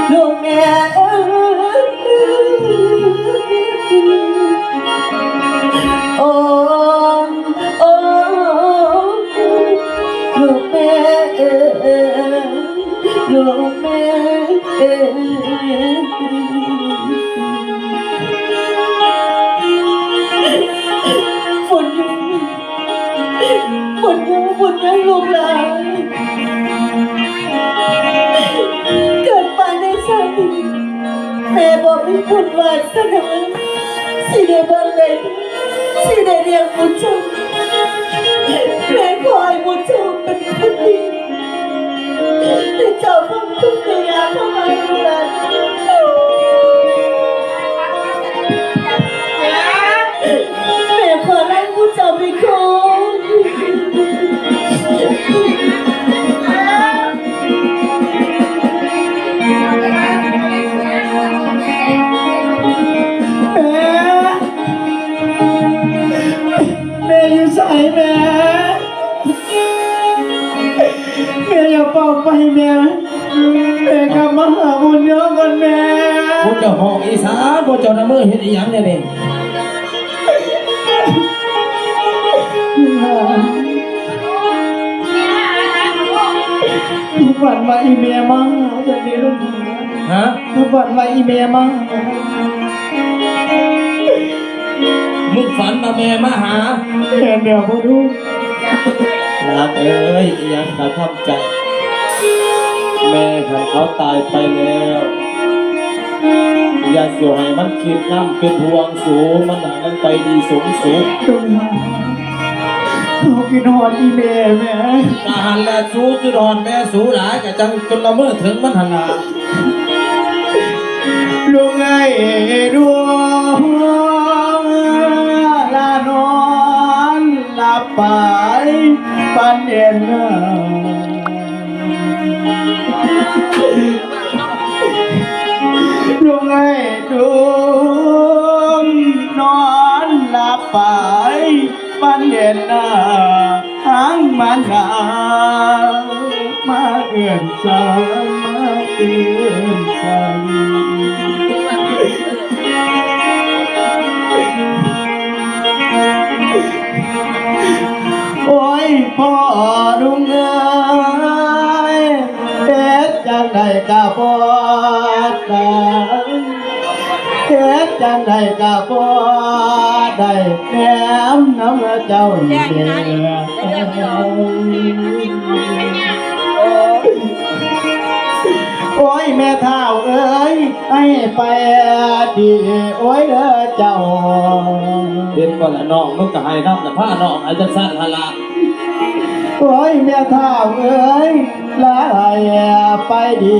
ລູກແມ່ເອີຍ ໂອ້ ໂອ້ ລູກແມ່ເອີຍ ລູກແມ່ເອີຍ. ບຸນຍູ ບຸນຍູ ບຸນຍູ ລູກຫຼານ ເກີດມາໃນຊາດນີ້ ແມ່ບໍ່ມີບຸນວາສະໜາ ຊິໄດ້ບັນເລັງ ຊິໄດ້ລ້ຽງດູເຈົ້າ. ແມ່ຂໍໃຫ້ໝູ່ເຈົ້າເປັນຄົນດີ ໃຫ້ເຈົ້າຄວາມທຸກໃຫ້ຍາເຂົ້າມາໃຫ້ລູກຫຼານ. ແມ່ຂໍລາໝູ່ເຈົ້າໄປກ່ອນ. ແມ່ ແມ່ຢູ່ໃສແມ່? ແມ່ຢ່າເຝົ້າໄປແມ່ ແມ່ກັບມາຫາບຸນຍອງກ່ອນແມ່. ພວກເຈົ້າຮ້ອງອີສານ ພວກເຈົ້ານຳມືເຮັດອີຫຍັງແນວນີ້? ຄືຝັນວ່າອີແມ່ມາຫາຈັ່ງຊີ້ລູກ. ຮະ? ຄືຝັນວ່າອີແມ່ມາຫາ. ມຶງຝັນວ່າແມ່ມາຫາ? ແມ່ນແລ້ວພໍ່ລູກ. ຫຼານເອີຍ ອີຫຍັງກະທຳໃຈ ແມ່ຄັນເຂົາຕາຍໄປແລ້ວ ຢ່າຊິໃຫ້ມັນຄິດນຳເປັນຫ່ວງສູ ມັນໃຫ້ມັນໄປດີສົມສຸກ. ເຂົາຄິດຮອດອີແມ່ແມ່. ກະຫັ້ນແຫຼະ ສູຄິດຮອດແມ່ສູຫຼາຍ ກະຈັ່ງຈົນລະເມີເຖິງມັນຫັ້ນລະ. ລູກເອີຍ ດວງລານອນຫຼັບໄປຝັນເຫັນນາ ລູກເອີຍ ດວງນອນຫຼັບໄປ ຝັນເຫັນໜ້າທາງມານດາ ມາເອີ້ນສາຍ ມາເອີ້ນສາຍ. ໂອ້ຍ ພໍ່ລຸງເອີຍ ເຮັດຈັ່ງໃດກະບໍ່ໄດ້ ເຮັດຈັ່ງໃດກະບໍ່ໄດ້ແນມນຳເຈົ້າອີກແລ້ວ. ໂອ້ຍ ແມ່ທ້າວເອີຍ ໃຫ້ໄປດີ ໂອ້ຍ ເດີເຈົ້າ. ເຫັນບໍ່ລະນ້ອງ ມັນກະໃຫ້ນຳລະ ພານ້ອງໃຫ້ຈັກຊັ້ນຫັ້ນລະ. ໂອ້ຍ ແມ່ທ້າວເອີຍ ລາໃຫ້ໄປດີ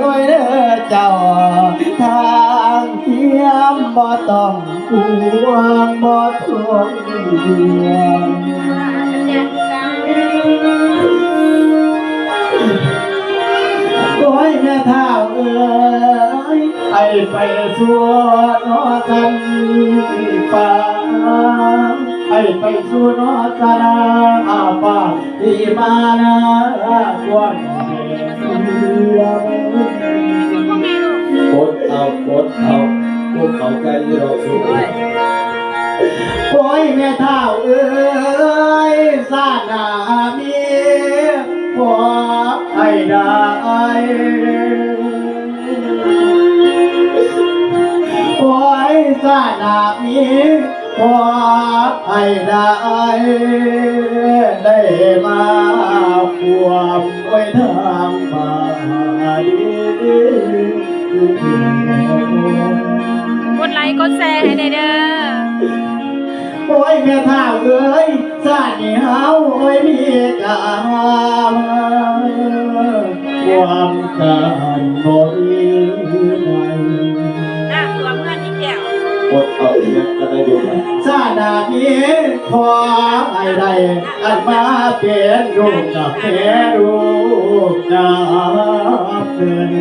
ໂອ້ຍເດີເຈົ້າ ທາງທຽມບໍ່ຕ້ອງຫ່ວງ ບໍ່ຕ້ອງຫ່ວງ. ໂອ້ຍ ແມ່ທ້າວເອີຍ ໃຫ້ໄປສູ່ນອກສັນປ່າ ໃຫ້ໄປສູ່ນອກສັນປ່າ ທີ່ມານາກວນ ອົດເອົາ ອົດເອົາ ພວກເຂົາໃຈຢູ່ດອກສູ. ໂອ້ຍ ແມ່ທ້າວເອີຍ ຊາດໜ້າມີພໍໃຫ້ໄດ້ ໂອ້ຍ ຊາດໜ້າມີພໍໃຫ້ໄດ້ ໄດ້ມາຮ່ວມ ໂອ້ຍ ທາງບ້ານ. ກົດໄລກົດແຊໃຫ້ແດ່ເດີ. ໂອ້ຍ ແມ່ທ້າວເອີຍ ຊາດນີ້ເຮົາ ໂອ້ຍ ມີການຮ່ວມກັນບໍ່ມີໃດ ນ້ຳຖ້ວມເຮືອນອີກແລ້ວ. ອົດເອົາອີກກະໄດ້ດູ ຊາດໜ້າມີພໍໃຫ້ໄດ້ອັນມາເປັນລູກກັບແມ່ ລູກກັບເພິ່ນ.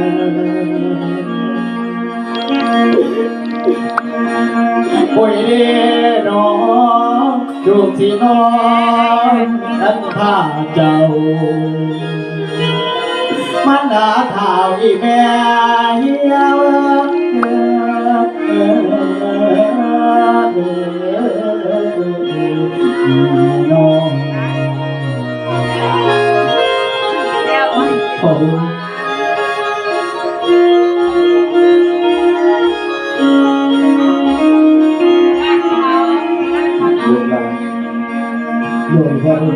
ໂອ້ຍເດນໍ ລູກຊິນອນນຳພາເຈົ້າ ມ ມັນດາທ້າວອີແມ່ຮຽວ ນ້ອງ ຂໍເດີ ໂດຍ ຂໍເດີ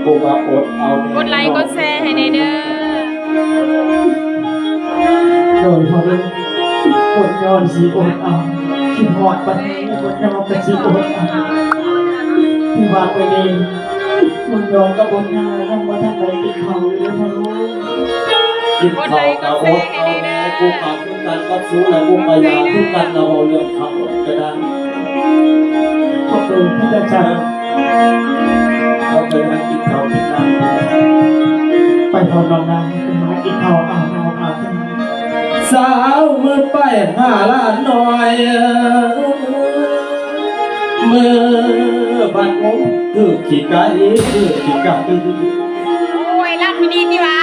ຜູ້ມາອົດເອົາ ກົດໄລກົດແຊໃຫ້ແດ່ເດີ ໂດຍ ພໍ່ເອີຍ ອົດຍ້ອນຊິອົດເອົາ ຄິດຮອດປານໃດ ອົດຍ້ອນກໍຊິອົດເອົາ ທີ່ວ່າໄປນີ້ ບຸນຍອງກັບບຸນຍາຍັງບໍ່ທັນໄດ້ກິນເຂົ້າຢູ່ເດີພໍ່ເອີຍ ກິນເຂົ້າກໍອົດເອົາແດ່ ກູກໍຄືກັນກັບສູ ແລະ ກູກໍຢາກຄືກັນ ລະເວົ້າເລື່ອງເຂົ້າ ກະໄດ້ ຂອບໃຈພະເຈົ້າ ເຈົ້າ ເຮົາໄປຫາກິນເຂົ້າກິນນ້ຳ ໄປເຖາະນ້ອງນາງ ໄປຫາກິນເຂົ້າອາບນ້ຳອາບທ່າ ສາວມືໄປຫາຫຼານນ້ອຍ ມືບັດມຸມຖືກຂີ້ໄກ່ ຖືກຂີ້ໄກ່ ໂອ້ຍ ລຳດີໆຕິຫວາ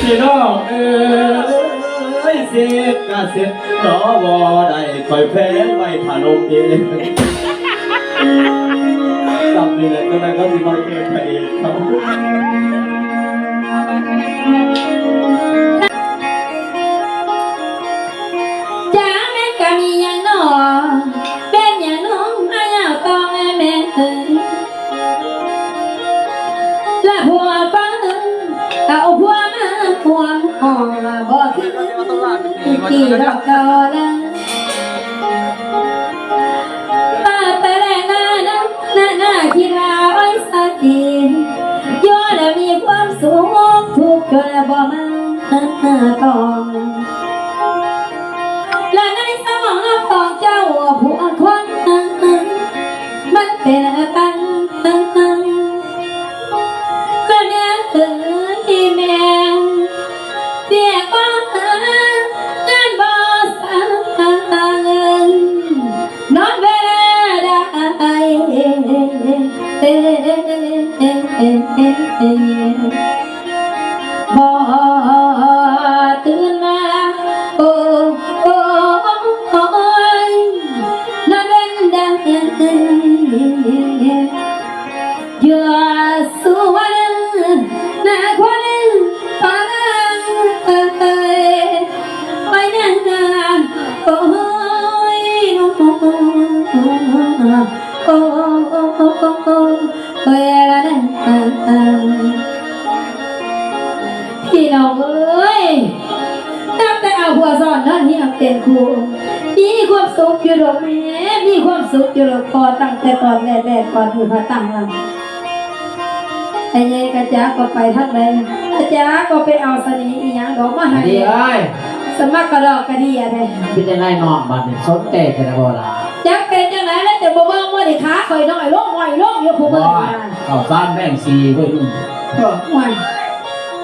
ພີ່ນ້ອງເອີຍ ເສດກະເສດ ເນາະ ບໍ່ໄດ້ຂ້ອຍແພງໄວ້ຖ້າລົມເອງ ຊ່ຳນີ້ແຫຼະ ຈັ່ງໃດເຂົາຊິມາເອີນພະເອກເຂົາ ຈາແມ່ນກະມີຫຍັງໜໍ ເປັນຫຍັງໜໍ ມາຍາວຕ້ອງແມ່ເອີຍ ລະຜົວຟັງ ເອົາຜົວມາຮ່ວມຫ້ອງ ບໍ່ຄືກີ້ດອກເກົ່າລະ ມາແຕ່ແລງນານາ ນານາຄິດວ່າໄວ້ສາດີ ຢູ່ລະມີຄວາມສຸກ ທຸກຈົນບໍ່ມາຕ້ອງ ລະໃນສະໝອງຂອງເຈົ້າຜູ້ຄົນ ມັນເປັນອັນຕັນ ແມ່ເອີຍແມ່ ວຽກບໍ່ຫາ ງານບໍ່ສ້າງ ນອນເວລາໃດ ບໍ່ຕື່ນມາ ໂອ້ ໂອ້ຍ ນອນເວັນໃດ ຢູ່ສວນນະຄອນ ໄປນະ ໄປນະ ໂອ້ຍ ໂອ້ ໂອ້ຍ ລະນະ ພີ່ນ້ອງເອີຍ ນັບແຕ່ເອົາຜົວສອນນອນຮຽງເປັນຄູ່ ມີຄວາມສຸກຢູ່ດອກແມ່ ມີຄວາມສຸກຢູ່ດອກພໍ່ ຕັ້ງແຕ່ຕອນແລກໆ ກ່ອນທີ່ພະຕັ້ງລະ ໄອ້ເຍກະຈາກວ່າໄປທາງໃດ ກະຈາກວ່າໄປເອົາສະເໜ່ອີ່ຫຍັງດອກມາໃຫ້ ອັນນີ້ເອີຍ ສະໝັກກະດອກກະເດຍແທ້ ເປັນຈັ່ງໃດນ້ອງ ບາດນີ້ສົນໃຈແທ້ບໍ່ລະ? ຈັກເປັນຈັ່ງໃດແລ້ວ ແຕ່ບໍ່ເບິ່ງມື້ນີ້ຂາຂ້ອຍນ້ອຍລົງ ນ້ອຍລົງຢູ່ ຜູ້ເບິ່ງ ໂອ້ຍ ເຂົ້າສາມແລງສີ່ເວີຍ ເອີ ໂອ້ຍ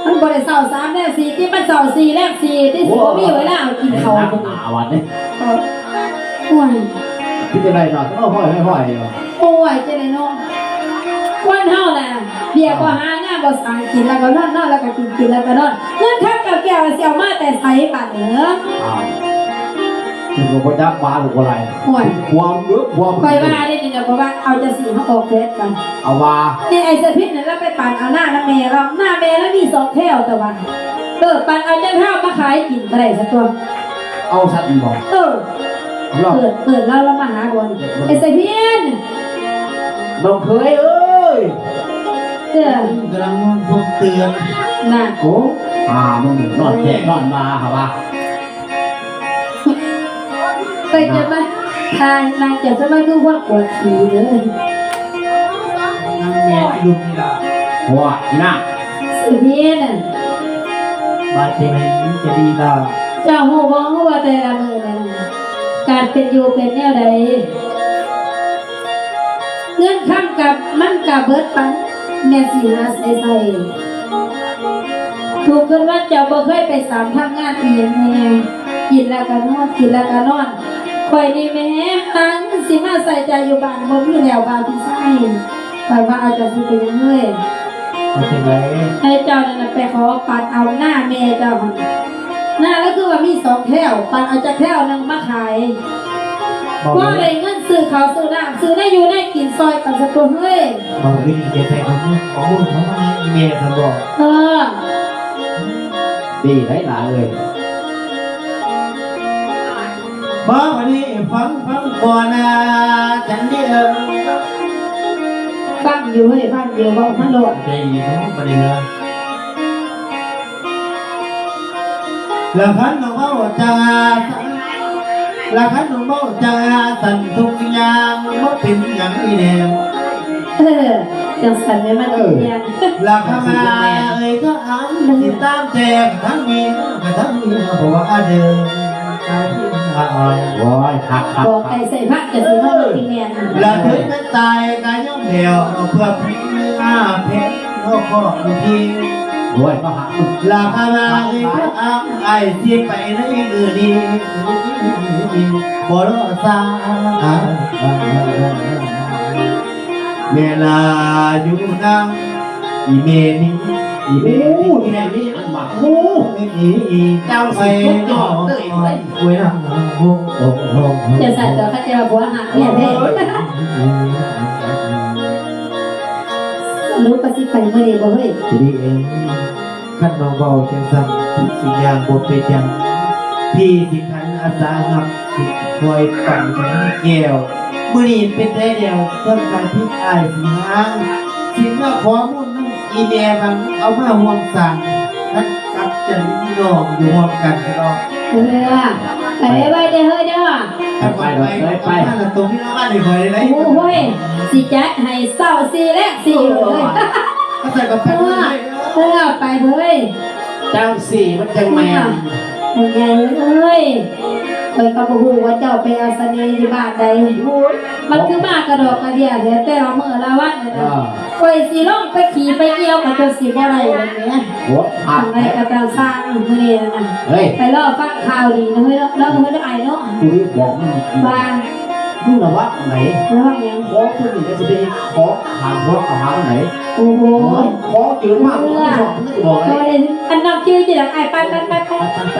ມັນບໍ່ໄດ້ເຊົ້າສາມແລງສີ່ຕິ ມັນເຊົ້າສີ່ແລງສີ່ຕິ ຊິບໍ່ມີເວລາກິນເຂົ້າ ໜັກໜາວັນນີ້ ເອີ ໂອ້ຍ ເປັນຈັ່ງໃດເນາະ ເອົາຫ້ອຍໆ ໂອ້ຍ ຈັ່ງໃດເນາະ ຄົນເຮົານະ ເບຍບໍ່ຫາ ງານບໍ່ສ້າງ ກິນແລ້ວກໍນອນ ນອນແລ້ວກໍກິນ ກິນແລ້ວກໍນອນ ເງິນຄຳກັບແກ້ວຊິເອົາມາແຕ່ໃສບາດນີ້ເອີຍ ອ້າວ ເພິ່ນກໍບໍ່ຈັກວ່າລູກບໍ່ໄດ້ ໂອ້ຍ ຄວາມເບີກຄວາມ ຂ້ອຍວ່າເດ້ນີ້ນະ ເພາະວ່າເອົາຈັ່ງຊີ້ ເຮົາອອກແບບກັນ ເອົາວ່າ ນີ້ໄອ້ສະພິດນີ້ລາວໄປປັ່ນເອົານານຳແມ່ລາວ ນາແມ່ລາວມີສອງແຖວຕະຫວັນ ເອີ ປັ່ນເອົາຈັກເທົາມາຂາຍກິນກໍໄດ້ຊະຕົວະ ເອົາຊັ້ນບໍ? ເອີ ເອີ ເອີ້ນລາວ ລາວມາຫາກ່ອນ ໄອ້ສະພິດ ນ້ອງເຂີຍເອີຍ ເອີ ກຳລັງນອນພົບເຕືອນນະ ໂອ້ ອ່າ ມຶງນອນແທ້ນອນມາຫາວ່າ ໄປຈະມາ ອ່າ ນາງຈະສະມາຄືຄົນກວດຂີ້ເດີ ນາງແມ່ອີລຸມນີ້ລະ ໂອ້ຍ ອີນາງ ສະເພນ ບາດເຈັບໃຫ້ມັນຈະດີລະ ເຈົ້າຮູ້ບໍ່ວ່າແຕ່ລະມື້ນັ້ນ ການເປັນຢູ່ເປັນແນວໃດ? ເງິນຄຳກັບມັນກະເບິດໄປ ແມ່ນຊິຫາໃສໃຊ້? ທຸກຄືນວັນເຈົ້າບໍ່ເຄີຍໄປສາມທຳງານອີ່ຫຍັງແດ່ ກິນແລ້ວກະນອນ ກິນແລ້ວກະນອນ ຂ້ອຍນີ້ແໝ ຫາເງິນຊິມາໃຊ້ຈ່າຍຢູ່ບ້ານບໍ່ມີແລ້ວ ບ່າວພີ່ຊາຍ ຂ້ອຍວ່າເອົາຈັ່ງຊີ້ເປັນຫຍັງເວີຍ? ເປັນຈັ່ງໃດ? ໃຫ້ເຈົ້ານັ້ນນະໄປຂໍປັດເອົານາແມ່ເຈົ້າຫັ້ນ ນາລະຄືວ່າມີສອງແຖວ ປັດເອົາຈັກແຖວໜຶ່ງມາຂາຍ ບໍ່ ພໍໄດ້ເງິນຊື້ເຂົ້າຊື້ນ້ຳ ຊື້ແນວຢູ່ແນວກິນຊ່ອຍກັນຊະຕົວະເຮີ້ຍ. ເວົ້າດີໆ ແຕ່ຂອງມຶງ ຂອງມຶງ ຂອງມັນ ອີແມ່ຊັ້ນບໍ? ເອີ ດີຫຼາຍໆ ເອີຍ. ບາດນີ້ຟັງ ຟັງກ່ອນນາ ຈັນດີເອີຍ. ຟັງຢູ່ເຮີ້ຍ ຟັງຢູ່ ເວົ້າມາໂລດ. ໃຈດີເນາະ ບາດນີ້ເນາະ. ລະຄັນນ້ອງເວົ້າຈາ ລະຄັນນ້ອງເວົ້າຈາສັ້ນທຸກຢ່າງ ບໍ່ເປັນຫຍັງອີແນວ. ເອີ ຈັ່ງຊັ້ນແມ່ນມັນ ເອີ ເປັນຫຍັງ? ລະຄຳວ່າເອີຍ ກໍອຳ ຊິຕາມແຕ່ກະທັງມີ ກະທັງມີ ເພາະວ່າເດີ ໂອ້ຍ ຄັກໆໆ ບໍ່ໄກໃສ່ພັກກະຊິເວົ້າທີ່ແມ່ນ. ລະເຖິງແມ່ນຕາຍກະຍອມແລ້ວ ເພື່ອເປັນອາເພັນ ເພາະຂໍຢູ່ທີ່ ໂອ້ຍ ກໍຮັກ ລະຄຳວ່າເອີຍ ກໍອຳ ອ້າຍຊິໄປໃນມື້ນີ້ ບໍ່ລໍຊ້າ ແມ່ນລະຢູ່ນຳ ອີແມ່ນີ້ ອີແມ່ນີ້ ໂອ້ ອີແມ່ນີ້ ອັນວ່າ ໂອ້ ອີ ອີ ເຈົ້າຊິສຸດຍອດເລີຍເວີຍ. ໂອ້ຍນະ ໂອ້ ໂອ້ ໂອ້ ໂອ້ ຈັ່ງຊັ້ນຕົວະ ເຂົາເຈົ້າວ່າຜົວຮັກເມຍເດ້. ສະຫຼຸບວ່າຊິໄປມື້ນີ້ບໍ່ເຮີ້ຍ? ຊິດີເອີຍ. ຄັນນ້ອງເວົ້າຈັ່ງຊັ້ນ ພີ່ຊິຍ່າງບໍ່ເປັນຫຍັງ ພີ່ຊິຂັນອາສາຮັບ ຊິຄອຍປັ່ນຂະໜົມແກ້ວ. ມື້ນີ້ເປັນແຕ່ດຽວ ສ່ວນສາຍພິດອ້າຍຊິຫາ ຊິເມືອຂໍມູນນຳອີແມ່ວັນ ເອົາມາຮ່ວມສ້າງ ມັນກັບຈະມີນ້ອງຢູ່ຮ່ວມກັນເນາະ. ເອີ ໄປໄວໆເດີເຮີ້ຍເດີ. ໄປ ໄປ ໄປ ໄປ ໄປ ໄປ ໄປ ໂອ້ໂຫຍ ຊິຈັດໃຫ້ເຊົ້າສີ່ແລງສີ່ເລີຍ. ເອີ ໄປເຮີ້ຍ ເຈົ້າສີ່ມັນຈັ່ງແມ່ນ. ພໍ່ໃຫຍ່ເອີຍ ຂ້ອຍກໍບໍ່ຮູ້ວ່າເຈົ້າໄປເອົາສະເໜ່ຢູ່ບ້ານໃດ ມັນຄືມາກະດອກກະເດຍແທ້ ແຕ່ລະມື້ລະວັນ. ເອີ ຂ້ອຍຊິລົງໄປຂີ້ໄປກ່ຽວກໍຈົນຊິບໍ່ໄດ້ແລ້ວແໝ. ໂອ້ ຈັ່ງໃດກໍຕາມຊ່າງ ມື້ນີ້ນະ ເອີຍ ໄປລໍຟັງຂ່າວດີນະເຮີ້ຍເນາະ ລະເຮີ້ຍອ້າຍເນາະ. ກູບອກມຶງວ່າ ມຶງລະວັງໃດ ລະວັງຫຍັງ? ຂໍໂຕນີ້ຈະໄປຂໍຂ້າງຫົວຂ້າງຫາງໃດ. ໂອ້ໂຫ ຂໍເຈີມາ ເອີ ບໍ່ຊອບ ບໍ່ໄດ້ ອັນນຳຈື່ຈິດອກອ້າຍ. ໄປ ໄປ ໄປ ໄປ ໄປ ໄປ.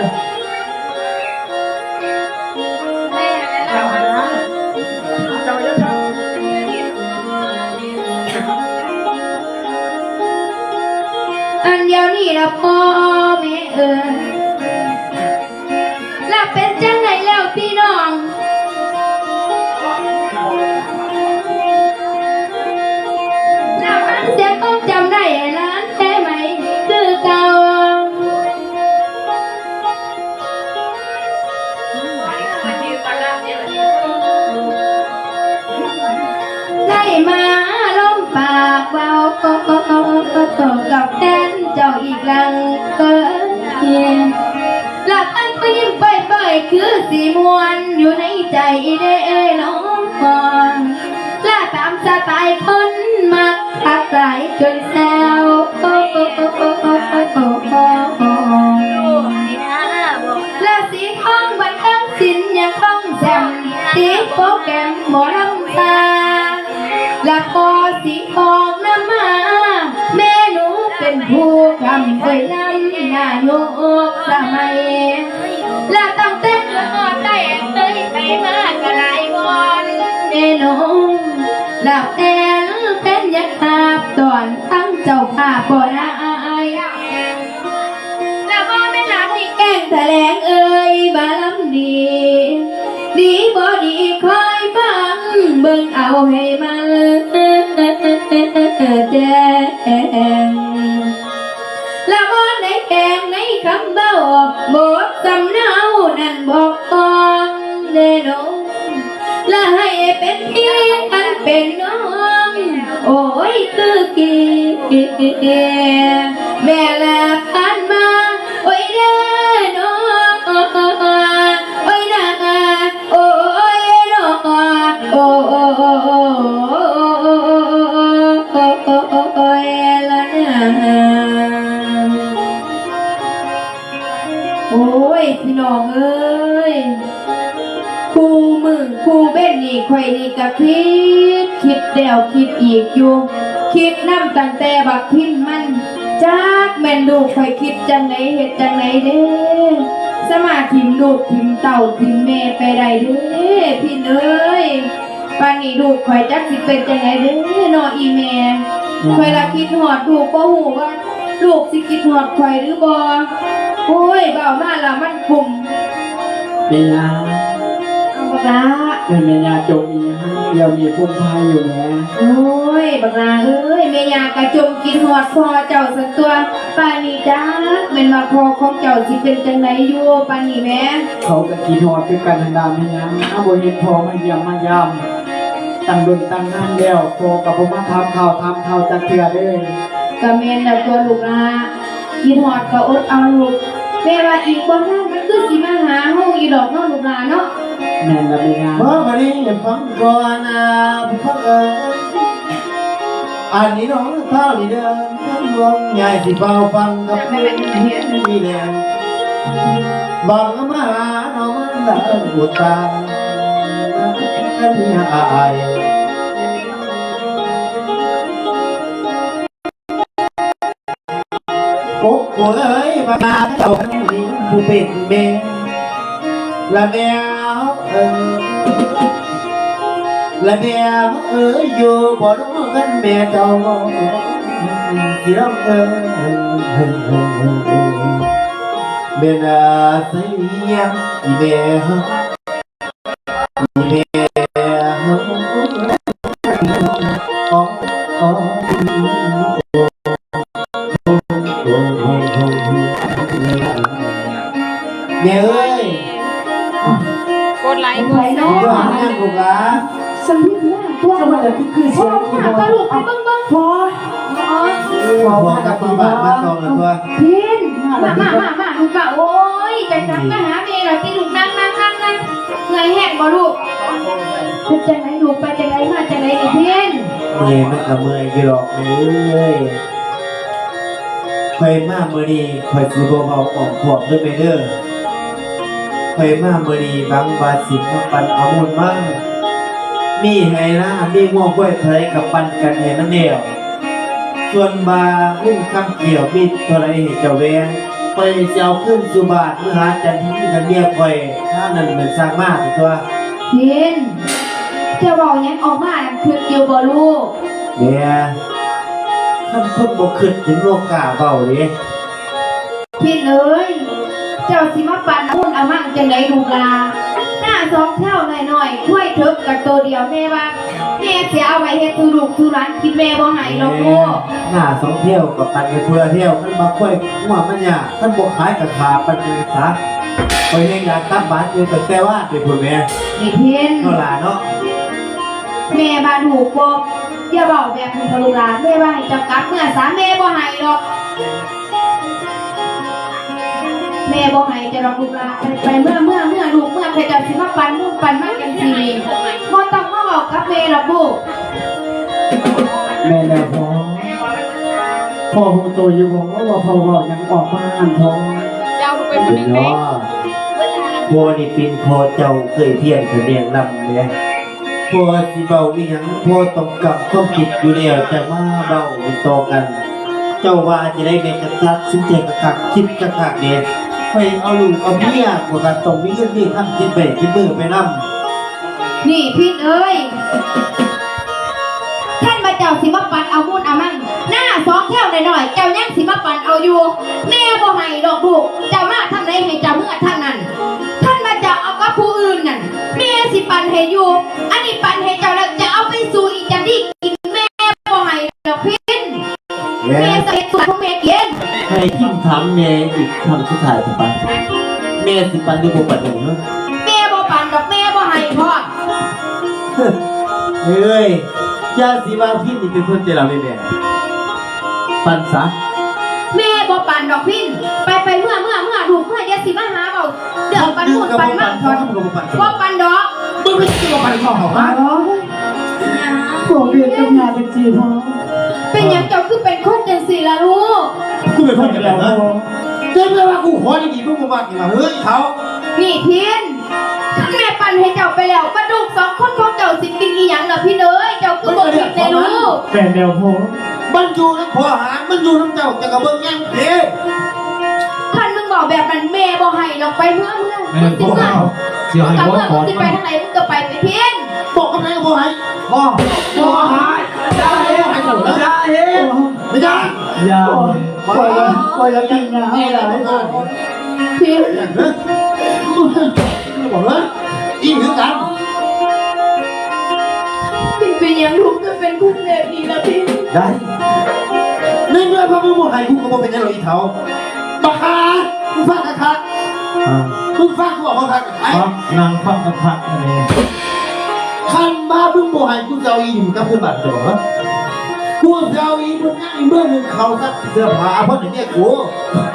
ອັນດຽວນີ້ລະພໍ່ແມ່ເອີຍ ລະເປັນຈັ່ງໃດແລ້ວພີ່ນ້ອງ? ລະຟັງສຽງຄວາມຈຳໄດ້ຫຼານແທ້ໄໝຄືເກົ່າ? ໄດ້ມາລົມປາກເວົ້າກັບແຟນເຈົ້າອີກຄັ້ງເອີຍ. ລະຄັນຜູ້ຍິ້ມເປີຍໆ ຄືຊິມ່ວນຢູ່ໃນໃຈເດ້ນ້ອງ. ລະຕາມສະໄຕຄົນມັກ ທັກທາຍຈົນແຊວ ລາສີທອງບັນເທີງສິນຍັງຄົງແຈ່ມ ຕີໂປແກມໝໍລຳຊາ ລະພໍ່ສີທອງນຳມາ ແມ່ໜູເປັນຜູ້ຄ້ຳເອີຍນຳນາຍົກສະໄໝ. ລະຕັ້ງແຕ່ເກີດຮອດໄດ້ເຄີຍໄປມາກະຫຼາຍບ່ອນແນ່ນອນ ລະແຟນ ແຟນຢາກຮັບຕ້ອນທັງເຈົ້າພາບບໍ່ຫຼາຍ ລະບໍ່ແມ່ນລຳນີ້ແກ້ງຖະແຫຼງເອີຍວ່າລຳດີ ດີບໍ່ດີຄອຍຟັງເບິ່ງເອົາໃຫ້ມັນແຈ້ງ. ລະບໍ່ໄດ້ແຕ່ງໃນຄຳເວົ້າ ບົດສຳເນົານັ້ນບອກຕ້ອງແນ່ນອນ ລະໃຫ້ເປັນພີ່ ອັນເປັນນ້ອງ ໂອ້ຍ ຄືກີແມ່ລະຜ່ານມາ ໂອ້ຍເດີນ້ອງ ໂອ້ຍນາ ໂອ້ຍເນາະ ໂອ້ ໂອ້ຍລະນາ. ໂອ້ຍ ພີ່ນ້ອງເອີຍ ຄູ່ມື້ຄູ່ເວັນນີ້ ຂ້ອຍນີ້ກະຄິດ ຄິດແລ້ວຄິດອີກຢູ່. ຄິດນຳຕັ້ງແຕ່ບັກພິນມັນ ຈັກແມ່ນລູກຂ້ອຍຄິດຈັ່ງໃດເຮັດຈັ່ງໃດເດ້ ສາມາດຖິ້ມລູກຖິ້ມເຕົ້າຖິ້ມແມ່ໄປໄດ້ເດ້ ພິນເອີຍ. ປານນີ້ລູກຂ້ອຍຈັກຊິເປັນຈັ່ງໃດເດ້ເນາະອີ່ແມ່. ຂ້ອຍລະຄິດຮອດລູກ ບໍ່ຮູ້ວ່າລູກຊິຄິດຮອດຂ້ອຍຫຼືບໍ່. ໂອ້ຍ ເວົ້າມາລະມັນກຸ້ມ. ແມ່ຍ່າ ເອົາບັກຫຼ້າ ເອີ້ນແມ່ຍ່າຈົ່ມອີ່ຫຍັງ ດຽວນີ້ຜົມພາຍຢູ່ແໝ. ໂອ້ຍ ບັກຫຼ້າເອີຍ ແມ່ຍ່າກະຈົ່ມຄິດຮອດພໍ່ເຈົ້າຊັ້ນຕົວະ. ປານນີ້ຈັກແມ່ນວ່າພໍ່ຂອງເຈົ້າຊິເປັນຈັ່ງໃດຢູ່ປານນີ້ແໝ. ເຂົາກະຄິດຮອດຄືກັນຫັ້ນລະແມ່ຍ່າ ບໍ່ເຫັນພໍ່ມາຢ້ຽມມາຢາມ ຕັ້ງດົນຕັ້ງນານແລ້ວ ພໍ່ກະບໍ່ມາຖາມຂ່າວຖາມຄາວຈັກເທື່ອເດ້. ກະແມ່ນແລ້ວຕົວະລູກຫຼ້າ ຄິດຮອດກະອົດເອົາລູກ ແມ່ວ່າອີກບໍ່ນານມັນຄືຊິມາຫາເຮົາຢູ່ດອກເນາະລູກຫຼ້າເນາະ. ແມ່ນລະແມ່ຍ່າ. ເອີ ບາດນີ້ຟັງກ່ອນ ອາ ຜູ້ຟັງເອີຍ ອັນນີ້ນ້ອງເຖົ້ານີ້ເດີ ເດີນລວງໃຫຍ່ຊິເຝົ້າຟັງກັບເລື່ອງນີ້ແຫຼະ ບັງມາຫານ້ອງມັນລະອຸດຕາ ຄັນມີອາຍ ໂອ້ໂຫເອີຍ ບັກຫຼ້າເຈົ້າ ຜູ້ເປັນແມ່ ລະແມ່ເອີຍ ລະແມ່ເອີຍ ຢູ່ບໍ່ເນາະ ຄັນແມ່ເຈົ້າ ຊິລອງເອີຍ ແມ່ນອາໄສຍຽງ ອີແມ່ ແມ່ເອີຍ ກົດໄລກົດແຊ ຢູ່ຫ້ອງຍັງລູກຫຼານ ສຳເພັດແລ້ວຕົວະ ສຳເພັດແລ້ວຄື ຄືສຽງ ໂທລະສັບ ລູກໄປເບິ່ງ ເບິ່ງ ພໍ່ ພໍ່ກັບພໍ່ບ້ານມາສ່ອງແລ້ວຕົວະ ພິນ ມາ ມາ ມາ ມາ ລູກຫຼ້າ ໂອ້ຍ ໄປສັກມາຫາແມ່ລະຕິລູກ ນັ່ງ ນັ່ງ ນັ່ງ ນັ່ງ ເມື່ອຍແຮງບໍ່ລູກ? ເປັນຈັ່ງໃດລູກ ໄປຈັ່ງໃດມາຈັ່ງໃດນີ້ພິນ? ເມື່ອຍມັນກະເມື່ອຍຢູ່ດອກແມ່ເອີຍ. ຂ້ອຍມາມື້ນີ້ ຂ້ອຍຊິບໍ່ເວົ້າອ້ອມຄ້ອມເດີແມ່ເດີ. ຂ້ອຍມາມື້ນີ້ຫວັງວ່າຊິມາປັ່ນເອົາມູນມັນ ມີໄຮ່ນາ ມີງົວຄວາຍເທົ່າໃດກະປັ່ນກັນໃຫ້ມັນແລ້ວ. ສ່ວນວ່າເງິນຄຳແກ້ວມີເທົ່າໃດໃຫ້ເຈົ້າແບ່ງ ຂ້ອຍຊິເອົາຄືນສູ່ບ້ານ ມາຫາຈັນທີ່ມີກັບເມຍຂ້ອຍ ທາງນັ້ນແມ່ນສ້າງມາຕົວະ. ພິນ ເຈົ້າເວົ້າຫຍັງອອກມານັ້ນ ຄຶດຢູ່ບໍ່ລູກ? ແມ່ ຄັນຄົນບໍ່ຄຶດ ເຫັນບໍ່ກ້າເວົ້າເດ້. ພິນເອີຍ ເຈົ້າຊິມາປັ່ນອາມຸນອາມັງຈັ່ງໃດລູກຫຼ້າ? ນາສອງແຖວນ້ອຍໆ ຄວາຍເຖິກກະໂຕດຽວ ແມ່ວ່າ ແມ່ຊິເອົາໄວ້ເຮັດສູ່ລູກສູ່ຫຼານກິນ ແມ່ບໍ່ໃຫ້ດອກລູກ. ນາສອງແຖວກະປັ່ນກັນຄົນລະແຖວ ຄັນວ່າຄວາຍງົວມັນຍາກ ຄັນບໍ່ຂາຍກະຂ້າປັ່ນກັນຊະ. ຂ້ອຍແຮ່ງຢາກຕັກບາດຢູ່ຕັ້ງແຕ່ວານໄປພຸ້ນແມ່. ນີ້ພິນ ເນາະຫຼ້າເນາະ ແມ່ວ່າລູກບໍ່ ຢ່າເວົ້າແບບນີ້ເຖາະລູກຫຼ້າ ແມ່ວ່າໃຫ້ເຈົ້າກັບເມືອຊະ ແມ່ບໍ່ໃຫ້ດອກ. ແມ່ບໍ່ໃຫ້ເຈົ້າດອກລູກຫຼ້າ ໄປ ໄປເມືອ ເມືອ ເມືອລູກເມືອ ຂ້າເຈົ້າຊິມາປັ່ນມູນປັ່ນມັນຈັ່ງຊີ້ ບໍ່ຕ້ອງມາເວົ້າກັບແມ່ດອກລູກ. ແມ່ນແລ້ວພໍ່ ພໍ່ຮູ້ໂຕຢູ່ບໍ່ວ່າພໍ່ເວົ້າຫຍັງອອກມາຫັ້ນພໍ່? ເຈົ້າໄປບໍ່ໄດ້ ພໍ່ນີ້ເປັນພໍ່ເຈົ້າເຄີຍພຽນຂະແໜງນຳແດ່. ພໍ່ຊິເວົ້າອີ່ຫຍັງ ພໍ່ຕ້ອງກຳຄວາມຄິດຢູ່ແລ້ວ ຈັ່ງມາເວົ້າຕໍ່ກັນ. ເຈົ້າວ່າຈັ່ງໃດແມ່ກະຕັດສິນໃຈຄັກໆ ຄິດຄັກໆເດ້. ຂ້ອຍເອົາລູກເອົາເມຍ ຂ້ອຍກະຕ້ອງມີເງິນມີຄຳຕິດໄມ້ຕິດມືໄປນຳ. ນີ້ພິນເອີຍ ຄັນວ່າເຈົ້າຊິມາປັ່ນເອົາມູນອາມັງ ນາສອງແຖວນ້ອຍໆ ເຈົ້າຍັງຊິມາປັ່ນເອົາຢູ່. ແມ່ບໍ່ໃຫ້ດອກລູກ ເຈົ້າມາທາງໃດໃຫ້ເຈົ້າເມືອທາງນັ້ນ. ຄັນວ່າເຈົ້າເອົາກັບຜູ້ອື່ນນັ້ນ ແມ່ຊິປັ່ນໃຫ້ຢູ່. ອັນນີ້ປັ່ນໃຫ້ເຈົ້າແລ້ວ ຈະເອົາໄປສູ່ອີ່ຈັນດີກິນ ແມ່ບໍ່ໃຫ້ດອກພິນ. ແມ່ ແມ່ຊິເຮັດສູ່ຂອງແມ່ກິນ. ໃຫ້ພິນຖາມແມ່ອີກຄັ້ງສຸດທ້າຍໄປ ແມ່ຊິປັ່ນຫຼືບໍ່ປັ່ນໃຫ້ເຮົາ? ແມ່ບໍ່ປັ່ນດອກ ແມ່ບໍ່ໃຫ້ພ້ອມ. ເອີຍ ຢ່າຊິວ່າພິນນີ້ເປັນຄົນໃຈຮ້າຍເດ້ແມ່. ປັ່ນຊະ. ແມ່ບໍ່ປັ່ນດອກພິນ. ໄປ ໄປ ເມືອ ເມືອ ເມືອ ລູກເມືອ ຢ່າຊິມາຫາເວົ້າເລື່ອງປັ່ນນູ້ນປັ່ນມັນ. ບໍ່ປັ່ນດອກ. ມຶງໄປຊິບໍ່ປັ່ນຂອງເຮົາຫາ? ໂອ້ຍ ພວກເວນກັບຍາຈັງຊີ້ພໍ່. ເປັນຫຍັງເຈົ້າຄືເປັນຄົນຈັ່ງຊີ້ລະລູກ? ກູເປັນຄົນຈັ່ງໃດ? ເຈົ້າເລີຍວ່າກູຂໍດີໆ ມຶງບໍ່ມັກນີ້ຫວາ? ເຮີ້ຍ ເຖົ້າ. ນີ້ພິນ ຄັນແມ່ປັ່ນ ໃຫ້ເຈົ້າໄປແລ້ວ ບັດລູກສອງຄົນຂອງເຈົ້າຊິກິນອີ່ຫຍັງລະພີ່ເອີຍ? ເຈົ້າຄືບໍ່ຄິດແດ່ລູກ? ແມ່ນແລ້ວພໍ່. ມັນຢູ່ນຳພໍ່ຫາ ມັນຢູ່ນຳເຈົ້າ ເຈົ້າກໍເບິ່ງແຍງເດ້. ຄັນມຶງເວົ້າແບບນັ້ນ ແມ່ບໍ່ໃຫ້ດອກ ໄປເຮືອເມືອງ. ແມ່ນ ຊິເມືອງ ຊິໃຫ້ ເມືອງ ຊິໄປທາງໃດ ມຶງກໍໄປໄປພິນ. ບອກຄຳໃດກໍບໍ່ໃຫ້. ບໍ່ ບໍ່ໃຫ້. ຢ່າເຮັດ ຢ່າເຮັດ. ບໍ່ຢາກ ຢ່າ ຂ້ອຍ ຂ້ອຍຢາກແຕ່ງງານໃຫ້ຫຼາຍ. ພິນ ບອກເລີຍ ອີ່ຄືກັນ. ພິນເປັນຫຍັງລູກຄືເປັນຄົນແບບນີ້ລະພິນ? ໄດ້ ໃນເມື່ອພໍ່ມຶງບໍ່ໃຫ້ ກູກໍບໍ່ເປັນຫຍັງດອກອີ່ເຖົ້າ. ບັກຫາ ມຶງຟັງຄັກໆ. ອ່າ ມຶງຟັງກູເວົ້າຄັກໆ. ໄປ ຟັງ ນັ່ງຟັງຄັກໆ ອັນນີ້. ຄັນວ່າມຶງບໍ່ໃຫ້ ກູຈະເອົາອີ່ນີ້ກັບຄືນບ້ານເຈົ້າ. ກູຈະເອົາອີ່ບຸນຍັງນີ້ເມືອໜຶ້ງເຂົ້າກັບເສື້ອຜ້າອາພອນໃຫ້ເມຍກູ.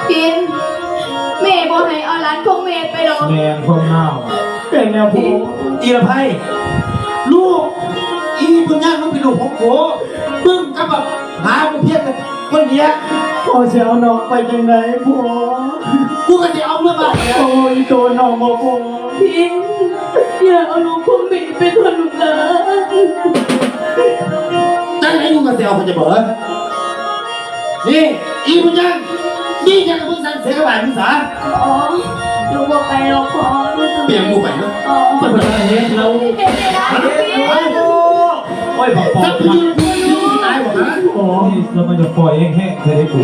ພິນ ແມ່ບໍ່ໃຫ້ເອົາຫຼານຂອງແມ່ໄປດອກ. ແມ່ນຄວາມນາວ. ເປັນແນວຜູ້ ອີລະໄພ ລູກ ອີບຸນຍາງມັນເປັນລູກຂອງກູ. ມຶງກັບມາຫາກູພຽງແຕ່ຄົນດຽວ. ພໍ່ຊິເອົານ້ອງໄປຈັ່ງໃດພໍ່? ກູກໍຊິເອົາເມືອບ້ານແລ້ວ. ໂອ້ຍ ໂຕນ້ອງບໍ່ພໍ. ພິນ ຢ່າເອົາລູກຂອງແມ່ໄປເຖາະລູກຫຼານ. ຈັ່ງໃດກູກໍຊິເອົາ ເຂົ້າໃຈບໍ່? ນີ້ ອີບຸນຍາງ ມີຫຍັງກໍມຶງສັ່ງເສຍກັບອ້າຍມຶງຊະ. ອໍ ໜູບໍ່ໄປດອກພໍ່. ເປັນຫຍັງບໍ່ໄປເນາະ? ອໍ ໄປເຮັດແລ້ວ. ໂອ້ຍ ບັກປອບ ສັກຜູ້ຢູ່ຢູ່ຊິຕາຍບໍ່ຮະ? ໂອ້ຍ ສະມັນຈະປ່ອຍແຮງໆ ແທ້ເດ້ກູ.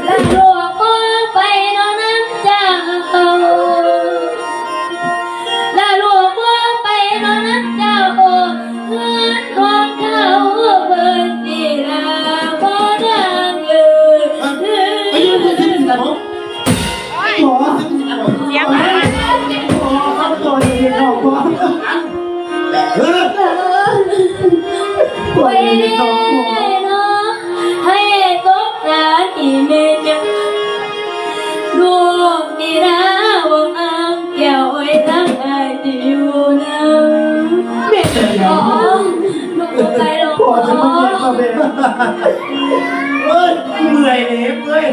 ລະລູກບໍ່ໄປນອນນຳເຈົ້າ ລະລູກບໍ່ໄປນອນນຳເຈົ້າ. ເຮືອນຂອງເຈົ້າເບິ່ງດີລະພໍ່ນາງເອີຍ. ໄປຢູ່ເມືອງສິງສິລະບົດ. ໂອ້ຍ ເສຍງດັງ. ໂອ້ຍ ເອີ ໂອ້ຍ ເນາະ ໃຫ້ສົງສານອີ່ແມ່ຈັງ ລູກນີ້ນາບໍ່ຫາ ແກ້ວເອີຍ ທາງອ້າຍທີ່ຢູ່ນຳ. ແມ່ນແລ້ວ ລູກບໍ່ໄປດອກ. ພໍ່ຈະມາເກັບມາແບກ. ເອີຍ ເມື່ອຍເດ້ ເມື່ອຍ.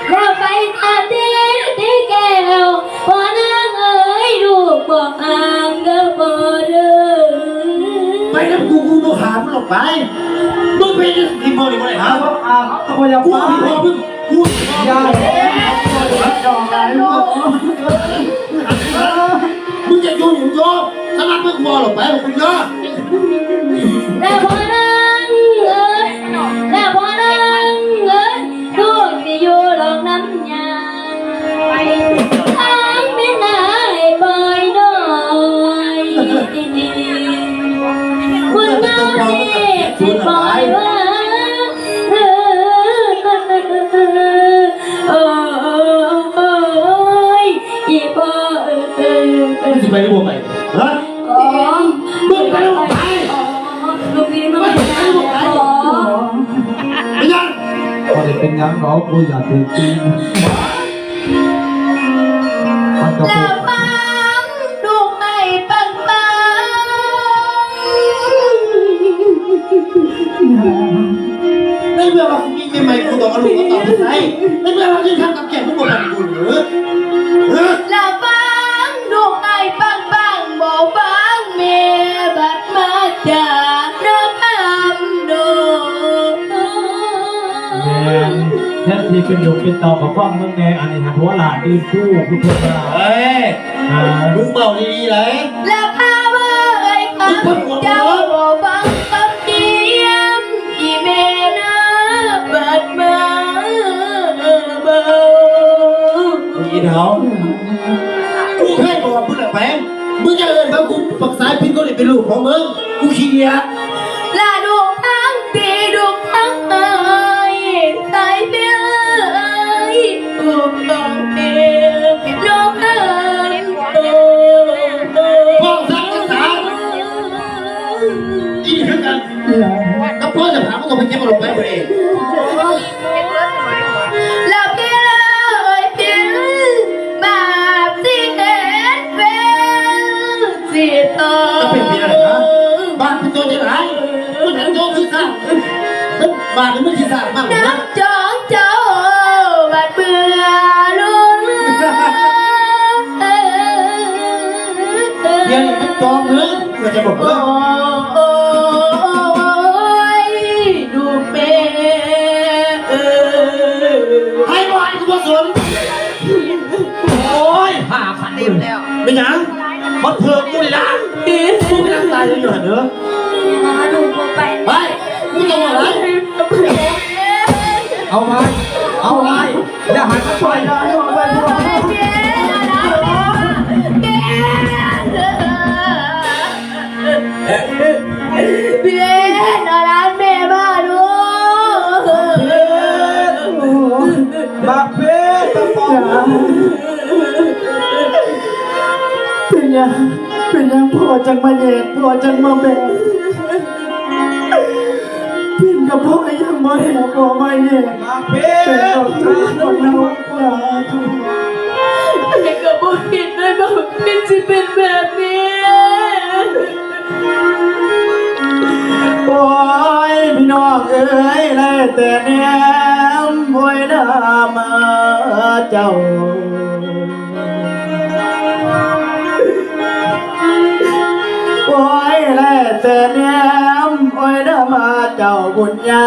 ແລ້ວໄປຕາມທີ່ ທີ່ແກ້ວ ພໍ່ນາງເອີຍ ລູກບໍ່ຫາມເດີພໍ່ເດີ. ໄປນຳກູ ກູບໍ່ຫາມດອກ ໄປ. ມຶງໄປທີ່ບໍ່ໄດ້ ບໍ່ໄດ້ຫາມ. ອ່າ ເຂົາກໍບໍ່ຢາກໄປ. ກູຊິບອກມຶງ ກູຊິບອກ. ຢ່າ ຢ່າ ຢ່າ. ມຶງຈະຢູ່ຢູ່ ສຳລັບມຶງບໍ່ລະໄປ ບໍ່ເດີ. ແລ້ວພໍ່ນາງເອີຍ ແລ້ວພໍ່ນາງເອີຍ ລູກຊິຢູ່ລອງນຳຍ່າ ທາງແມ່ນອ້າຍປ່ອຍນ້ອຍ ບຸນມາເມດຊິປ່ອຍວ່າ ໂອ້ຍ ອີ່ພໍ່ເອີຍ. ມຶງຊິໄປຫຼືບໍ່ໄປ? ຮະ? ອໍ ມຶງໄປຫຼືບໍ່ໄປ? ອໍ ລູກນີ້ມັນ ມຶງໄປຫຼືບໍ່ໄປ? ອໍ ເປັນຫຍັງ? ບໍ່ໄດ້ເປັນຫຍັງດອກ ບໍ່ຢາກຖືກຕີນ. ມັນກໍ ລະວັງລູກໄມ້ປັງໆ. ໃນເມື່ອວ່າກູມີເມຍໃໝ່ ກູຕ້ອງເອົາລູກເອົາເຕົ້າໄປໃສ? ໃນເມື່ອວ່າເງິນຄຳກັບແກ້ມມຶງບໍ່ປັນກູເລີຍ? ຮະ? ລະວັງລູກອ້າຍປັງໆ ບໍ່ຟັງແມ່ ບັດມາຈາກນ້ອງຄຳໂດ. ແມ່ນ ແທນທີ່ເປັນລູກເປັນເຕົ້າກໍຟັງເບິ່ງແດ່ ອັນນີ້ຫາກຫົວລ້ານອື່ນຄູ ຄືເພິ່ນວ່າ. ເອີຍ ອ່າ ມຶງເວົ້າດີໆໄດ໋. ລະພາເອີຍ ຄຳເຈົ້າບໍ່ຟັງຄຳຕຽມ ອີ່ແມ່ນາບັດມາເວົ້າ. ອີເຖົ້າ ກູເຄີຍບອກມຶງແລ້ວໄປ ມຶງຢ່າເອີ້ນວ່າກູບັກສາຍພິນຄົນນີ້ເປັນລູກຂອງມຶງ ກູຂີ້ດຽດ. ລະລູກທັງພີ່ລູກທັງອ້າຍ ສາຍເປັນເອື້ອຍ ລູກຂອງເທບນ້ອງເອີຍ. ບອກສັກຈັກສາ ອີ່ຄືກັນ. ກໍພໍຈະພາມັນກໍໄປເກັບເອົາດອກໄມ້ພຸ້ນເອງ. ລະເພເອີຍເພ ບາບຊິເຮັດເວນຊິຕໍ່. ກໍເປັນໄປໄດ້ນະ ບາບເປັນຕົວຈັ່ງໃດ? ມັນເປັນຕົວຄືກັນ ມັນບາບນີ້ມັນຊິສ້າງມານຳຈອງເຈົ້າ ບັດເມື່ອລົງເຮືອ. ໂອ້ຍ ລູກແມ່ເອີຍ ໃຫ້ບໍ່ໃຫ້ກໍບໍ່ສົນ. ໂອ້ຍ ຫ້າພັນ ເຕັມແລ້ວ ເປັນຫຍັງ? ມັນເພິ່ມກູນີ້ນະ ເອີ ກູກຳລັງຕາຍຢູ່ຫັ້ນເດີ ຫາລູກບໍ່ໄປ ໄປ ມຶງຕ້ອງເວົ້າຫຼາຍ ເອົາໄວ້ ເອົາໄວ້ ຢ່າໃຫ້ມັນໄປ ເພັດ ເອົາຫຼານແມ່ມາລູກ ເພັດ ບັກເພັດ ຕາປອງ ເປັນຫຍັງ ເປັນຫຍັງພໍ່ຈັ່ງມາແຍກ ພໍ່ຈັ່ງມາແບ່ງ ເປັນກັບພໍ່ຍັງບໍ່ແຮງ ພໍ່ມາແຍກ ເປັນກັບພໍ່ຂອງເຮົາ ແມ່ກໍບໍ່ຄິດເລີຍວ່າເປັນ ຊິເປັນແບບນີ້. ໂອ້ຍ ພີ່ນ້ອງເອີຍ ໄດ້ແຕ່ແນມ ໂອ້ຍ ໜ້າມາເຈົ້າ ໂອ້ຍ ໄດ້ແຕ່ແນມ ໂອ້ຍ ໜ້າມາເຈົ້າບຸນຍາ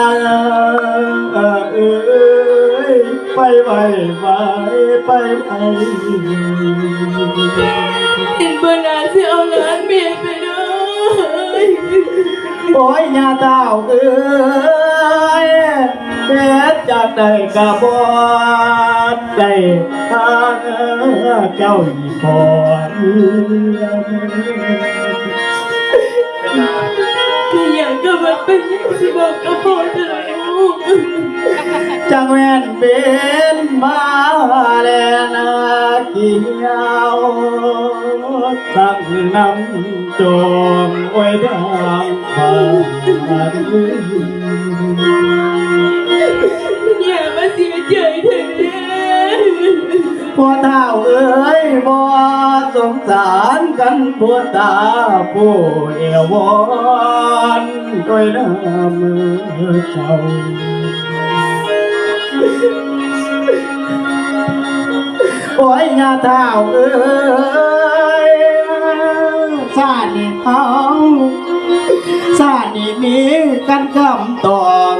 ເອີຍ ໄປໄວ ໄວ ໄປໄວ ເຫັນບໍ່ໜ້າຊິເອົາຫຼານແມ່ໄປເດີ. ໂອ້ຍ ຍ່າທ້າວເອີຍ ເຮັດຈັ່ງໃດກໍບໍ່ໄດ້ ພາເຈົ້າອີ່ພໍ່ເອີຍ ມີຫຍັງກໍບໍ່ເປັນຫຍັງ ຊິບອກກັບພໍ່ເທື່ອລະລູກ ຈັ່ງແມ່ນເປັນມາແລນາກຽວ ຕັ້ງນຳຈອງ ໂອ້ຍ ດາງ ບ້ານ ຢ່າມາເສຍໃຈແທ້ເດ້ ພໍ່ທ້າວເອີຍ ບໍ່ສົງສານກັນພຸດທາ ຜູ້ເອວວອນໂດຍນາມເຈົ້າ ໂອ້ຍ ຍ່າທ້າວເອີຍ ຊາດນີ້ເຮົາ ຊາດນີ້ມີກັນຄຳຕອງ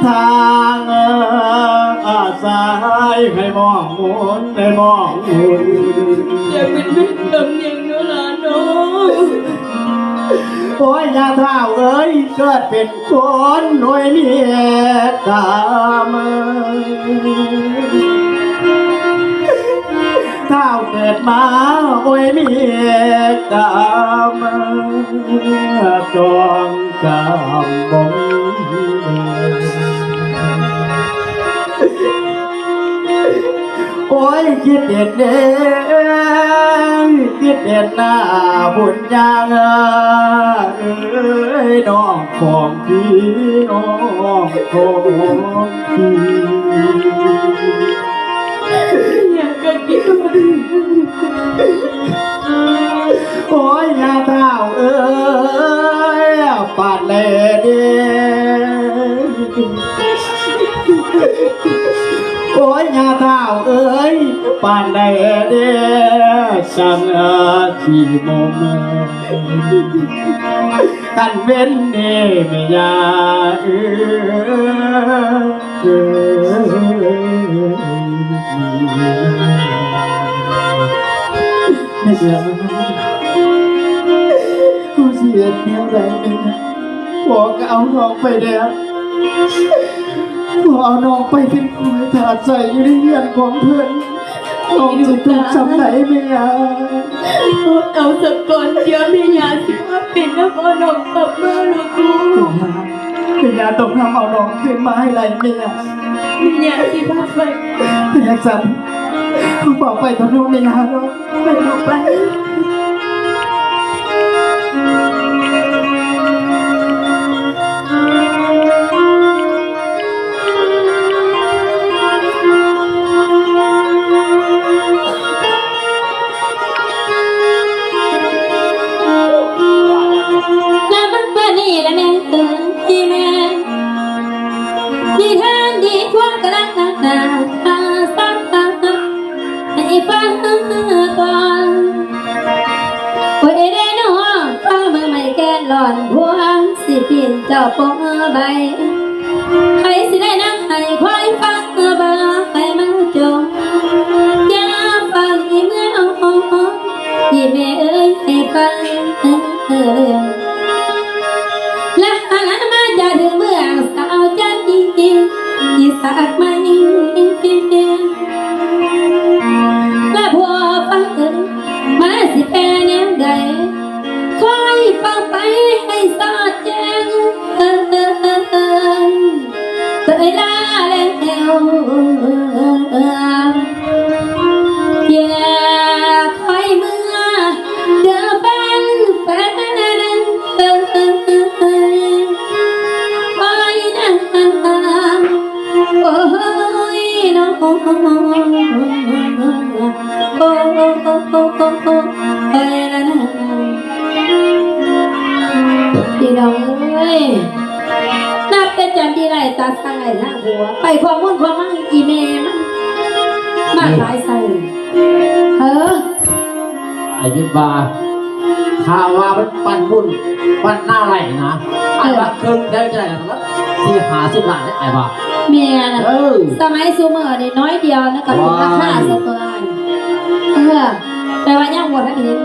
ທາງອາສາຍໃຫ້ມອງມົນ ໃຫ້ມອງມົນ ຢ່າເປັນເວນກັບຫຍັງເນາະຫຼານເນາະ ໂອ້ຍ ຍ່າທ້າວເອີຍ ເກີດເປັນ ຄົນໂດຍມີກາມ ທ້າວເກີດມາໂດຍມີກາມ ຈອງກາມບົງ ໂອ້ຍ ຄິດເດັດເດ້ ຄິດເດັດໜ້າບຸນຍາງເອີຍ ນ້ອງຂອງພີ່ ນ້ອງຂອງພີ່ ຢາກະກິນ ໂອ້ຍ ຍ່າທ້າວເອີຍ ປານໃດເດ້ ໂອ້ຍ ຍ່າທ້າວເອີຍ ປານໃດເດ້ ສັງອາທິມົງ ຄັນເວັນນີ້ແມ່ຍ່າເອີຍ ເອີຍ ແມ່ຍ່າ ເຮົາຊິເຮັດແນວໃດແມ່? ພໍ່ກໍເອົານ້ອງໄປແລ້ວ ພໍ່ເອົານ້ອງໄປເປັນຜູ້ທາດໃຊ້ຢູ່ໃນເຮືອນຂອງເພິ່ນ ນ້ອງຊິທຸກສ່ຳໃດແມ່ຍ່າ? ອົດເອົາສາກ່ອນ ດຽວແມ່ຍ່າຊິພາໄປນຳເອົານ້ອງກັບມາລູກໆ ແມ່ຍ່າຕ້ອງນຳເອົານ້ອງຄືນມາໃຫ້ໄດ້ແມ່ຍ່າ ແມ່ຍ່າຊິພາໄປ ຖ້າຈັ່ງຊັ້ນ ພວກເຮົາໄປກັນເນາະແມ່ຍ່າເນາະ ໄປລູກໄປ. ນະບັດນີ້ລະແມ່ນ ທີ່ແມ່ນ ນິທານດີຄວາມກະລັງໜ້າ ໃຫ້ຟັງກ່ອນ. ຫຼອນພວງຊິປິ່ນເຈົ້າປົກໃບ ໃຜຊິໄດ້ນາງໃຫ້ຄອຍຟັງເອີບາໃຫ້ມັນຈົງ ຢ່າຟັງອີເມືອງ ອີແມ່ເອີຍໃຫ້ຟັງ ລະມາຈາກເມືອງສາວຈັນ ອີສາກໄມ້ ລະພວກຟັງເອີຍ ມາຊິແປແນວໃດ ຄອຍຟັງໄປໃຫ້ສອດແຈ້ງ ເອີຍລາແລ້ວ ຢ່າຄອຍເມືອເດີແຟນ ແຟນ ໂອ້ຍນາງ ໂອ້ຍນ້ອງ ໂອ້ຍນາງ ພີ່ນ້ອງເອີຍ ນັບແຕ່ຈັນທີ່ໄດ້ຕັດສັ່ງໃຫ້ທາງຜົວ ໄປຂອບບຸນຂອບຄຸນອີແມ່ມັນ ມາຂາຍໃສ່ ເອີ ອ້າຍຄິດວ່າ ຖ້າວ່າມັນປັນບຸນ ປັນໜ້າໄຫຼນະ ເອີ ອ້າຍວ່າເຄິ່ງແຖວຈະໄດ້ປະມານສີ່ຫ້າສິບລ້ານເດ້ ອ້າຍວ່າ ແມ່ນ ເອີ ສະໄໝຊຸມື້ນີ້ໜ້ອຍດຽວນະ ກະເປັນລາຄາ ວ້າຍ ຊະຕົວອ້າຍ ເອີ ແຕ່ວ່າຍັງບໍ່ທັນເຫັນ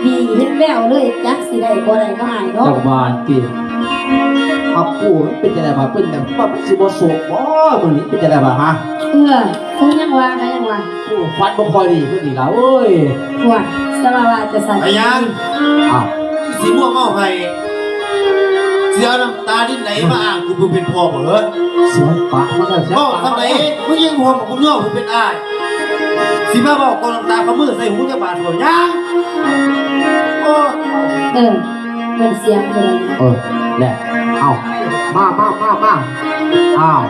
ດີເຫັນແວວເລີຍ ຈັກຊິໄດ້ບໍ່ໄດ້ເນາະອ້າຍເນາະ ຈັກວ່າຕິ ອາ ປູ ມັນເປັນຈັ່ງໃດວະ ເປັນແບບວ່າມັນຊິບໍ່ໂສກບໍ່ ມື້ນີ້ເປັນຈັ່ງໃດວະ ຮະ ເອີ ກໍຍັງວ່າ ກໍຍັງວ່າ ໂອ້ ຝັນບໍ່ຄ່ອຍດີຄືນີ້ລະເອີຍ ໂອ້ຍ ສະວ່າວ່າຈະໃສ່ ໄປຫຍັງ ອ້າວ ຊິມົວເມົາໃຫ້ ຊິເອົານ້ຳຕາດິນໃດມາອ້າງກູເປັນພໍ່ບໍ່ເອີຍ ສຽງປາກມັນກໍແຊບ ເວົ້າສ່ຳໃດ ມຶງຍັງຫ່ວງບຸນຍອງຜູ້ເປັນອ້າຍ ຊິມາເວົ້າກ່ອນນ້ຳຕາຂະມືໃສ່ຫູຈັກບາດບໍ່ ຫຍັງ ໂອ້ ເອີ ເປັນສຽງເພິ່ນ ເອີ ແຫຼະ ເອົ້າ ມາ ມາ ມາ ມາ ອ້າວ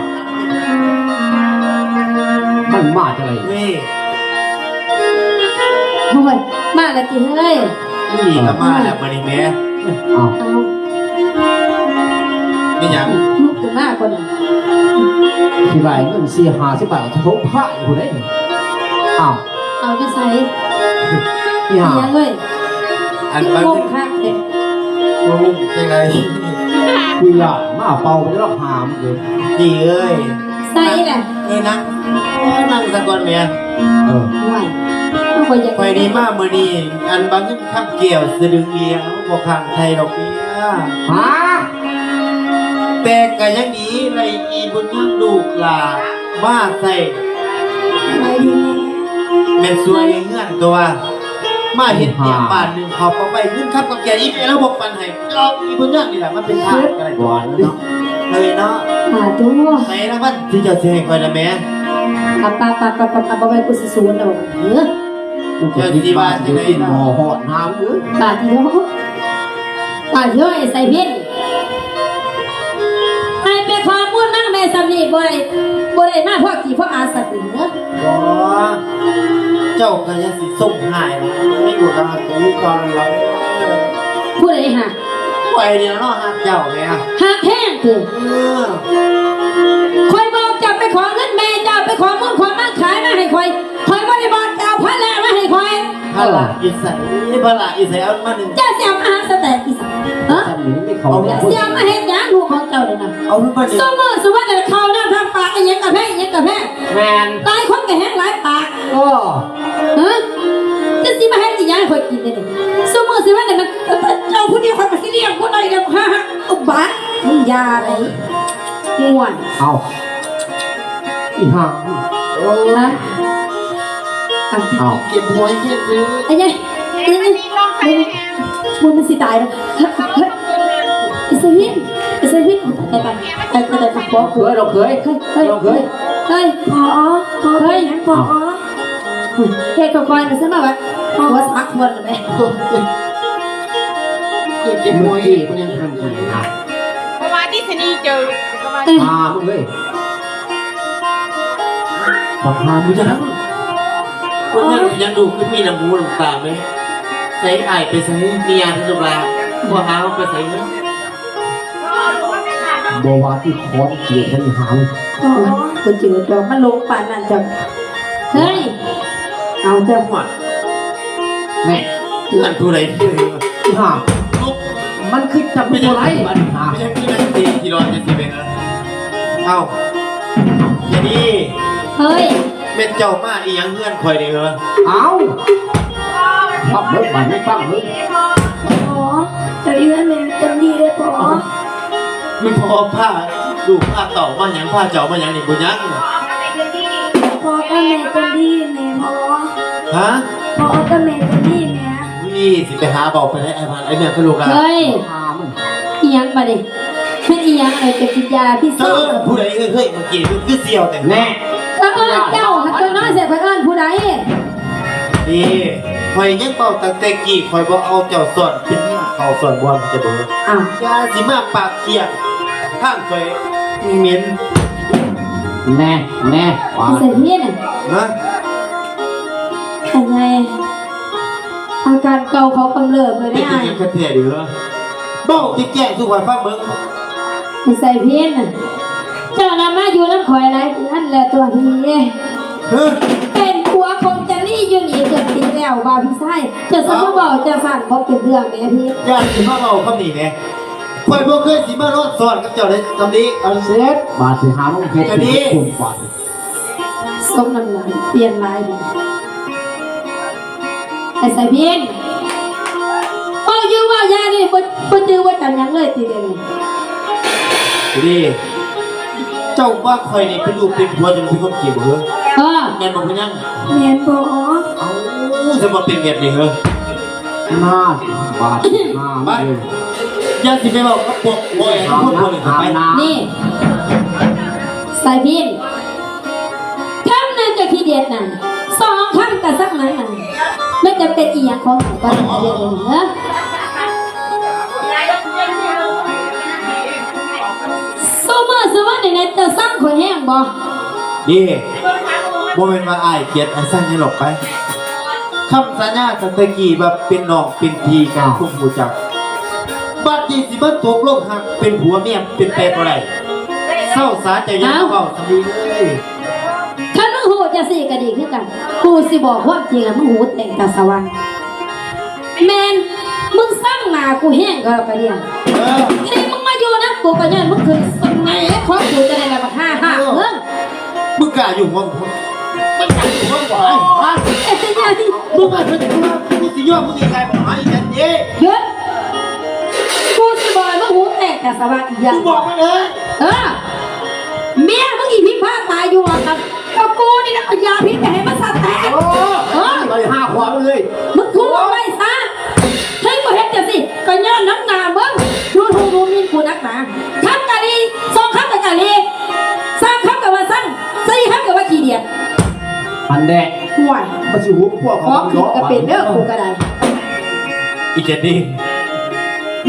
ມັນມາຈັ່ງໃດ ນີ້ ໂອ້ຍ ມາແລ້ວຕິເຮີ້ຍ ນີ້ກໍມາແລ້ວບັດນີ້ແໝ ເອົ້າ ເອົ້າ ແມ່ນຫຍັງ ລຸກຂຶ້ນມາກ່ອນ ຊິໄດ້ເງິນສີ່ຫ້າສິບບາດ ໂທພະຢູ່ພຸ້ນເດ້ ເອົ້າ ເອົາຢູ່ໃສ ອີຫຍັງ ອີຫຍັງເອີຍ ອັນວ່າ ງງຄັກແທ້ ງງຈັ່ງໃດ ກູຢ້ານມາເປົ່າບໍ່ໄດ້ດອກຫາມເອີຍ ພີ່ເອີຍ ໃສລະ ເອີ ນັ່ງ ນັ່ງສາກ່ອນແໝ ເອີ ໂອ້ຍ ຂ້ອຍຢາກ ຂ້ອຍນີ້ມາມື້ນີ້ ອັນວ່າເງິນຄຳແກ້ວສະດຶງດຽວ ບໍ່ຄ້າງໃຜດອກເມຍ ຮະ ແຕ່ກະຍັງດີ ໄດ້ອີ່ບຸນຍາມລູກຫຼ້າມາໃຊ້ ສະບາຍດີແມ່ ແມ່ນຊ່ວຍເຮືອນຕົວະ ມາເຮັດວຽກບ້ານໜຶ່ງເຂົ້າປະໄວ້ ເງິນຄຳກັບແກ່ອີ່ແມ່ລາວບໍ່ປັນໃຫ້ ເອົາອີ່ບຸນຍາມນີ້ລະມາເປັນທາດກໍໄດ້ຕົວະເນາະ ເອີຍເນາະ ສາທຸ ໃສ່ລາງວັນທີ່ເຈົ້າຊິໃຫ້ຂ້ອຍນະແມ່ ປະ ປະ ປະ ປະ ປະ ບໍ່ແມ່ນກູຊິສູນແລ້ວ ເອີ ກູກໍຄິດວ່າຊິໄດ້ກິນໝໍ້ຮອດນ້ຳເອີຍ ບາດເດີ ບາດເດີ ໄອ້ໄຊເພັນ ໃຫ້ໄປຂໍມູນນຳແມ່ສ່ຳນີ້ ບໍ່ໄດ້ ບໍ່ໄດ້ມາພໍກີພໍອາສັກໜຶ່ງເດີ ບໍ່ ເຈົ້າກໍຢ່າຊິສົ່ງຮ້າຍຫຼາຍ ໃຫ້ກູກໍຮັກເຈົ້າຄືເກົ່ານັ້ນລະ ຜູ້ໃດຮັກ? ຂ້ອຍນີ້ລະເນາະ ຮັກເຈົ້າແໝ ຮັກແຮງຕິ? ເອີ ຂ້ອຍບອກເຈົ້າໄປຂໍເງິນແມ່ເຈົ້າ ໄປຂໍມູນຂອງມັນຂາຍມາໃຫ້ຂ້ອຍ ຂ້ອຍບໍ່ໄດ້ບອກເຈົ້າ ພາລະມາໃຫ້ຂ້ອຍ ພາລະຢູ່ໃສ? ພາລະຢູ່ໃສ? ເອົາມາໜຶ່ງ ເຈົ້າຊິເອົາມາຫາສະແຕກອີ່ຫຍັງ? ຮະ? ເອົາມາ ເຈົ້າຊິເອົາມາເຮັດຫຍັງລູກຂອງເຈົ້ານີ້ນະ? ເອົາມາ ຊຸມື້ຊຸວັນເຂົ້ານ້ຳທຳປາກ ອີ່ຫຍັງກະແພງ ອີ່ຫຍັງກະແພງ ແມ່ນ ຫຼາຍຄົນກະແຮງຫຼາຍປາກ ເອີ ຮະ? ເຈົ້າຊິມາເຮັດອີ່ຫຍັງໃຫ້ຂ້ອຍກິນເດນີ້? ຊຸມື້ຊຸວັນນີ້ມັນ ເຈົ້າຜູ້ດຽວຂ້ອຍກະຊິລ້ຽງບໍ່ໄດ້ດອກ ຮະ ຮະ ເອົາບາດ ມຶງຢ່າໄດ໋ ໂອ້ຍ ເອົ້າ ອີ່ຫ່າ ຮະ ເອົ້າ ເກັບຫວຍເຮັດເລີຍ ອັນນີ້ ອັນນີ້ ມັນ ມັນຊິຕາຍແລ້ວ ເຮີ້ຍ ເຮີ້ຍ ອີ່ເຊວິນ ອີ່ເຊວິນ ຕາຍ ຕາຍ ຕາຍ ຕາຍ ຕາຍ ຕາຍ ຕາຍ ຕາຍ ຕາຍ ເຄີຍ ເຄີຍ ເຄີຍ ເຄີຍ ພໍ່ ພໍ່ ເຄີຍ ພໍ່ ເຮັດຂ້ອຍໆ ຊັ້ນມາວ່າ ຫົວສັກຫົວແມ່ ເກັບຫວຍ ເມື່ອກີ້ເພິ່ນຍັງທັນຢູ່ນະ ເພາະວ່າທີ່ສະນີເຈີ ເອີ ອ່າ ມຶງເອີຍ ບັກຫາມ ມຶງຈະນັ່ງ ຄົນນັ້ນຍັງດູຄືມີນ້ຳຫູນ້ຳຕາເລີຍ ໃສອ້າຍໄປໃສ ເມຍທີ່ລູກຫຼານ ບໍ່ຫາເຮົາໄປໃສເລີຍ ບໍ່ວ່າທີ່ຂອງເກີດໃນຫາງ ໂອ້ຍ ບໍ່ເຈີດອກ ມັນຫຼົງປານນັ້ນເຈົ້າ ເຮີ້ຍ ເອົາເຈົ້າ ແມ່ ເພື່ອນຜູ້ໃດເທື່ອ ອີ່ຫ່າ ລຸກ ມັນຄືຈຳບໍ່ໄດ້ບັດນີ້ຫາ ເປັນຫຍັງຄືນັ່ງຕີຂີ້ຮ້ອນຈັ່ງຊີ້ແມ່ນ? ເອົ້າ ຍາຍດີ ເຮີ້ຍ ແມ່ນເຈົ້າມາອີ່ຫຍັງເຮືອນຂ້ອຍນີ້ເຫີ? ເອົ້າ ຟັງເບິ່ງ ບາດນີ້ຟັງເບິ່ງ ພໍ່ ເຈົ້າຢູ່ເຮືອນແມ່ຈັນດີເດີພໍ່. ແມ່ນພໍ່ພາລູກພາເຕົ້າມາຫຍັງ? ພາເຈົ້າມາຫຍັງນີ້? ບໍ່ຫຍັງ ພໍ່ກັບແມ່ຈັນດີແມ່ພໍ່. ຮະ? ພໍ່ກັບແມ່ຈັນດີແມ່. ນີ້ຊິໄປຫາເວົ້າໄປໄດ້ ອ້າຍວ່າອ້າຍເມືອງກັບລູກຫຼານ. ເຮີ້ຍ ອີ່ຫຍັງບາດນີ້? ເຮັດອີ່ຫຍັງໃຫ້ເປັນກິນຢາພິເສດ? ເຈົ້າເອີ້ນຜູ້ໃດ? ເຮີ້ຍ ເຮີ້ຍ ເມື່ອກີ້ຄືສ່ຽວແທ້ແນ່. ກໍເອີ້ນເຈົ້າຫັ້ນຕົວະ ໃສ່ເພິ່ນເອີ້ນຜູ້ໃດ? ນີ້ ຂ້ອຍຍັງເວົ້າຕັ້ງແຕ່ກີ້ ຂ້ອຍບໍ່ເອົາເຈົ້າຊ້ອນເປັນເມຍເຂົ້າຊ້ອນບ່ອນ ເຈົ້າເບິ່ງ. ອ້າວ ຢ່າຊິມາປາກກຽງທາງຂ້ອຍເໝັນ. ແນ່ ແນ່ ໄປໃສພີ້ນະ? ຮະ? ອັນໃຫຍ່ ອາການເກົ່າເຂົາກຳເລີບເລີຍເດ້ ເປັນຫຍັງກັນແທ້ເດີ? ເວົ້າແຈ້ງໆສູ່ຂ້ອຍຟັງເບິ່ງ. ນິໄສພີ້ນນະ ເຈົ້ານະມາຢູ່ນຳຂ້ອຍຫຼາຍເດືອນແລ້ວຕົວະພີ້. ເຮີ້ຍ ເປັນຜົວຂອງຈັນນີຢູ່ນີ້ເກືອບປີແລ້ວ ວ່າພີ່ຊາຍ ເຈົ້າຊິມາເວົ້າຈັ່ງຊັ້ນ ບໍ່ເປັນເລື່ອງແໝ່ພີ້. ຢ່າຊິມາເວົ້າຄຳນີ້ແໝ່ ຂ້ອຍບໍ່ເຄີຍຊິມານອນຊ້ອນກັບເຈົ້າເດ້ ກຳລີ. ເອົາເສັດ ບາດຊິຫາມຶງເຮັດ ກຳລີ ເປັນຄົນບາດ. ສົມນ້ຳໜ້າ ປ່ຽນຫຼາຍເດ. ໄອ້ສາຍພິນ ເວົ້າຢູ່ເວົ້າຢານີ້ ບໍ່ ບໍ່ຈື່ບໍ່ຈຳຫຍັງເລີຍຕິດຽວນີ້? ດີ ເຈົ້າວ່າຂ້ອຍນີ້ເປັນລູກເປັນຜົວ ຈັ່ງເປັນຄວາມຈິງເດີ. ເອີ ແມ່ນບໍ່ ແມ່ນຫຍັງ? ແມ່ນບໍ່? ເອົ້າ ສະມາເປັນແບບນີ້ເຮີ. ນານ ບາດ ມາ ມາເລີຍ. ຢ່າຊິໄປເວົ້າກັບພວກ ບໍ່ແອນກັບພວກ ພວກນີ້ໄປ. ນີ້ ສາຍພິນ ຄຳນັ້ນກໍຂີ້ດຽດນັ້ນ ສອງຄຳກໍຊ່າງມັນນັ້ນ ມັນຈະເປັນອີ່ຫຍັງຂອງມັນກໍໄດ້ດຽວນີ້ເຮີ. ຊຸມື້ຊຸວັນນີ້ນະ ເຈົ້າຊັງຂ້ອຍແຮງບໍ່? ດີ ບໍ່ແມ່ນວ່າອ້າຍກຽດອ້າຍຊັງຫຍັງດອກໄປ. ຄຳສັນຍາຕັ້ງແຕ່ກີ້ວ່າເປັນນ້ອງເປັນພີ່ກັນ ເຈົ້າ ຄົງຮູ້ຈັກ ບັດນີ້ຊິມາຕົກລົງຮັກເປັນຜົວເມຍ ເປັນໄປບໍ່ໄດ້. ເຊົາສາເຈົ້າຢ່າມາເວົ້າສຳນີ້ເອີຍ. ຄັນມຶງຮູ້ຈັ່ງຊີ້ກໍດີຄືກັນ ກູຊິບອກຄວາມຈິງໃຫ້ມຶງຫູແຕກຕາສະຫວ່າງ. ແມ່ນ ມຶງຊັງໜ້າກູແຮງກໍແລ້ວກໍດີ. ເອີ ທີ່ມຶງມາຢູ່ນຳກູກໍຍ້ອນມຶງຂຶ້ນສະແໜຂອງກູຈັ່ງໃດລະບັກຫ່າຫາກ ເອີ ມຶງ. ມຶງກ້າຢູ່ຫົວກູ ມຶງກ້າຢູ່ຫົວກູ ໄອ້ຫາ ເຮັດຈັ່ງໃດ? ມຶງມາເຮັດຫຍັງ? ກູຊິຍອມມຶງງ່າຍໆບໍ່? ຫາອີ່ແຕນເອ. ຢຸດ! ກູຊິບອກໃຫ້ມຶງຫູແຕກຕາສະຫວ່າງອີກຢ່າງ. ມຶງບອກມັນເອີ. ເອີ ເມຍມຶງອີພິມພາຕາຍຢູ່ວ່າກັນ ກໍກູນີ້ນະເອົາຢາພິດໄປໃຫ້ມັນສະແຕກ. ໂອ້ ເອີ ໄປຫາຂວາເລີຍ ມຶງທຸບເອົາໄວ້ຊະ. ເຮີ້ຍ ບໍ່ເຮັດຈັ່ງຊີ້ ກໍຍ້ອນນ້ຳໜ້າມຶງດູຖູດູໝິ່ນກູນັກໜາ. ຄຳກະລີ ສອງຄຳກໍກະລີ ສາມຄຳກໍວ່າຊັງ ສີ່ຄຳກໍວ່າຂີ້ດຽດ. ອັນແດະ ຫ້ວຍ ມັນຊິຫູພວກ ຂໍຂຶ້ນກໍເປັນເດີ ກູກໍໄດ້. ອີເຈນນີ້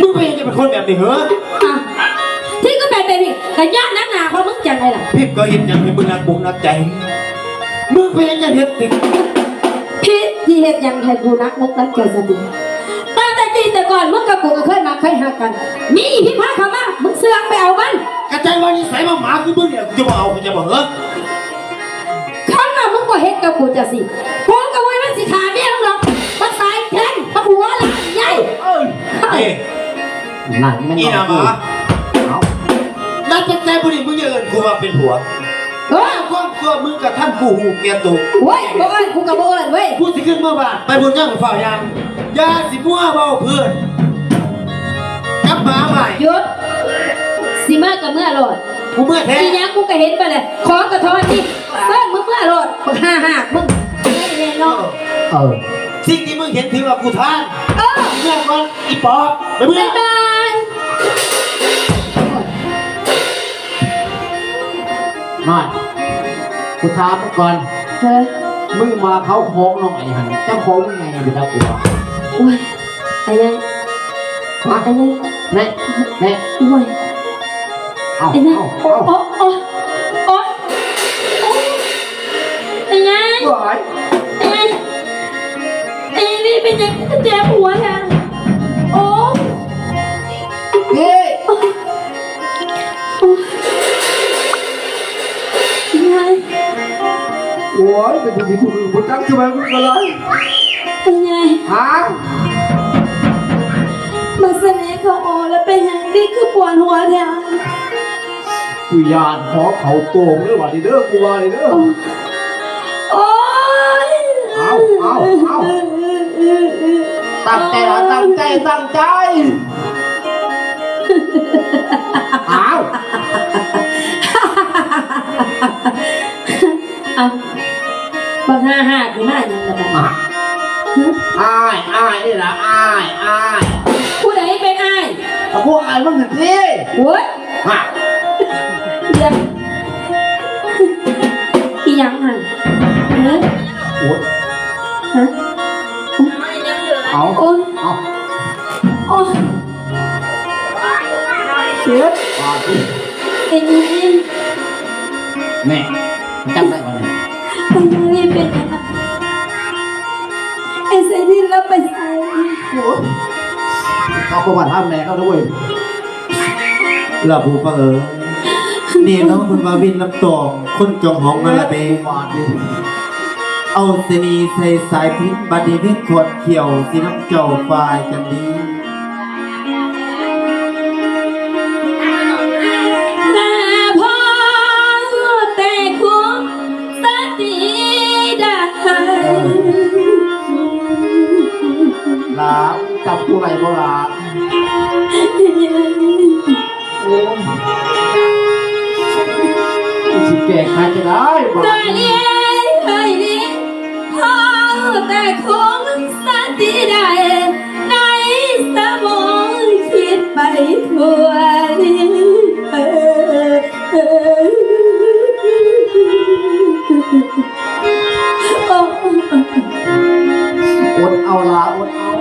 ມຶງເປັນຫຍັງຈະເປັນຄົນແບບນີ້ເຮີ? ອ່ະ ທີ່ກູເປັນແບບນີ້ ກະຍ້ອນນ້ຳໜ້າຂອງມຶງຈັ່ງໃດລະ? ພິມກໍເຮັດຫຍັງໃຫ້ມຶງໜັກອົກໜັກໃຈ? ມຶງເປັນຫຍັງຈັ່ງເຮັດຕິ? ພິມທີ່ເຮັດຫຍັງໃຫ້ກູໜັກອົກໜັກໃຈຊັ້ນຕິ? ຕັ້ງແຕ່ກີ້ແຕ່ກ່ອນ ມຶງກັບກູກໍເຄີຍມັກເຄີຍຮັກກັນ ມີອີພິມພາເຂົ້າມາ ມຶງເຊື່ອງໄປເອົາມັນ. ກະຈັ່ງວ່ານິໄສໝາໆຄືມຶງນີ້ ກູຈະບໍ່ເອົາ ກູຈະບໍ່ເຮີ? ຄັນວ່າມຶງບໍ່ເຮັດກັບກູຈັ່ງຊີ້ ກູກໍບໍ່ແມ່ນຊິຂ້າເມຍມຶງດອກ ບັກສາຍແຂນ ບັກຫົວລ້ານໃຫຍ່. ເອີ ເອີ ເອີ ນັ້ນແມ່ນອີ່ໜ້າໝາ. ເອົ້າ ນັບຕັ້ງແຕ່ມື້ນີ້ມຶງຢ່າເອີ້ນກູວ່າເປັນຜົວ. ເອີ ຄວາມຊົ່ວມຶງກະທຳກູຮູ້ແກ່ໂຕ. ໂອ້ຍ ບໍ່ເອີ້ນ ກູກໍບໍ່ເອີ້ນເວີຍ. ກູຊິຂຶ້ນເມືອບ້ານ ໄປບຸນຍາມຟ້າວຍ່າງ. ຢ່າຊິມົວເວົ້າເພີ້ນ ກັບໝາໝ້າຍ. ຢຸດ! ຊິເມືອກໍເມືອໂລດ. ກູເມືອແທ້. ອີ່ຫຍັງກູກໍເຫັນໄປແລ້ວ ຂໍກະທອນນີ້. ເຊີນມຶງເມືອໂລດ ບັກຫ່າຫາກມຶງ. ເອີ ເອີ ສິ່ງທີ່ມຶງເຫັນຖືວ່າກູທ່ານ. ເອີ ເມືອກ່ອນ ອີປອບ. ໄປເມືອ. ບາຍບາຍ. ນ້ອຍ ກູຖາມມຶງກ່ອນ. ເອີ ມຶງວ່າເຂົາຂອງນ້ອຍຫັ້ນ ເຈົ້າຂອງມັນໃຫຍ່ຢູ່ດອກ. ໂອ້ຍ ໄອ້ໃຫຍ່ ຮະ? ໄອ້ໃຫຍ່ ແນ່ ແນ່ ໂອ້ຍ ເອົາ ໄອ້ໃຫຍ່ ເອົາ ໂອ້ ເອົາ ໂອ້ ໂອ້ ໂອ້ ໄອ້ໃຫຍ່ ໂອ້ຍ ໄອ້ໃຫຍ່ ໄອ້ນີ້ເປັນຫຍັງເຈັບຫົວແທ້? ໂອ້ ເຮີ້ຍ ໂອ້ຍ ໂອ້ຍ ຍາຍ ໂອ້ຍ ເປັນຜູ້ທີ່ຜູ້ອື່ນບໍ່ຈັກ ສະບາຍບໍ່ສະບາຍ ຍາຍ ຮະ? ມາສະເໜ່ເຂົາອອກ ນີ້ຄືປວດຫົວແທ້. ກູຢ້ານຂໍເຂົ້າໂຕເດີບາດນີ້ເດີ ກູວ່ານີ້ເດີ. ໂອ້ຍ ເອົາ ເອົາ ເອົາ ຕັ້ງໃຈລະ ຕັ້ງໃຈ ຕັ້ງໃຈ. ອ້າວ ເອົາ ບັກຫ່າຫາກນີ້ມາຫຍັງລະບັດນີ້? ອ້າຍ ອ້າຍນີ້ລະ ອ້າຍ ອ້າຍ. ຜູ້ໃດເປັນອ້າຍ? ກະພວກອ້າຍມຶງຫັ້ນຕິ. ໂອ້ຍ ຮະ ດຽວ ອີ່ຫຍັງຫັ້ນ? ເອີ ໂອ້ຍ ຮະ ເອົາ ໂອ້ຍ ເອົາ ໂອ້ຍ ເຈັບ ບາດນີ້ ເປັນຫຍັງ? ແນ່ ຈຳໄດ້ບໍ່ນີ້? ໄອ້ໄຊນິນເປັນຫຍັງ? ໄອ້ໄຊນິນລາວໄປໃສ? ໂອ້ຍ ເຂົາບໍ່ມາຖາມແມ່ເຂົາເດີເວີຍ. ລາຜູ້ຟັງເອີຍ ນີ້ເນາະເພິ່ນວ່າວິນນ້ຳຕອງ ຄົນຈອງຫ້ອງນັ້ນລະເດ້. ເອົາສະນີໃສ່ສາຍພິນ ບັດນີ້ເພັດຂອດຂຽວ ຊິນຳເຈົ້າຝ່າຍກັນດີ. ແຕ່ພໍແຕ່ຄົງສະຕິໄດ້. ຫຼານຈຳຜູ້ໃດບໍ່ຫຼານ? ໂອ້ຍ ຊິແກ້ໄຂຈະໄດ້ບາດນີ້. ເອີຍ ພໍແຕ່ຄົງສະຕິໄດ້ ໃນສະໝອງຄິດໄປທົ່ວ. ອົດເອົາຫຼ້າ ອົດເອົາ.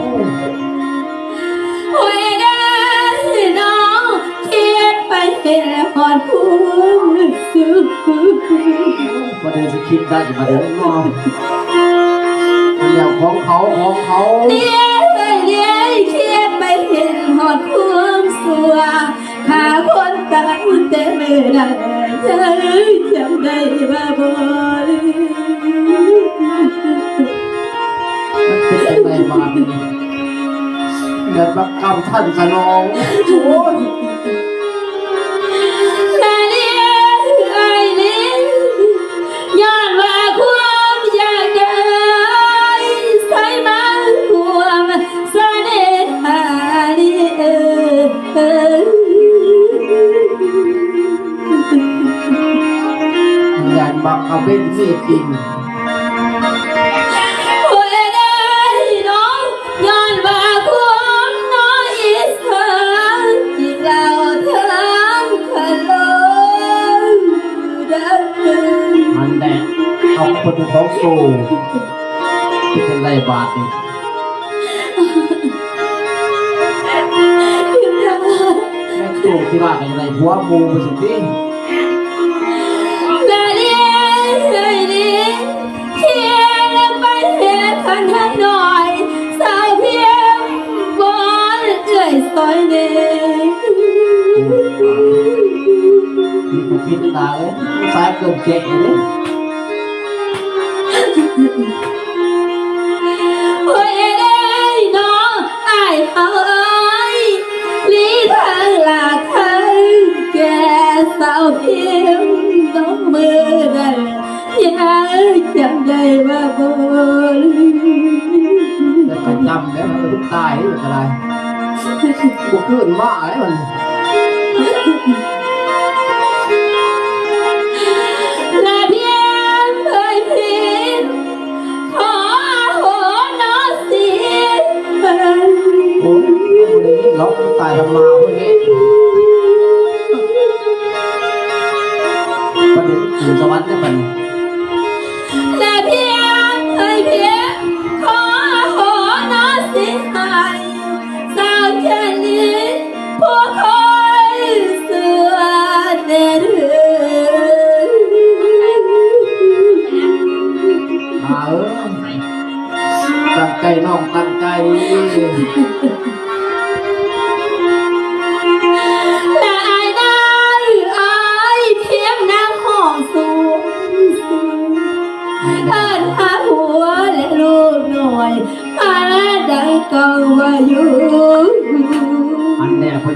ໂອ້ຍເດີນ້ອງ ຄິດໄປເຫັນຮອດຄວາມສຸກ. ບໍ່ໄດ້ຊິຄິດໄດ້ບັດນີ້ເນາະ ເລື່ອງຂອງເຂົາ ຂອງເຂົາ. ເດ ເດ ຄິດໄປເຫັນຮອດຄວາມຊົ່ວ ຂ້າຄົນເກົ່າແຕ່ເມື່ອໃດ ຍັງຈຳໄດ້ວ່າບໍ່ລືມ. ມັນເປັນຈັ່ງໃດບາດນີ້? ແບບວ່າກຳທັນສະໜອງ ໂອ້ຍ. ລາລີ ເອີຍລີ ຍ້ອນວ່າຄວາມຢາກໄດ້ ໃສມາຮ່ວມສະເໜ່ຫາລີເອີຍ. ຢ້ານບັກກະເບັນມີຈິງ. ໂອ້ຍເດີນ້ອງ ຍ້ອນວ່າຄວາມນ້ອຍອີສານ ກິນເຫຼົ້າທາງຄະໂລ ອັນແດະ ເອົາຄົນເປັນຂອງໂຕ ເປັນຈັ່ງໃດບາດນີ້? ແມ່ນໂຕທີ່ວ່າກັນໄດ້ຜົວໝູ່ຊິຕິ. ລາລີ ເອີຍລີ ເຮັດໄປເຮັດຄັນໃຫ້ໜ້ອຍ ສາວພິມວອນເອື້ອຍຊ່ອຍແດ່. ມີຜູ້ຜິດຕາເອີຍ ສາຍເກີນແກ່ເດ້. ໂອ້ຍເດ້ນ້ອງ ອ້າຍເອີຍ ລີທາງລາກທາງແກ່ ສາວພິມນ້ອງມື້ໃດ ຍັງຈຳໄດ້ວ່າບໍ່ລືມ. ແຕ່ກໍຈຳແລ້ວ ເອີ ຕາຍແລ້ວກໍໄດ້ ບໍ່ຄືນມາແລ້ວມັນ. ລະພຽງເອີຍພຽງ ຂໍໂຫນະສິ. ໂອ້ຍ ບໍ່ໄດ້ຍິນດອກ ຕາຍທຳມາເວີຍເດ. ປະເດັນຂຶ້ນສະຫວັນແລ້ວບັດນີ້. ລະພຽງເອີຍພຽງ ຂໍໂຫນະສິໃຫ້ ສາວແຄນນີ້ ຜູ້ຄອຍສວດແດ່ເດີ. ອາເອີຍ ຕັ້ງໃຈນ້ອງ ຕັ້ງໃຈ. ລະອາຍນາຍ ອາຍພຽງນາງຫ້ອງສູງ ເອີ້ນຫາຜົວແລະລູກ.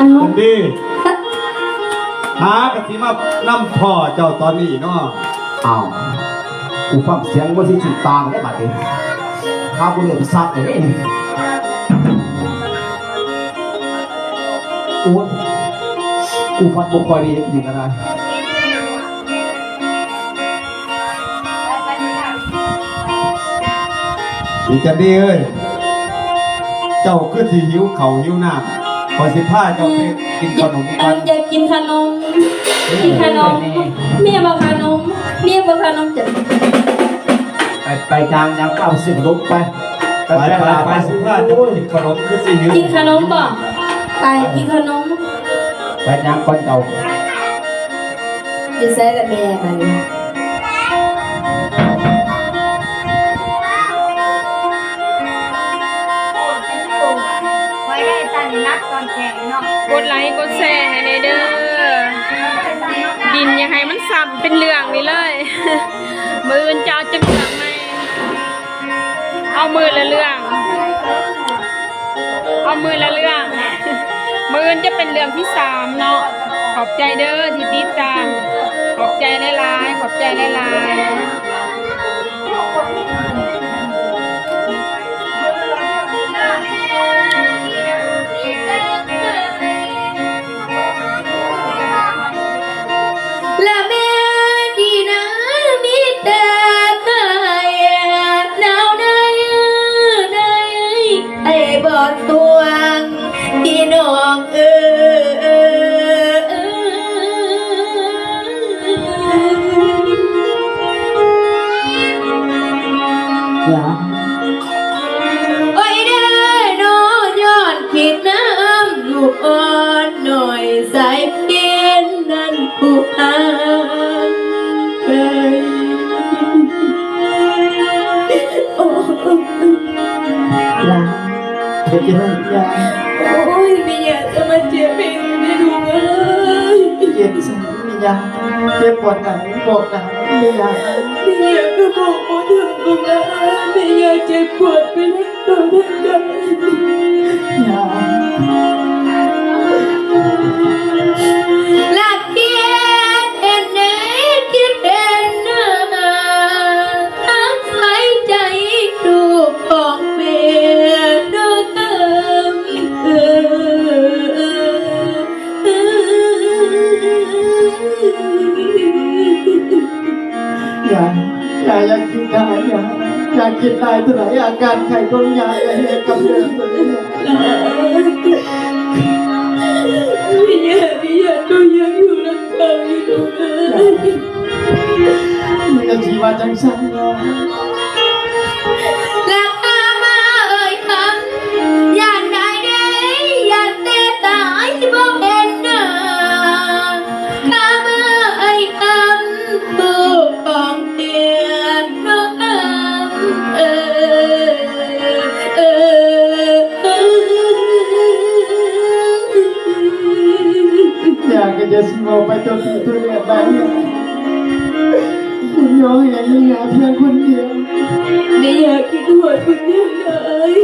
ອ້າວ ຈັນດີ ຫາກະຊິມານຳພໍ່ເຈົ້າຕອນນີ້ເນາະ. ອ້າວ ກູຟັງສຽງບໍ່ຊິສຸດຕາງເດ້ບາດນີ້ ຫາບໍ່ເລີ່ມຊັກເດ້ນີ້. ໂອ້ຍ ກູຝັນບໍ່ຄ່ອຍດີອີ່ຫຍັງກະໄດ້. ອີຈັນດີເອີຍ ເຈົ້າຄືຊິຫິວເຂົ້າຫິວນ້ຳ ຂ້ອຍຊິພາເຈົ້າໄປກິນຂະໜົມກ່ອນ. ເອີ ຢາກກິນຂະໜົມ ກິນຂະໜົມ ມີບໍ່ຂະໜົມ ມີບໍ່ຂະໜົມ? ຈັນ ໄປ ໄປຍ່າງ ຍ່າງໄປເອົາຊື້ຂະໜົມໄປ. ໄປ ໄປ ໄປ ໄປ ຊິພາເຈົ້າໄປກິນຂະໜົມ ຄືຊິຫິວ ກິນຂະໜົມບໍ່? ໄປກິນຂະໜົມ ໄປຍ່າງກ່ອນເຈົ້າ. ຢູ່ໃສລະແມ່ບັດນີ້? ກົດໄລກົດແຊໃຫ້ແດ່ເດີ ດິນຢ່າໃຫ້ມັນຊ້ຳເປັນເລື່ອງນີ້ເລີຍ. ມື້ອື່ນຈະເອົາຈັກເລື່ອງໃໝ່. ເອົາມື້ລະເລື່ອງ ເອົາມື້ລະເລື່ອງ ມື້ອື່ນຈະເປັນເລື່ອງທີສາມເນາະ. ຂອບໃຈເດີທີ່ຕິດຕາມ ຂອບໃຈຫຼາຍໆ ຂອບໃຈຫຼາຍໆ. ລະແມ່ດີນາມີແຕ່ກາຍໜາວໃນ ໃນ ໃຫ້ບໍ່ຊ່ວງພີ່ນ້ອງເອີຍ. ໂອ້ຍເດີເນາະ ຍ້ອນຄິດນຳລູກອ່ອນນ້ອຍສາຍເປັນນັ້ນຜູ້ຫ່າງໄກ. ໂອ້ ຫຼານ ເປັນຈັ່ງໃດຍາ? ໂອ້ຍ ແມ່ຍ່າຈະມາເຈັບເອງເດ້ລູກເອີຍ. ເຈັບຊັ້ນແມ່ຍ່າ ເຈັບບ່ອນໃດບອກນະແມ່ຍ່າ. ແມ່ຍ່າກະບອກບໍ່ຖືກລູກຫຼານ ແມ່ຍ່າເຈັບປວດໄປທັງໂຕທັງກາຍ. ຢ່າ ຢ່າ ຢ່າຄິດຫຼາຍ ຢ່າ ຢ່າຄິດຫຼາຍເທົ່າໃດ ອາການໄຂ້ຂອງຍ່າກະແຮງກຳເຣິບຕົວນີ້. ແມ່ຍ່າ ແມ່ຍ່າ ໂຕຍັງຢູ່ນຳເຂົາຢູ່ລູກເອີຍ. ຢ່າຊິວ່າຈັ່ງຊັ້ນນະ. ຢ່າ ກະຢ່າຊິເວົ້າໄປຕົວທີ່ຕົວແດນໄດ້. ບຸນຍອງໃຫ້ແມ່ຍ່າພຽງຄົນດຽວ. ແມ່ຍ່າຄິດຮອດບຸນຍອງຫຼາຍ.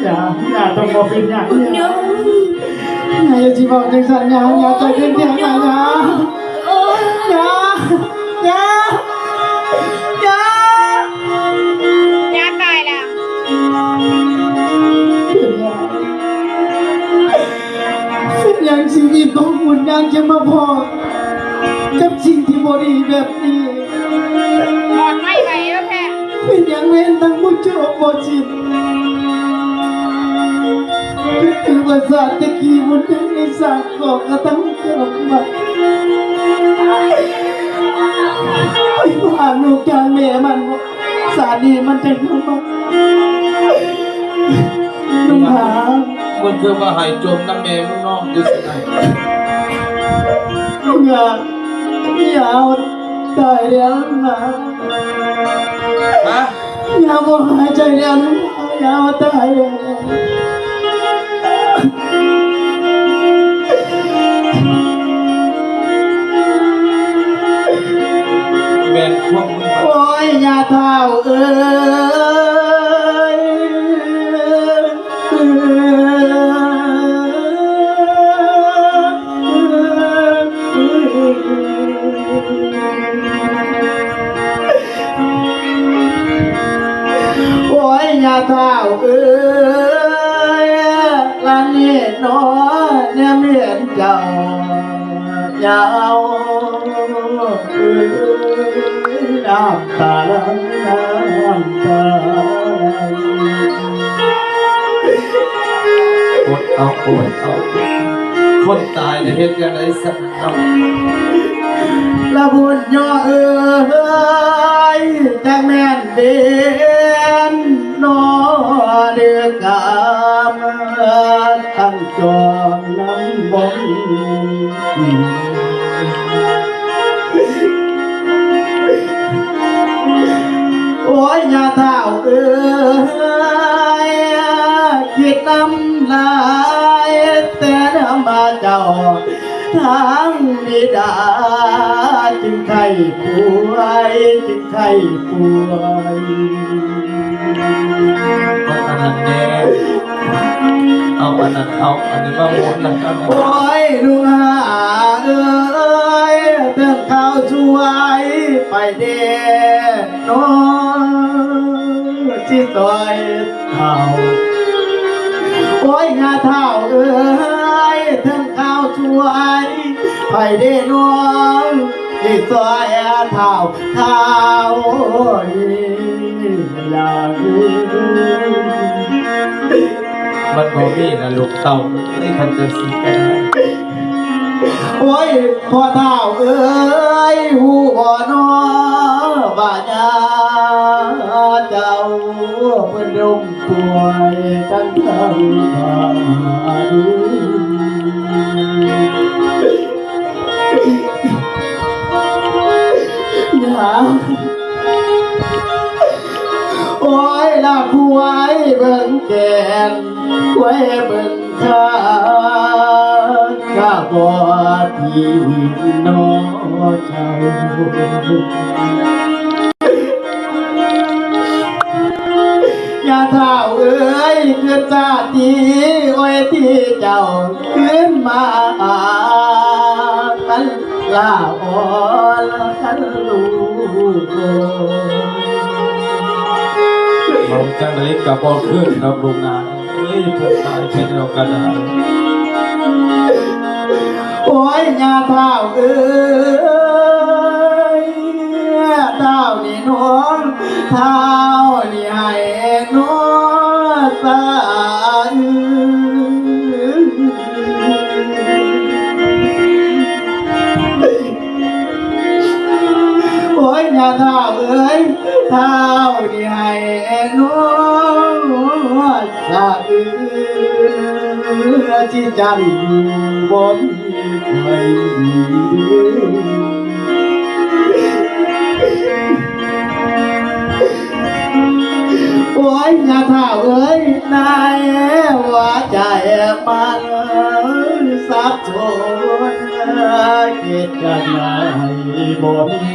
ຢ່າ ຢ່າ ຕ້ອງບໍ່ເປັນຫຍັງ ຢ່າ ຢ່າຊິເວົ້າຈັ່ງຊັ້ນ ຢ່າ ຢ່າ ໃຈເຢັນໆ ນະ ຢ່າ ຍ່າ ຕາຍແລ້ວ. ເປັນຫຍັງ ເປັນຫຍັງຊິ ອີກຂອງບຸນຍັງຈະມາພໍ້ກັບສິ່ງທີ່ບໍ່ດີແບບນີ້. ເປັນຫຍັງເວນທັງບໍ່ຈົບບໍ່ສິ້ນ? ຄືວ່າຊາດຕະກີ້ບຸນໄດ້ສ້າງກໍ່ກະທຳກັບມາ ໄປຫາລູກຈາກແມ່ມັນ ຊາດນີ້ມັນຈະເຂົ້າມາ ໜຸ່ມຫາ ມັນຄືວ່າໃຫ້ຈົມນຳແມ່ມຶງເນາະ ຢູ່ຊິໄດ້. ຫຍ້າ ຫຍ້າຕາຍແລ້ວນະ. ຮະ? ຫຍ້າບໍ່ຫາຍໃຈແລ້ວນະ ຫຍ້າຕາຍແລ້ວ. ແມ່ນຄວາມ ໂອ້ຍ ຍ່າທ້າວເອີຍ ໂອ້ຍ ຍ່າທ້າວເອີຍ ລານນີ້ໜໍ ແນມເຫັນເຈົ້າ ຍາວ ເອີຍ ນ້ຳຕາໄຫຼ ນ້ຳຕາໄຫຼ. ອົດເອົາ ອົດເອົາ ຄົນຕາຍນະເຮັດຈັ່ງໃດຊັ້ນເນາະ? ລະບຸນຍໍເອີຍ ຈັກແມ່ນເວນນໍ ຫຼືກຳ ທັງຈອງນຳບົງ ໂອ້ຍ ຍ່າທ້າວເອີຍ ຄິດນຳຫຼາຍແຕ່ນຳມາເຈົ້າ ທາງບິດາຈຶ່ງໄຂ້ປ່ວຍ ຈຶ່ງໄຂ້ປ່ວຍ. ເອົາອັນນັ້ນແດ່ ເອົາອັນນັ້ນ ເອົາອັນນີ້ມາໝູນນຳກັນ. ໂອ້ຍ ລູກຫາເອີຍ ເຖິງຄາວຊ່ວຍໄປເດ້ນໍ ຊິຊ່ອຍ ທ້າວ ໂອ້ຍ ຍ່າທ້າວເອີຍ ເຖິງຄາວຊ່ວຍ ໃຜເດ້ນ້ອງ ທີ່ຊ່ອຍທ້າວ ທ້າວນີ້ລະເອີຍ. ມັນບໍ່ມີນະລູກເຕົ້າເອີຍ ຄັນຈັ່ງຊີ້ກະໄດ້. ໂອ້ຍ ພໍ່ທ້າວເອີຍ ຮູ້ບໍ່ນໍວ່າຍ່າເຈົ້າ ເພິ່ນລົ້ມປ່ວຍຕັ້ງແຕ່ເມື່ອວານ. ໂອ້ຍ ລະຄວາຍເບິ່ງແກ່ນ ຄວາຍເບິ່ງ ຂ້າກະບໍ່ຕິເນາະເຈົ້າ. ຍ່າທ້າວເອີຍ ຄືຊາດທີ່ ໂອ້ຍ ທີ່ເຈົ້າຄືນມາຫາກັນ ລາອ່ອນກັນລູກເອີຍ. ເວົ້າຈັ່ງໃດກະບໍ່ຄືນດອກລູກນາເອີຍ ເພິ່ນຕາຍໄປແລ້ວກະໄດ້. ໂອ້ຍ ຍ່າທ້າວເອີຍ ທ້າວນີ້ນ້ອງ ທ້າວນີ້ໃຫ້ນ້ອງສະອາຍ. ໂອ້ຍ ຍ່າທ້າວເອີຍ ທ້າວນີ້ໃຫ້ນ້ອງສະອາຍ ຊິຈັງຢູ່ບໍ່ມີໃຜ. ໂອ້ຍ ຍ່າທ້າວເອີຍ ໃນຫົວໃຈມັນສັບສົນ ເຮັດຈັ່ງໃດບໍ່ມີ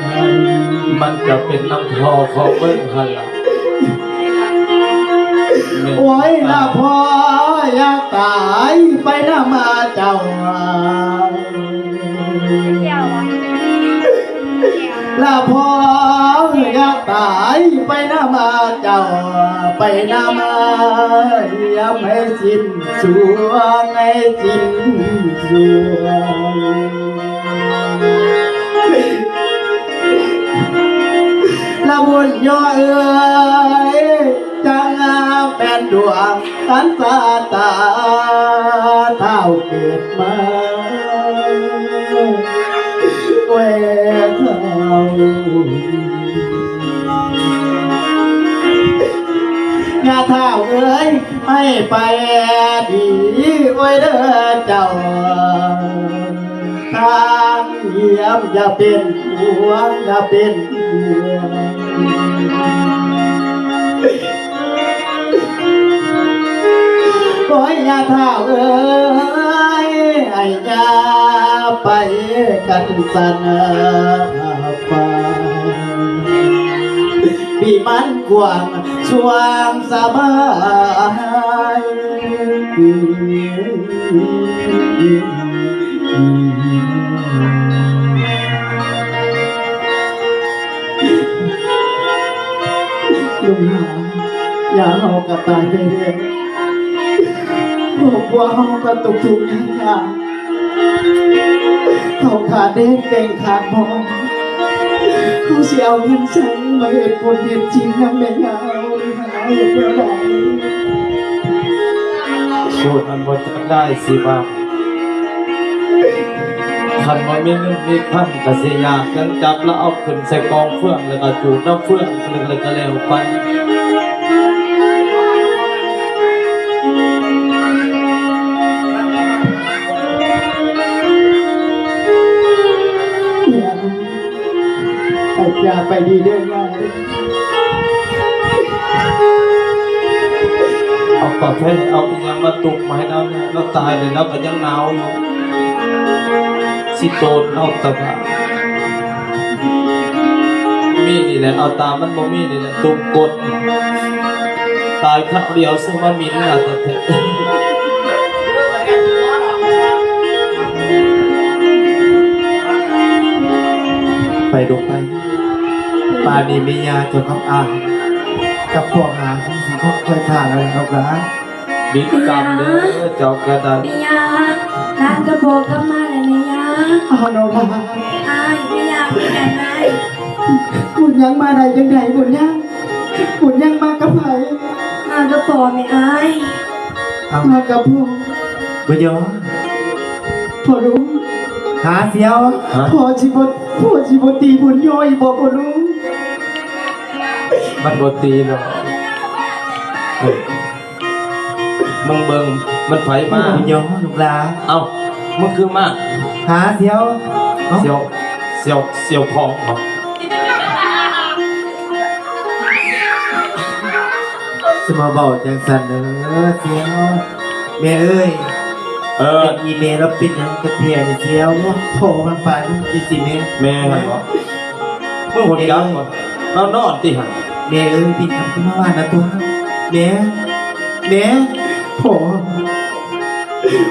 ໃຜ. ມັນກະເປັນນຳພໍ່ຂອງເບິ່ງຫັ້ນລະ. ໂອ້ຍ ລະພໍ່ຢາກຕາຍໄປນຳເຈົ້າ ລະພໍ່ຢາກ ຕາຍໄປນຳເຈົ້າ ໄປນຳຍາມໃຫ້ສິ້ນສວງ ໃຫ້ສິ້ນສວງ ລະບຸນຍໍເອີຍ ຈັ່ງແມ່ນດວງ ສັນຊາຕາ ທ້າວເກີດມາ ໂອ້ຍທ້າວ ຍ່າທ້າວເອີຍ ໃຫ້ໄປດີ ໂອ້ຍເດີເຈົ້າ ທາງ ຢ້ຽມຢ່າເປັນຫ່ວງ ຢ່າເປັນຫ່ວງ ໂອ້ຍ ຍ່າທ້າວເອີຍ ໃຫ້ຍ່າໄປກັນຊັ້ນ ທີ່ມັນກວ້າງ ສະຫວ່າງສະບາຍ ລູກຫຼານ ຍ່າເຮົາກໍຕາຍໄປແລ້ວ ຄອບຄົວເຮົາກໍຕົກທຸກຍາກ ເຮົາຂາດແດນແກ່ງຂາດໝໍ ເຮົາຊິເອົາເງິນໃສມາເຮັດບຸນເຮັດສິນນຳແມ່ຍ່າເຮົາ ເຮົາເຮັດແນວໃດ? ໂອ້ຍ ມັນບໍ່ຈັກໄດ້ຊິວ່າ ຄັນບໍ່ມີເງິນມີຄຳກໍຊິຍາກ ຈັ່ງຈັບລະເອົາຂຶ້ນໃສ່ກອງເຟືອງ ແລ້ວກໍຈູດນ້ຳເຟືອງ ແລ້ວກໍແລ້ວໄປ. ໄປ ຢ່າໄປດີເດີຍາຍ. ເອົາກາແຟ ເອົາອີ່ຫຍັງມາຕຸກມາໃຫ້ລາວແດ່ ລາວຕາຍແລ້ວ ລາວກໍຍັງໜາວຢູ່ ຊິໂຕນເອົາຕະບະ ມີນີ້ແຫຼະ ເອົາຕາມັນບໍ່ມີນີ້ແຫຼະ ຕຸກກົດ ຕາຍຄາວດຽວ ເຊິ່ງມາໝິ່ນໜ້າຕາແທ້. ໄປລູກໄປ ປານນີ້ແມ່ຍ່າເຈົ້າກັບອ້າຍ ກັບພວກຫຼານຊິຄົງຄ່ອຍຖ້າແລ້ວລູກຫຼານ ບິດກຳເດີເຈົ້າກະດານ. ແມ່ຍ່າ ຫຼານກັບພໍ່ກັບມາແລ້ວແມ່ຍ່າ. ເອົານ້ອງຫຼານ ອ້າຍ ແມ່ຍ່າ ເປັນຫຍັງອ້າຍ? ບຸນຍັງມາໄດ້ຈັ່ງໃດ? ບຸນຍັງ ບຸນຍັງມາກັບໃຜ? ມາກັບພໍ່ແມ່ອ້າຍ. ເອົ້າ ມາກັບພໍ່ ບຸນຍອງ ພໍ່ລຸງ ຫາສຽວ ຮະ? ພໍ່ຊິບໍ່ ພໍ່ຊິບໍ່ຕີບຸນຍອງອີກບໍ່ ພໍ່ລຸງ? ມັນບໍ່ຕີດອກ ເອີ ມຶງເບິ່ງ ມັນໃຜມາ? ບຸນຍອງ ລູກຫຼານ. ເອົ້າ ມຶງຄືມາ ຫາສຽວ ເອົ້າ ສຽວ ສຽວ ສຽວພອງບໍ? ສະມາເວົ້າຈັ່ງຊັ້ນເດີສຽວ ແມ່ເອີຍ. ເອີ ອີ່ແມ່ລາວເປັນຫຍັງກັບແທ້ນີ້ສຽວ? ພໍ່ມັນປານນີ້ຊິແມ່ ແມ່ຫັ້ນບໍ? ມຶງຮູ້ຈັກບໍ່? ລາວນອນຕິຫັ້ນ? ແມ່ເອີຍ ພີ່ຄຳຂຶ້ນມາວ່ານະຕົວະ ແມ່ ແມ່. ພໍ່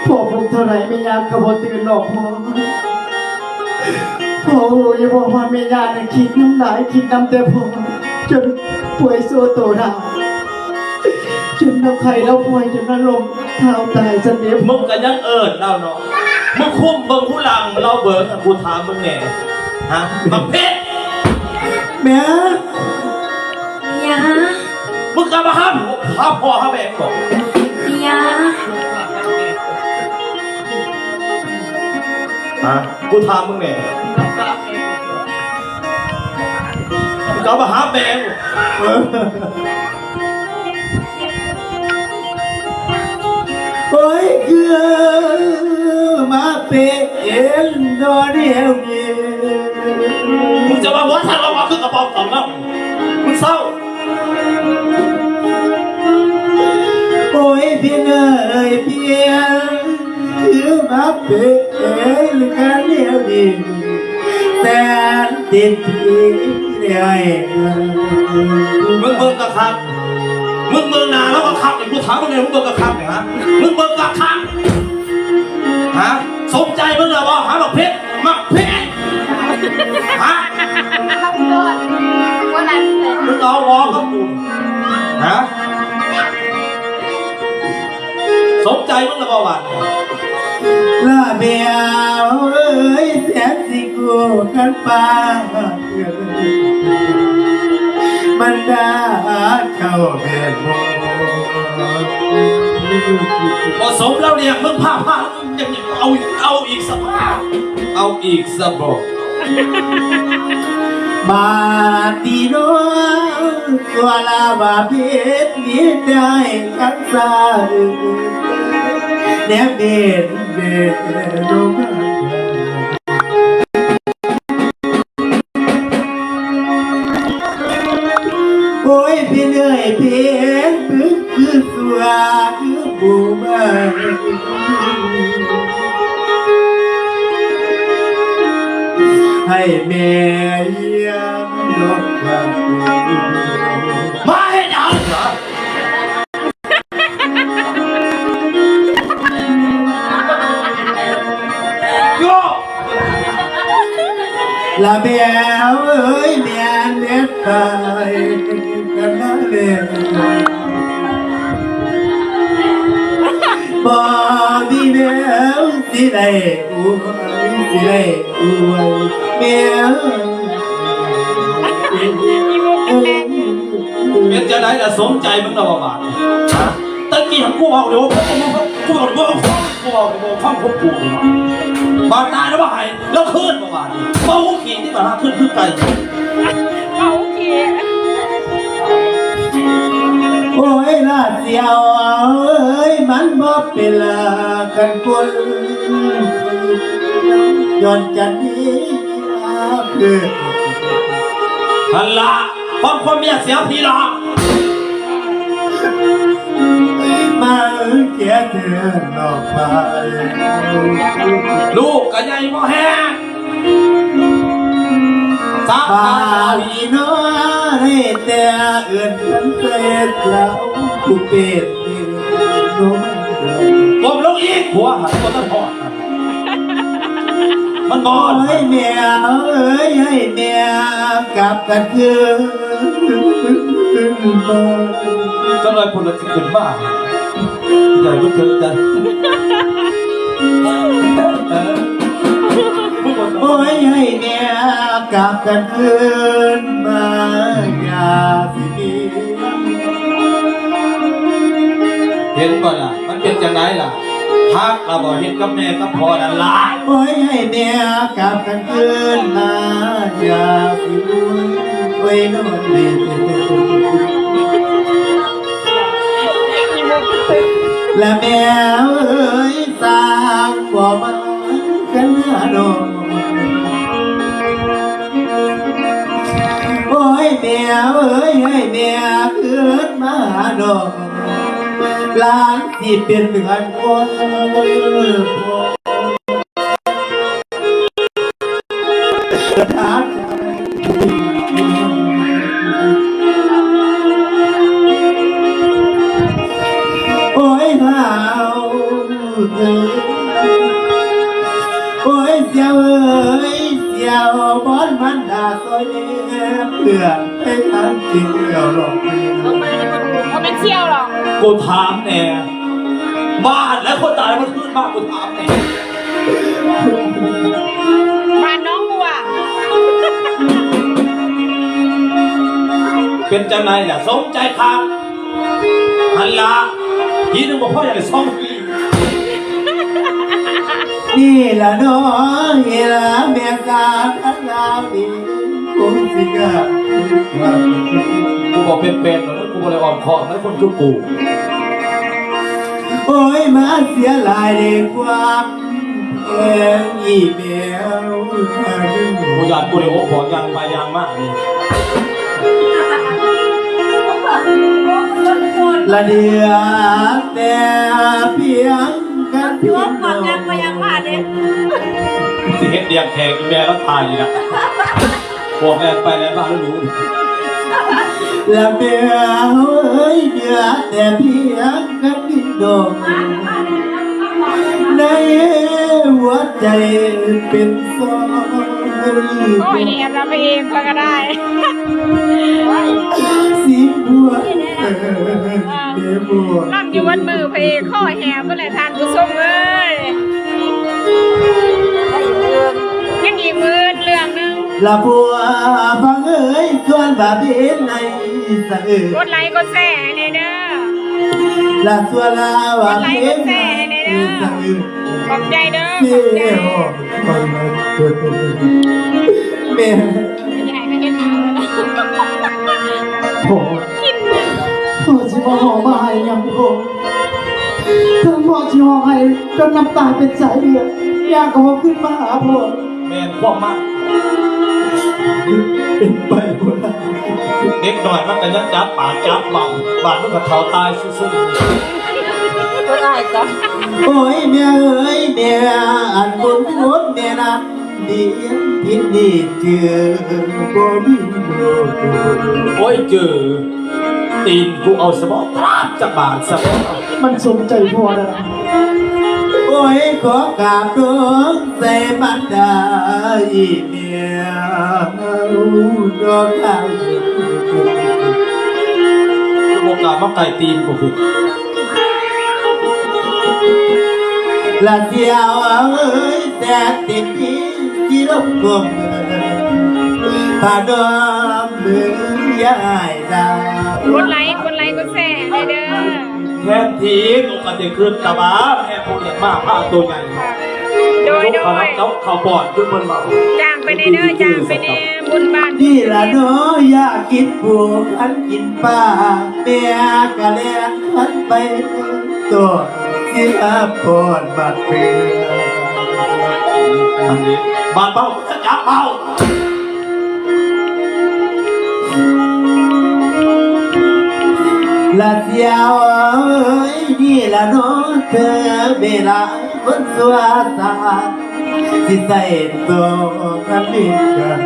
ພໍ່ປຸກເທົ່າໃດແມ່ຍ່າກໍບໍ່ຕື່ນດອກພໍ່. ພໍ່ຮູ້ຢູ່ບໍ່ວ່າແມ່ຍ່ານັ້ນຄິດນຳຫຼາຍ ຄິດນຳແຕ່ພໍ່ ຈົນປ່ວຍໂຊໂຕດາ ຈົນລາວໄຂ້ລາວປ່ວຍ ຈົນລາວລົ້ມເທົ້າຕາຍຊັ້ນເດ. ມຶງກໍຍັງເອີ້ນລາວເນາະ ມຶງຄຸມເບິ່ງຫູຫຼັງລາວເບິ່ງ ກູຖາມມຶງແດ່ ຮະ ບັກເພັດ. ແມ່ ຍາ ມຶງກະມາຫາ ຫາພໍ່ຫາແມ່ບໍ່? ຍາ ຮະ ກູຖາມມຶງແດ່ ມຶງກະມາຫາແມ່ບໍ່? ໂອ້ຍ ຄືມາເປັນດອນແນວນີ້ ມຶງຈະມາຫົວທັນລະມາຄືກະເປົາກຳນຳ ມຶງເຊົາ. ໂອ້ຍ ພຽງເອີຍພຽງ ຄືມາເປັນກະແນວນີ້ ແສນເຈັບປີແລ້ວ. ມຶງເບິ່ງກະຄັກ ມຶງເບິ່ງໜ້າລາວກະຄັກ ນີ້ກູຖາມມຶງແດ່ ມຶງເບິ່ງກະຄັກນີ້ ຮະ ມຶງເບິ່ງກະຄັກ ຮະ ສົມໃຈມຶງແລ້ວບໍ່ ຮະ ບັກເພັດ ບັກເພັດ ຮະ. ໃຈມຶງລະບໍ່ຫວານ? ລະແມວເອີຍ ແສນຊິກູ້ກັນປານເອີຍ ມັນດາເຈົ້າແມ່ນບໍ່? ບໍ່ສົມແລ້ວເລີຍ ມຶງພາ ພາ ຍັງເອົາອີກ ເອົາອີກຊະບໍ່? ເອົາອີກຊະບໍ່? ບາດນີ້ເນາະ ຊົ່ວລາວາເພັດມີແຕ່ໃຫ້ຄັນສາ ແນມເຫັນແມ່ລົງມາ ໂອ້ຍ ເພັດເອີຍ ເພັດ ຄື ຄືຊົ່ວ ຄືບໍ່ມາ ໃຫ້ແມ່ຢ້ຽມດອກກັນ ມາເຮັດຫຍັງ? ໂຍ ລະແມວເອີຍ ແມ່ນແມ່ນຕາຍກັນນະແມ່ ບໍ່ມີແວວຊິໄດ້ອວຍ ຊິໄດ້ອວຍແມ່ເອີຍ. ເປັນຈັ່ງໃດລະ ສົມໃຈມຶງລະບໍ່ບາດນີ້? ຕະກີ້ຫັ້ນກູເວົ້າຢູ່ ກູເວົ້າ ກູເວົ້າ ກູເວົ້າ ກູເວົ້າຄວາມຂອງກູນີ້ ບາດຕາຍແລ້ວບໍ່ໃຫ້ ແລ້ວຄືນບໍ່ບາດນີ້ ເວົ້າຂີ້ທີ່ບາດຄືນຄືໄກ່ ເວົ້າຂີ້ ໂອ້ຍ ລາດສຽວເອີຍ ມັນບໍ່ເປັນລາຄັນຄົນ ຍ້ອນຈັນນີ້ ເອີ ຫັ້ນລະ ຄວາມ ຄວາມເມຍເສຍພີລະ ມາເອີຍ ແກ່ແທ້ນອກໄປ ລູກກະໃຫຍ່ບໍ່ແຮງ ສາບາດນີ້ເນາະ ໄດ້ແຕ່ເອີ້ນກັນແຕ່ເຈົ້າ ຜູ້ເປັນແມ່ ກົ້ມລົງອີກ ຜົວຫັ້ນບໍ່ທັນຮອດ ມັນບໍ່ ໂອ້ຍ ແມ່ເອີຍ ໃຫ້ແມ່ກັບກັນຄືນມາ ຈັກໜ້ອຍພຸ້ນລະຊິຂຶ້ນມາ ໃຫຍ່ບໍ່ເຖິງໃຈ ໂອ້ຍ ໃຫ້ແມ່ກັບກັນຄືນມາ ຢ່າຊິມີ ເຫັນບໍ່ລະ ມັນເປັນຈັ່ງໃດລະ? ຄັກລະບໍ່ເຮັດກັບແມ່ກັບພໍ່ນັ້ນລະ? ໂອ້ຍ ໃຫ້ແມ່ກັບກັນຄືນມາ ຢ່າຊິໂອຍ ໂອຍນອນເຫຼັນ ລະແມ່ເອີຍ ສ້າງບໍ່ມາກັນຫານ້ອງ ໂອ້ຍ ແມ່ເອີຍ ໃຫ້ແມ່ຄືນມາຫານ້ອງ ຫຼານຊິເປັນເຮືອນຄົນ ໂອ້ຍ ຫາວ ໂອ້ຍ ສຽວເອີຍ ສຽວ ບອນມັນດາ ຊ່ອຍແນ່ເພື່ອນ ໄປທາງຈິງແລ້ວຫຼອກແມ່ ບໍ່ແມ່ນສ່ຽວຫຼອກ ກູຖາມແນ່ ບ້ານແລ້ວ ຄົນຕາຍມັນຄືນມາ ກູຖາມແນ່ ບ້ານໜອງບົວ ເປັນຈັ່ງໃດລະ ສົມໃຈຄັກ ຫັ້ນລະ ປີໜຶ່ງບໍ່ພໍ ຢາກໄດ້ສອງປີ ນີ້ລະເນາະ ເວລາແມ່ສາວລາວນີ້ ຄົງຊິກະ ກູບໍ່ເປັນແປນດອກເດີ ກູບໍ່ໄດ້ອ້ອມຄ້ອມນະ ຄົນຄືກູ ໂອ້ຍ ມາເສຍຫຼາຍໃນຄວາມ ເອີ ອີແມວ ບໍ່ຢ້ານກູເດໂອ ບອກຍ່າງໄປຍ່າງມານີ້ ລະເຫຼືອແຕ່ພຽງກັນ ພຽງນ້ອງ ຊິເຮັດດຽງແຂກອີແມ່ລະຕາຍນີ້ລະ ບອກແລ່ນໄປແລ່ນມາລະຫຼູ ລະແມ່ເອີຍ ເຫຼືອແຕ່ພຽງ ກັນດິນດອງ ໃນຫົວໃຈເປັນສອງ ໂອ້ຍ ແອບລະພະເອກຂ້ອຍກະໄດ້ ສິບຫົວ ອ່າ ແມ່ບົວ ລ່ຳຢູ່ເບິດມື້ ພະເອກຄໍແຫບເບິດແຫຼະທ່ານຜູ້ຊົມເອີຍ. ຍັງອີກມື້ເລື່ອງໜຶ່ງ ລະບົວຟັງເອີຍ ຊວນວ່າເປັນໃນສະເອີ ກົດໄລກົດແຊໃຫ້ແດ່ເດີ ລະຊວນລາວ່າເປັນໃນສະເອີ ຂອບໃຈເດີ ຂອບໃຈ. ແມ່ ຢ່າໃຫ້ມັນເຮັດຫຍັງ ພໍ່ ກິນ ພໍ່ຊິມາຮ້ອງມາໄຫ້ຫຍັງ ພໍ່? ເຖິງພໍ່ຊິຮ້ອງໄຫ້ຈົນນ້ຳຕາເປັນສາຍເລືອດ ຍ່າງກໍບໍ່ຄືນມາຫາພໍ່. ແມ່ນຄວາມມາກ ເປັນໄປບໍ່ໄດ້ ເດັກນ້ອຍມັນກໍຍັງຈັບປາກຈັບເວົ້າ ບາດມັນກໍເຖົ້າຕາຍຊື່ໆ. ໂອ້ຍ ແມ່ເອີຍ ແມ່ ອັນບຸນຄຸນແມ່ນັ້ນ ດີອັນຜິດນີ້ຈື່ບໍ່ມີໂລດ. ໂອ້ຍ ຈື່ ຕີນກູເອົາສະບໍ ຕາບຈັກບາດສະບໍ ມັນສົມໃຈພໍ່ນະ. ໂອ້ຍ ຂໍກາບລົງໃສ່ບັນດາອີ່ແມ່ເອີຍ ບໍ່ກ້າມາໃກ້ຕີນກູພຸ້ນ. ລະສຽວເອີຍ ແສນຕິດດີ ຊິລົງກົມ ພະດອມເບິ່ງຍາຍດາ. ກົດໄລ ກົດໄລ ກົດແຊໃຫ້ເດີ. ແທນທີ່ຕົວກະຊິຂຶ້ນຕາບາ ແມ່ຜູ້ລ້ຽງໝາພາໂຕໃຫຍ່ ໂດຍ ໂດຍ ເຈົ້າເຂົ້າປ້ອນຄືເພິ່ນເວົ້າ ຈ້າງໄປແດ່ເດີ ຈ້າງໄປແດ່ ບຸນບ້ານ ນີ້ລະເນາະ ຢາກກິນປູ ຄັນກິນປາ ແມ່ກະແລ່ນພັນໄປ ໂຕ ຊິມາປ້ອນບາດເບືອ ອັນນີ້ບາດເບົາ ຈະຈັບເບົາ. ລະສຽວເອີຍ ນີ້ລະເນາະ ເທີເວລາຄົນຊົ່ວຊາດ ຊິໃຊ້ໂຕກັນເປັນກັນ.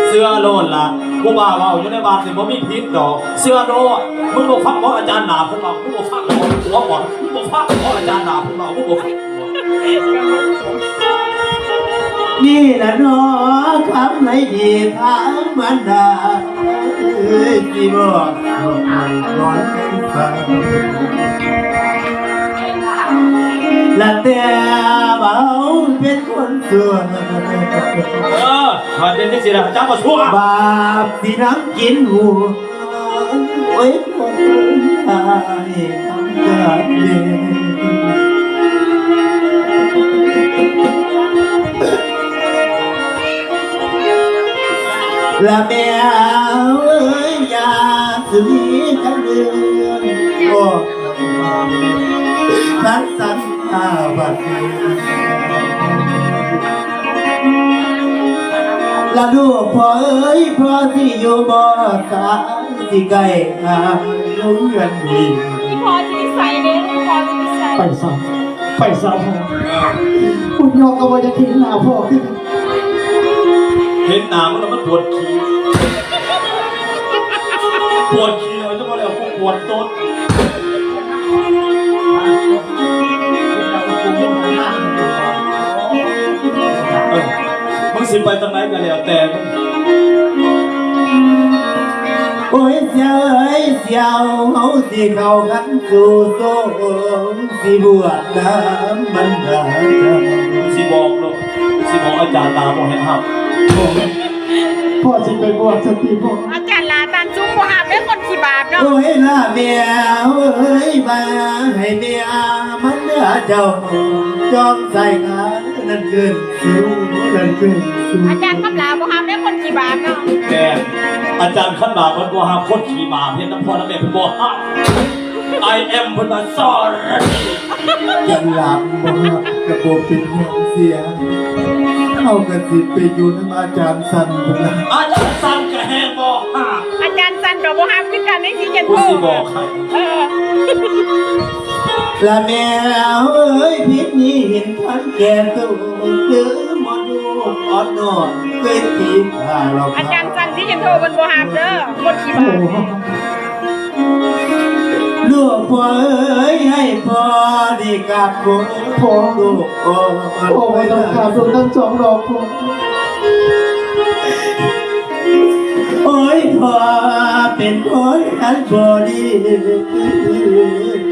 ເຊື່ອໂລດລະ ຄູບາເວົ້າຢູ່ໃນວັດນີ້ບໍ່ມີຜິດດອກ ເຊື່ອໂລດ. ມຶງບໍ່ຟັງບໍ ອາຈານຫຼ້າເພິ່ນເວົ້າ ມຶງບໍ່ຟັງບໍ ຫົວບອດ ມຶງບໍ່ຟັງບໍ ອາຈານຫຼ້າເພິ່ນເວົ້າ ມຶງບໍ່ຟັງ. ນີ້ລະເນາະ ຄຳໃດດີທາງມານດາ ເອີຍ ຊິບອກກ່ອນຟັງ ລະແຕ່ວ່າເຮົາເປັນຄົນຊົ່ວ ເອີ ຂ້ອຍເປັນຈັ່ງຊີ້ລະ ເຈົ້າກໍຊົ່ວ ບາບຊິນຳກິນຫົວ ໂອ້ຍ ຄົນອ້າຍທຳການເດ້ ລະແມ່ເອີຍ ຢ່າສຸມີກັນເດີ ໂອ້ ທັງສັນ ອາ ບັດນີ້ ລະລູກພໍ່ເອີຍ ພໍ່ຊິຢູ່ບໍ່ສາ ຊິໃກ້ຫາໂຮງຮຽນດີ ອີ່ພໍ່ຊິໄປໃສເດ້ ພໍ່ຊິໄປໃສ ໄປຊະ ໄປຊະພໍ່ ບຸນຍອດກໍບໍ່ຢາກເຫັນໜ້າພໍ່ຄືກັນ ເຫັນໜ້າມັນແລ້ວມັນປວດຂີ້ ປວດຂີ້ເອົາ ຈະບໍ່ແລ້ວ ປວດຕົດ ເອີ ມຶງຊິໄປທາງໃດກໍແລ້ວແຕ່ມຶງ. ໂອ້ຍ ສຽວເອີຍ ສຽວ ເຮົາຊິເຂົ້າຄັນສູ່ສົງ ຊິບວດນຳບັນດາເຈົ້າ ຊິບອກໂລດ ຊິບອກອາຈານຫຼ້າບໍ່ໃຫ້ຮັບ. ພໍ່ຊິໄປບວດຊະຕິພໍ່ ອາຈານຫຼ້າຕານສູງບໍ່ຮັບເດ້ຄົນຂີ້ບາບເນາະ. ໂອ້ຍລະແມ່ເອີຍ ວ່າໃຫ້ແມ່ມັນເດີເຈົ້າ ຈອມສາຍຂານັ້ນຂຶ້ນສູງ ນັ້ນຂຶ້ນສູງ. ອາຈານຄຳຫຼ້າບໍ່ຮັບເດ້ຄົນຂີ້ບາບເນາະ. ແມ່ນ ອາຈານຄຳຫຼ້າເພິ່ນບໍ່ຮັບຄົນຂີ້ບາບ ເຮັດນຳພໍ່ນຳແມ່ເພິ່ນບໍ່ຮັບ. ອາຍແອມ ເພິ່ນວ່າ ສອນລະດີ ຈັນລາບບໍ່ຮັບກະບໍ່ເປັນຫຍັງ ເສຍ ເຮົາກະຊິໄປຢູ່ນຳອາຈານສັນພຸ້ນລະ. ອາຈານສັນກະແຮງບໍ່ຮັບ ອາຈານສັນກະບໍ່ຮັບຄືກັນໃນຊີວິດ ກູຊິບອກໃຫ້ ເອີ ລະແມ່ເອີຍ ຜິດນີ້ເຫັນທັນແກ່ໂຕ ເດີມະດູອ່ອນນ້ອຍ ເຄີຍຕີຂ້າລອກ ອາຈານສັນທີ່ເຫັນໂທເພິ່ນບໍ່ຮັບເດີ ໝົດຂີ້ບາດ. ລູກພໍ່ເອີຍ ໃຫ້ພໍ່ໄດ້ກາບຂໍ ພໍ່ ລູກ ພໍ່ ພໍ່ບໍ່ຕ້ອງກາບລູກທັງສອງດອກ ພໍ່. ໂອ້ຍ ພໍ່ ເປັນຄົນອັນບໍ່ດີ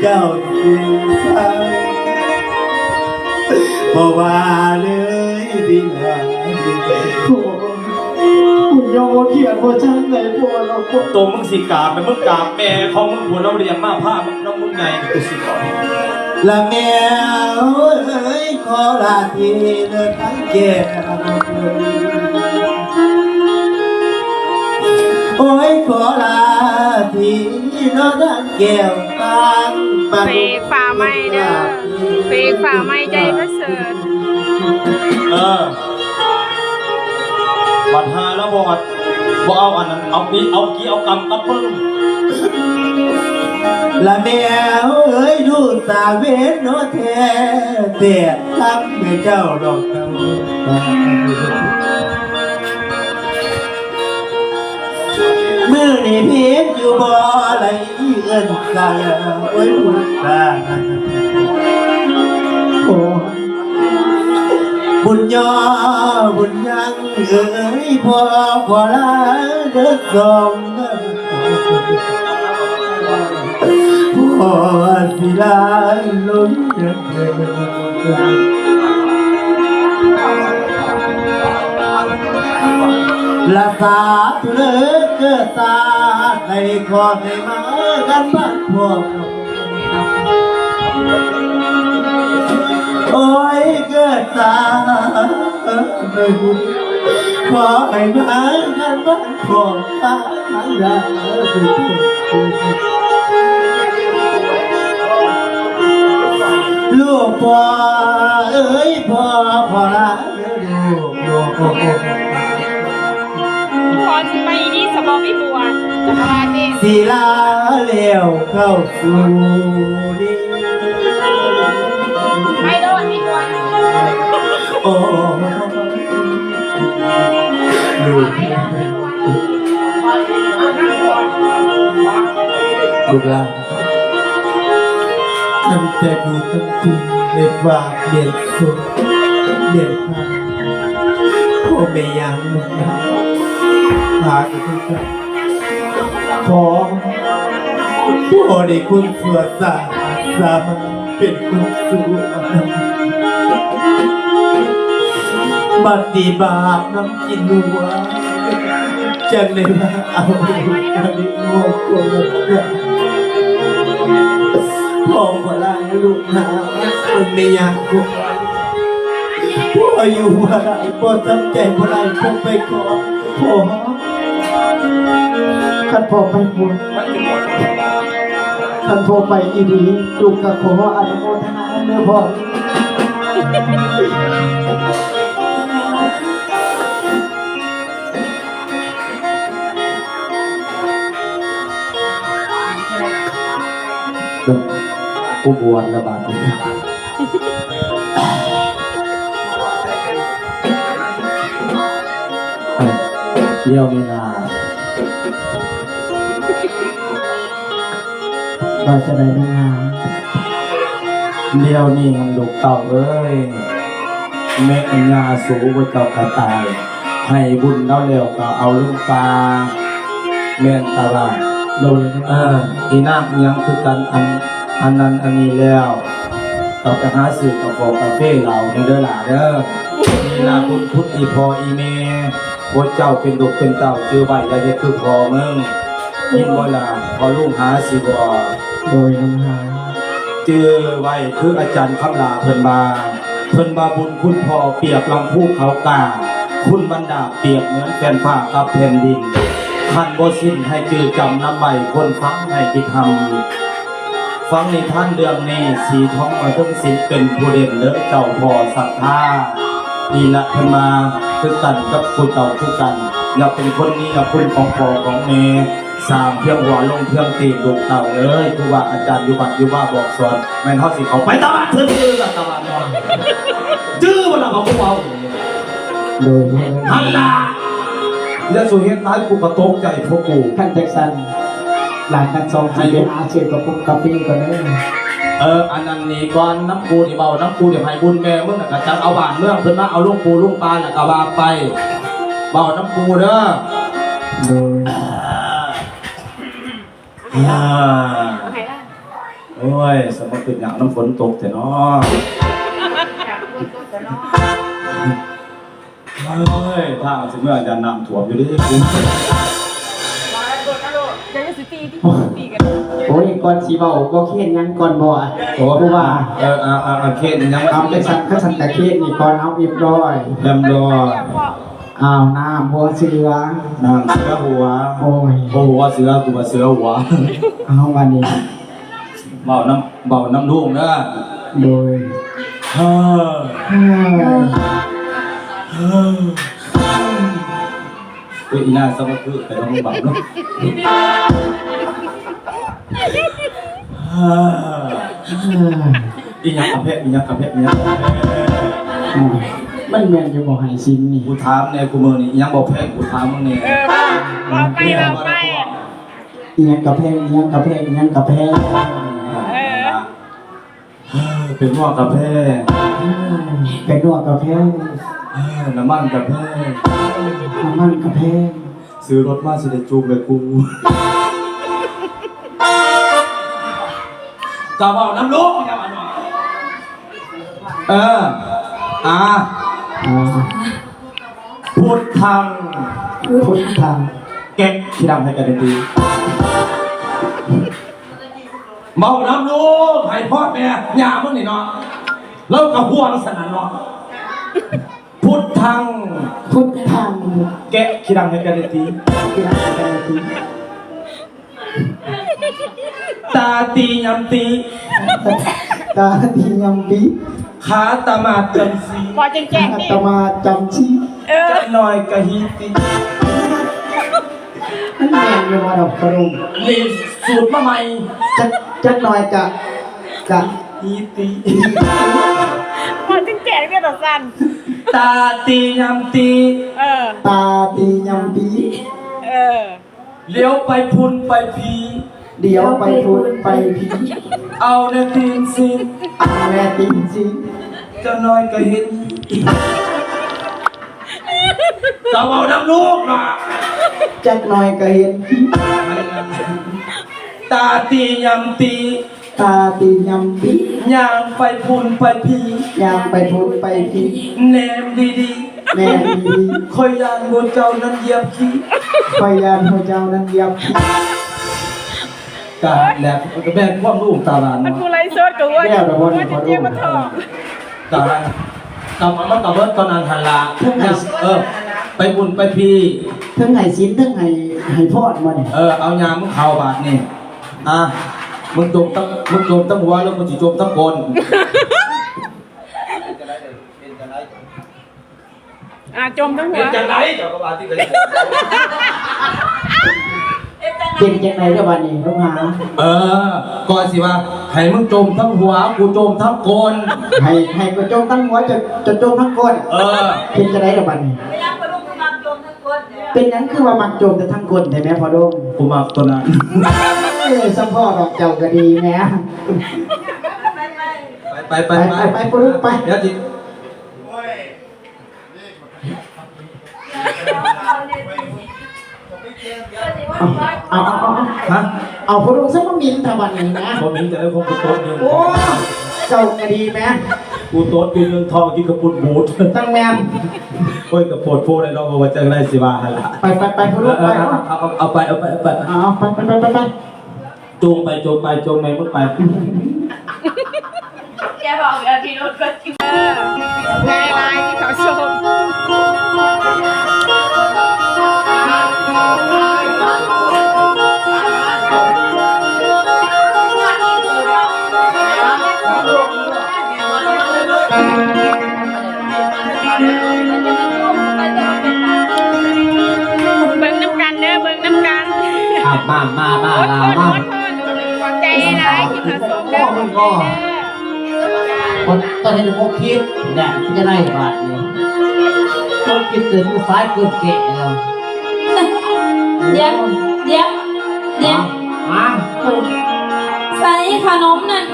ເຈົ້າຈຶ່ງເຊົາ ບໍ່ວ່າເລີຍວິນາທີ ໂອ້ ບຸນຍອງບໍ່ຂຽນບໍ່ຈັ່ງໃດພໍ່ເນາະ. ໂຕມຶງຊິກາບ ແມ່ນມຶງກາບແມ່ຂອງມຶງ ຜົວລາວລ້ຽງມາ ພາມານຳມຶງໃຫຍ່ ກູຊິບອກ ລະແມ່ເອີຍ ຂໍລາທີເລີກກັນແກ່ ໂອ້ຍ ຂໍລາທີເນາະ ທາງແກ້ວຕານ ເພງຝາໃໝ່ເດີ ເພງຝາໃໝ່ໃຈປະເສີດ. ເອີ ບັດຫາລະບໍ່ ບໍ່ເອົາອັນນັ້ນ ເອົາປີ ເອົາກີເອົາກຳກັບເບິ່ງ ລະແມ່ເອີຍ ລູກສາເວນເນາະ ແທ້ແທ້ ທຳໃຫ້ເຈົ້າດອກ ມື້ນີ້ເພັດຢູ່ບໍ່ໄດ້ເອີ້ນໃສ່ ໂອ້ຍ ບຸນຕາ ໂອ້ ບຸນຍອ ບຸນຍັງເອີຍ ພໍ່ຂໍລາເດີສອງ ພໍ່ຊິລາລົງເດີ ລະສາທຸເລີກເກີດຊາດໃດ ຂໍໃຫ້ມາກັນບ້ານພວກ ໂອ້ຍ ເກີດຊາດ ຂໍໃຫ້ມາກັນບ້ານພວກ ລູກພໍ່ເອີຍ ພໍ່ ພໍ່ລາເດີລູກ ພໍ່ຊິໄປອີ່ຫຼີສະບໍ່ ມີບົວ ຈະມາວ່າຕິ ຊິລາແລ້ວເຂົ້າສູ່ນີ້ ໄປໂລດ ມີບົວ ໂອ້ ລູກ ລູກຫຼານ ຕັ້ງແຕ່ຢູ່ຕັ້ງແຕ່ໃນປ່າແມ່ນສົນແມ່ນທາງ ພໍ່ແມ່ຍ່າລູກຫຼານ ພາກັນໄປ ພໍ່ ພໍ່ນີ້ຄົນຊົ່ວຊ້າ ສາມາດເປັນຄົນຊົ່ວ ບັດນີ້ບາບນຳກິນຫົວ ຈັ່ງໄດ້ວ່າເອົາລູກມາລ້ຽງຫົວໂກນ ພໍ່ບໍ່ລາລູກນາ ເບິ່ງແມ່ຍ່າໂກນ ພໍ່ຢູ່ບໍ່ໄດ້ ພໍ່ທຳໃຈບໍ່ໄດ້ ພໍ່ໄປກ່ອນ ພໍ່ ຄັນພໍ່ໄປບຸນ ຄັນພໍ່ໄປອີ່ຫຼີ ລູກກະຂໍອະນຸໂມທະນານຳເດີພໍ່. ກູບວນລະບາດນີ້ ດຽວນີ້ນະ ວ່າຈັ່ງໃດນາງງາມ? ດຽວນີ້ຫັ້ນລູກເຕົ້າເອີຍ ແມ່ຍ່າສູ່ພວກເຈົ້າກະຕາຍ ໃຫ້ບຸນລາວແລ້ວກະເອົາລົງປ່າ ແມ່ນຕາວ່າ ໂດຍ ເອີ ອີນາງຍັງຄືກັນ ອັນ ອັນນັ້ນອັນນີ້ແລ້ວ ກະໄປຫາຊື້ກະເປົາກາເຟເຫຼົ້າແດ່ເດີຫຼ້າເດີ ນີ້ລະບຸນຄຸນອີ່ພໍ່ອີ່ແມ່ ພວກເຈົ້າເປັນລູກເປັນເຕົ້າຈື່ໄວ້ ຢ່າເຮັດຄືພໍ່ມຶງ ຍິນບໍ່ລະ ພໍ່ລຸງຫາຊິບອກ ໂດຍ ລຸງຫາ ຈື່ໄວ້ຄືອາຈານຄຳຫຼ້າເພິ່ນວ່າ ເພິ່ນວ່າບຸນຄຸນພໍ່ປຽບລຳພູເຂົາກາ ຄຸນບັນດາບປຽບເໝືອນແຜ່ນຟ້າກັບແຜ່ນດິນ ຄັນບໍ່ສິ້ນໃຫ້ຈື່ຈຳນຳໄວ້ ຄົນຟັງໃຫ້ຄິດທຳ ຟັງນິທານເລື່ອງນີ້ ສີທອງມາເຖິງສິນເປັນຜູ້ເດັ່ນເດີເຈົ້າພໍ່ສັດທາ ນີ້ລະເພິ່ນມາຄືກັນກັບຜູ້ເຈົ້າຄືກັນ ລະເປັນຄົນມີລະຄຸນຂອງພໍ່ຂອງແມ່ ສ້າງພຽງຫົວລົງພຽງຕີນ ລູກເຕົ້າເອີຍ ຄູບາອາຈານຢູ່ວັດຢູ່ວາບອກສອນ ແມ່ນເຮົາຊິເຂົ້າໄປຕະວັດຊື່ໆລະຕະວັດເນາະ ຈື່ບໍ່ລະເຂົາຜູ້ເວົ້າ ໂດຍ ຫັ້ນລະ ຢ່າສູ່ເຮັດຫຼາຍ ກູກະຕົກໃຈພວກກູ ຄັນຈັ່ງຊັ້ນ ຫຼານທັງສອງຊິໄປຫາຊື້ກະປົງກາເຟກ່ອນເດີ ເອີ ອັນນັ້ນໜີກ່ອນ ນຳກູນີ້ ເວົ້ານຳກູນີ້ ໃຫ້ບຸນແມ່ມຶງ ລະກະຈັກເອົາບ້ານເມືອງເພິ່ນມາ ເອົາລຸງປູລຸງປາ ລະກະວ່າໄປ ເວົ້ານຳກູເດີ ໂດຍ. ອ່າ ໂອ້ຍ ສະມາຄຶດຍາກນຳຝົນຕົກແທ້ເນາະ. ເອີຍ ທາງຊິເມືອຢ້ານນ້ຳຖ້ວມຢູ່ເດ້. ຢ່າ ຢ່າຊິຕີຕິ ຕີກັນ. ໂອ້ຍ ກ່ອນຊິເວົ້າ ບໍ່ເຄນຫຍັງກ່ອນບໍ່? ໂອ້ ຄືວ່າ ເອີ ເອີ ເອີ ເຄນຫຍັງ? ເອົາ ຈັ່ງຊັ້ນ ຄັນຊັ້ນກະເຄນນີ້ກ່ອນ ເອົາ ຮຽບຮ້ອຍ ຮຽບຮ້ອຍ. ອ້າວ ນ້ຳຫົວເສືອ ນ້ຳເສືອຫົວ. ໂອ້ຍ ບໍ່ຫົວເສືອ ກູວ່າເສືອຫົວ. ເອົາ ບາດນີ້ ເວົ້ານຳ ເວົ້ານຳລຸງເດີ. ໂດຍ ເອີ ເອີ ເອີ ອີນາງສະມາຄຶດໄປນຳເບົາເນາະ. ເອີ ອີຫຍັງກະແພງ ອີຫຍັງກະແພງ ອີຫຍັງກະແພງ? ໂອ້ຍ ມັນແມ່ນຢູ່ບໍ່ ໄຫຊິນນີ້? ກູຖາມແດ່ ຄູ່ມື້ນີ້ ອີຫຍັງບໍ່ແພງ ກູຖາມມຶງແດ່. ເອີ ເວົ້າ ເວົ້າໄປ ເວົ້າໄປ. ອີຫຍັງກະແພງ ອີຫຍັງກະແພງ ອີຫຍັງກະແພງ? ເອີ ເປັນຫົວກະແພງ ເປັນຫົວກະແພງ. ເອີ ນ້ຳມັນກະແພງ ນ້ຳມັນກະແພງ. ຊື້ລົດມາຊິໄດ້ຈູບແລ້ວກູ. ກະເວົ້ານຳລູກ ເອີ ອາ ອາ ພຸດທັງ ພຸດທັງ ແກະຂີ້ດັງໃຫ້ກັນຕີ. ເວົ້ານຳລູກ ໃຫ້ພອດແມ່ ຍ່າມຶງນີ້ເນາະ ລາວກະຫ່ວງຊັ້ນນະເນາະ. ພຸດທັງ ພຸດທັງ ແກະຂີ້ດັງໃຫ້ກັນຕີ ແກະຂີ້ດັງໃຫ້ກັນຕີ. ຕາຕີຍຳຕີ ຕາຕີຍຳຕີ ຂາຕະໝາດຈຳສີ ພໍແຈ້ງໆ ຂາຕະໝາດຈຳສີ. ເອີ ຈັກໜ້ອຍກະຮີຕີ. ມັນແມ່ນຢູ່ບໍ່ດອກ ພໍ່ລຸງ? ນີ້ສູດມາໃໝ່ ຈັກ ຈັກໜ້ອຍກະ ກະຮີຕີ. ພໍແຈ້ງໆ ເດີ ຕາສັ້ນ. ຕາຕີຍຳຕີ ເອີ ຕາຕີຍຳຕີ ເອີ ຫຼຽວໄປພຸ້ນໄປພີ ຫຼຽວໄປພຸ້ນໄປພີ ເອົາແນ່ຕີນຊີ້ນ ເອົາແນ່ຕີນຊີ້ນ. ຈັກໜ້ອຍກະເຫັນ ກະເວົ້ານຳລູກເນາະ ຈັກໜ້ອຍກະເຫັນ. ຕາຕີຍຳຕີ ຕາຕີຍຳຕີ ຍ່າງໄປພຸ້ນໄປພີ ຍ່າງໄປພຸ້ນໄປພີ ແນມດີໆ ແນມດີໆ ຂ້ອຍຢ້ານໝູ່ເຈົ້ານັ້ນຢຽບຂີ້ ຂ້ອຍຢ້ານໝູ່ເຈົ້ານັ້ນຢຽບຂີ້. ກະແບບ ກະແບບຄວາມຮູ້ຕາຫຼານ ມັນ ເນາະ ຜູ້ໄລຟ໌ສົດກະວ່າ ແລ້ວແລ້ວບໍ່ ບໍ່ໄດ້ເຈັບມາທ້ອງ. ກະ ກະ ມັນກະເບິດຕອນນັ້ນຫັ້ນລະ ເທິງໃຫ້ ເອີ ໄປບຸນໄປພີ ເທິງໃຫ້ສິນ ເທິງໃຫ້ ໃຫ້ພອນບໍ່ນີ້? ເອີ ເອົາຍາມເຂົ້າບາດນີ້. ອ່ະ ມຶງຈົມທັງ ມຶງຈົມທັງຫົວ ຫຼືມຶງຊິຈົມທັງກົ້ນ? ອ່າ ຈົມທັງຫົວ. ເປັນຈັ່ງໃດ ເຈົ້າກະວ່າຕິ ເປັນຈັ່ງໃດເດີ້ບາດນີ້ ລູກຫາ? ເອີ ກໍຊິວ່າ ໃຫ້ມຶງຈົມທັງຫົວ ກູຈົມທັງກົ້ນ. ໃຫ້ ໃຫ້ກູຈົມທັງຫົວ ເຈົ້າ ເຈົ້າຈົມທັງກົ້ນ. ເອີ ເປັນຈັ່ງໃດເດີ້ບາດນີ້? ເປັນຫຍັງຄືວ່າມັກຈົມແຕ່ທາງກົ້ນແທ້ແມ້ພໍ່ດົງ? ກູມັກໂຕນັ້ນ. ເອີ ສຳພໍດອກເຈົ້າກະດີແມ້. ໄປ ໄປ ໄປ ໄປ ໄປ ພໍ່ລຸງ ໄປ ດຽວຊິ ເອົາ ເອົາ ເອົາ ເອົາ ຮະ? ເອົາ ພໍ່ລຸງ ຊະມາໝິ່ນທຳບາດນີ້ນະ. ບໍ່ໝິ່ນຈັ່ງໃດ ຂອງກູໂຕດຢູ່. ໂອ້ ເຈົ້າກະດີແມ້. ກູໂຕດຢູ່ ເລື່ອງທ້ອງກິນເຂົ້າປຸ້ນບູດ ຈັ່ງແມ່ນ. ໂອ້ຍ ກະໂພດໂພໄດ໋ເນາະ ບໍ່ວ່າຈັ່ງໃດຊິວ່າຫັ້ນລະ. ໄປ ໄປ ໄປ ພໍ່ລຸງ ໄປ. ເອົາ ເອົາ ເອົາໄປ ເອົາໄປ ເອົາໄປ. ເອົາ ໄປ ໄປ ໄປ ໄປ ໄປ. ຈົ່ມໄປ ຈົ່ມໄປ ຈົ່ມໄປ ໝົດໄປ. ແກບອກເລື່ອງທີ່ລົດກໍຊິ ເອີ ງ່າຍຫຼາຍທີ່ເຂົາຊົມ. ເບິ່ງນຳກັນເດີ ເບິ່ງນຳກັນ. ອ່ະ ມາ ມາ ມາ ລາ ມາ. ຂອບໃຈຫຼາຍໆ ທີ່ເຂົ້າຊົມເດີ. ໂອ້ ມັນກໍ ຄົນຕອນນີ້ບໍ່ຄິດແຫຼະ ຈະໄດ້ບາດນີ້ ຕ້ອງຄິດເຖິງສາຍເກີດແກ່ແລ້ວ. ດຽວ ດຽວ ດຽວ. ຮະ? ໃສ່ຂະໜົມນັ້ນ.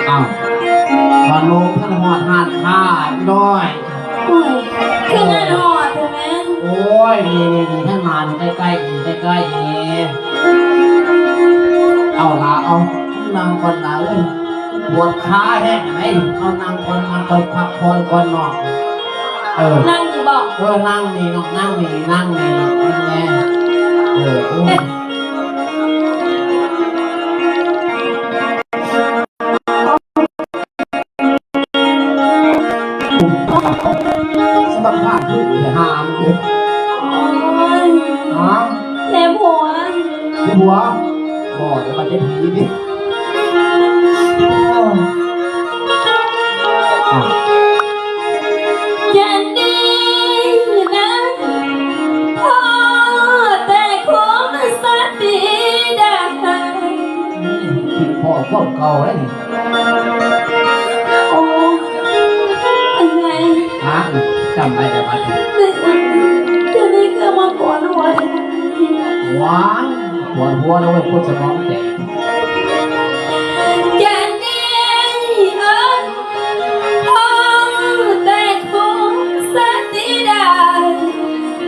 ອ້າວ ຂະໜົມເພິ່ນຮອດຮ້ານຄ້າອີກໜ້ອຍ. ໂອ້ຍ ຄືງານຮອດແທ້ແມ່. ໂອ້ຍ ນີ້ໆໆ ທາງໜ້ານີ້ ໃກ້ໆ ນີ້ ໃກ້ໆ ນີ້. ເອົາລະ ເອົາ ນັ່ງກ່ອນລະເອີຍ ປວດຂາແຮງໃດ໋ ເອົານັ່ງກ່ອນ ນັ່ງກ່ອນ ພັກຜ່ອນກ່ອນເນາະ ເອີ ນັ່ງນີ້ບໍ? ເອີ ນັ່ງນີ້ເນາະ ນັ່ງນີ້ ນັ່ງນີ້ເນາະ ແມ່ນແຫຼະ ເອີ ໂອ້ຍ. ສະບັກພາດຄືຫາມເດ້ ໂອ້ຍ ຮະ ແສບຫົວ ເຈັບຫົວ ບໍ່ ຢ່າວ່າແຕ່ຜີເດ້ ໂອ້ຍ ອ່ະ ຢ່ານີ້ນະ ພໍແຕ່ຄຸມສະຕິໄດ້ ຄິດພໍຄວາມເກົ່າໄດ໋ນີ້. ໂອ້ ເປັນໄງ? ຮະ? ຈຳໄດ້ແລ້ວບັດນີ້ ເຈົ້ານີ້ຄືມາປວດຫົວແທ້? ວ້າຍ ປວດຫົວແລ້ວເວີ້ຍ ປວດສະໝອງແຕກ. ຢ່ານີ້ເອີຍ ພໍແຕ່ຄຸມສະຕິໄດ້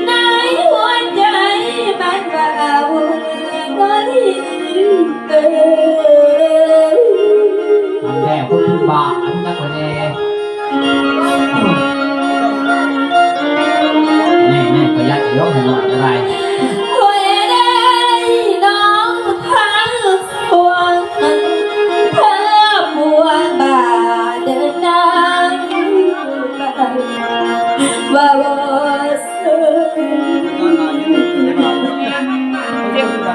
ໃນຫົວໃຈມັນເວົ້າບໍ່ໄດ້ ເອີຍ ອັນແລກຄົນເປັນບ້າ ອັນຈັກວ່າແດ່ ແນ່ໆ ປະຢັດຢູ່ດອກ ໃຫ້ນ້ອຍກໍໄດ້ ໂອ້ຍເດ້ ນ້ອງພັງ ພວງ ເທີພວງບາດເດີນນາງ ວ່າບໍ່ເຊີຍ ເ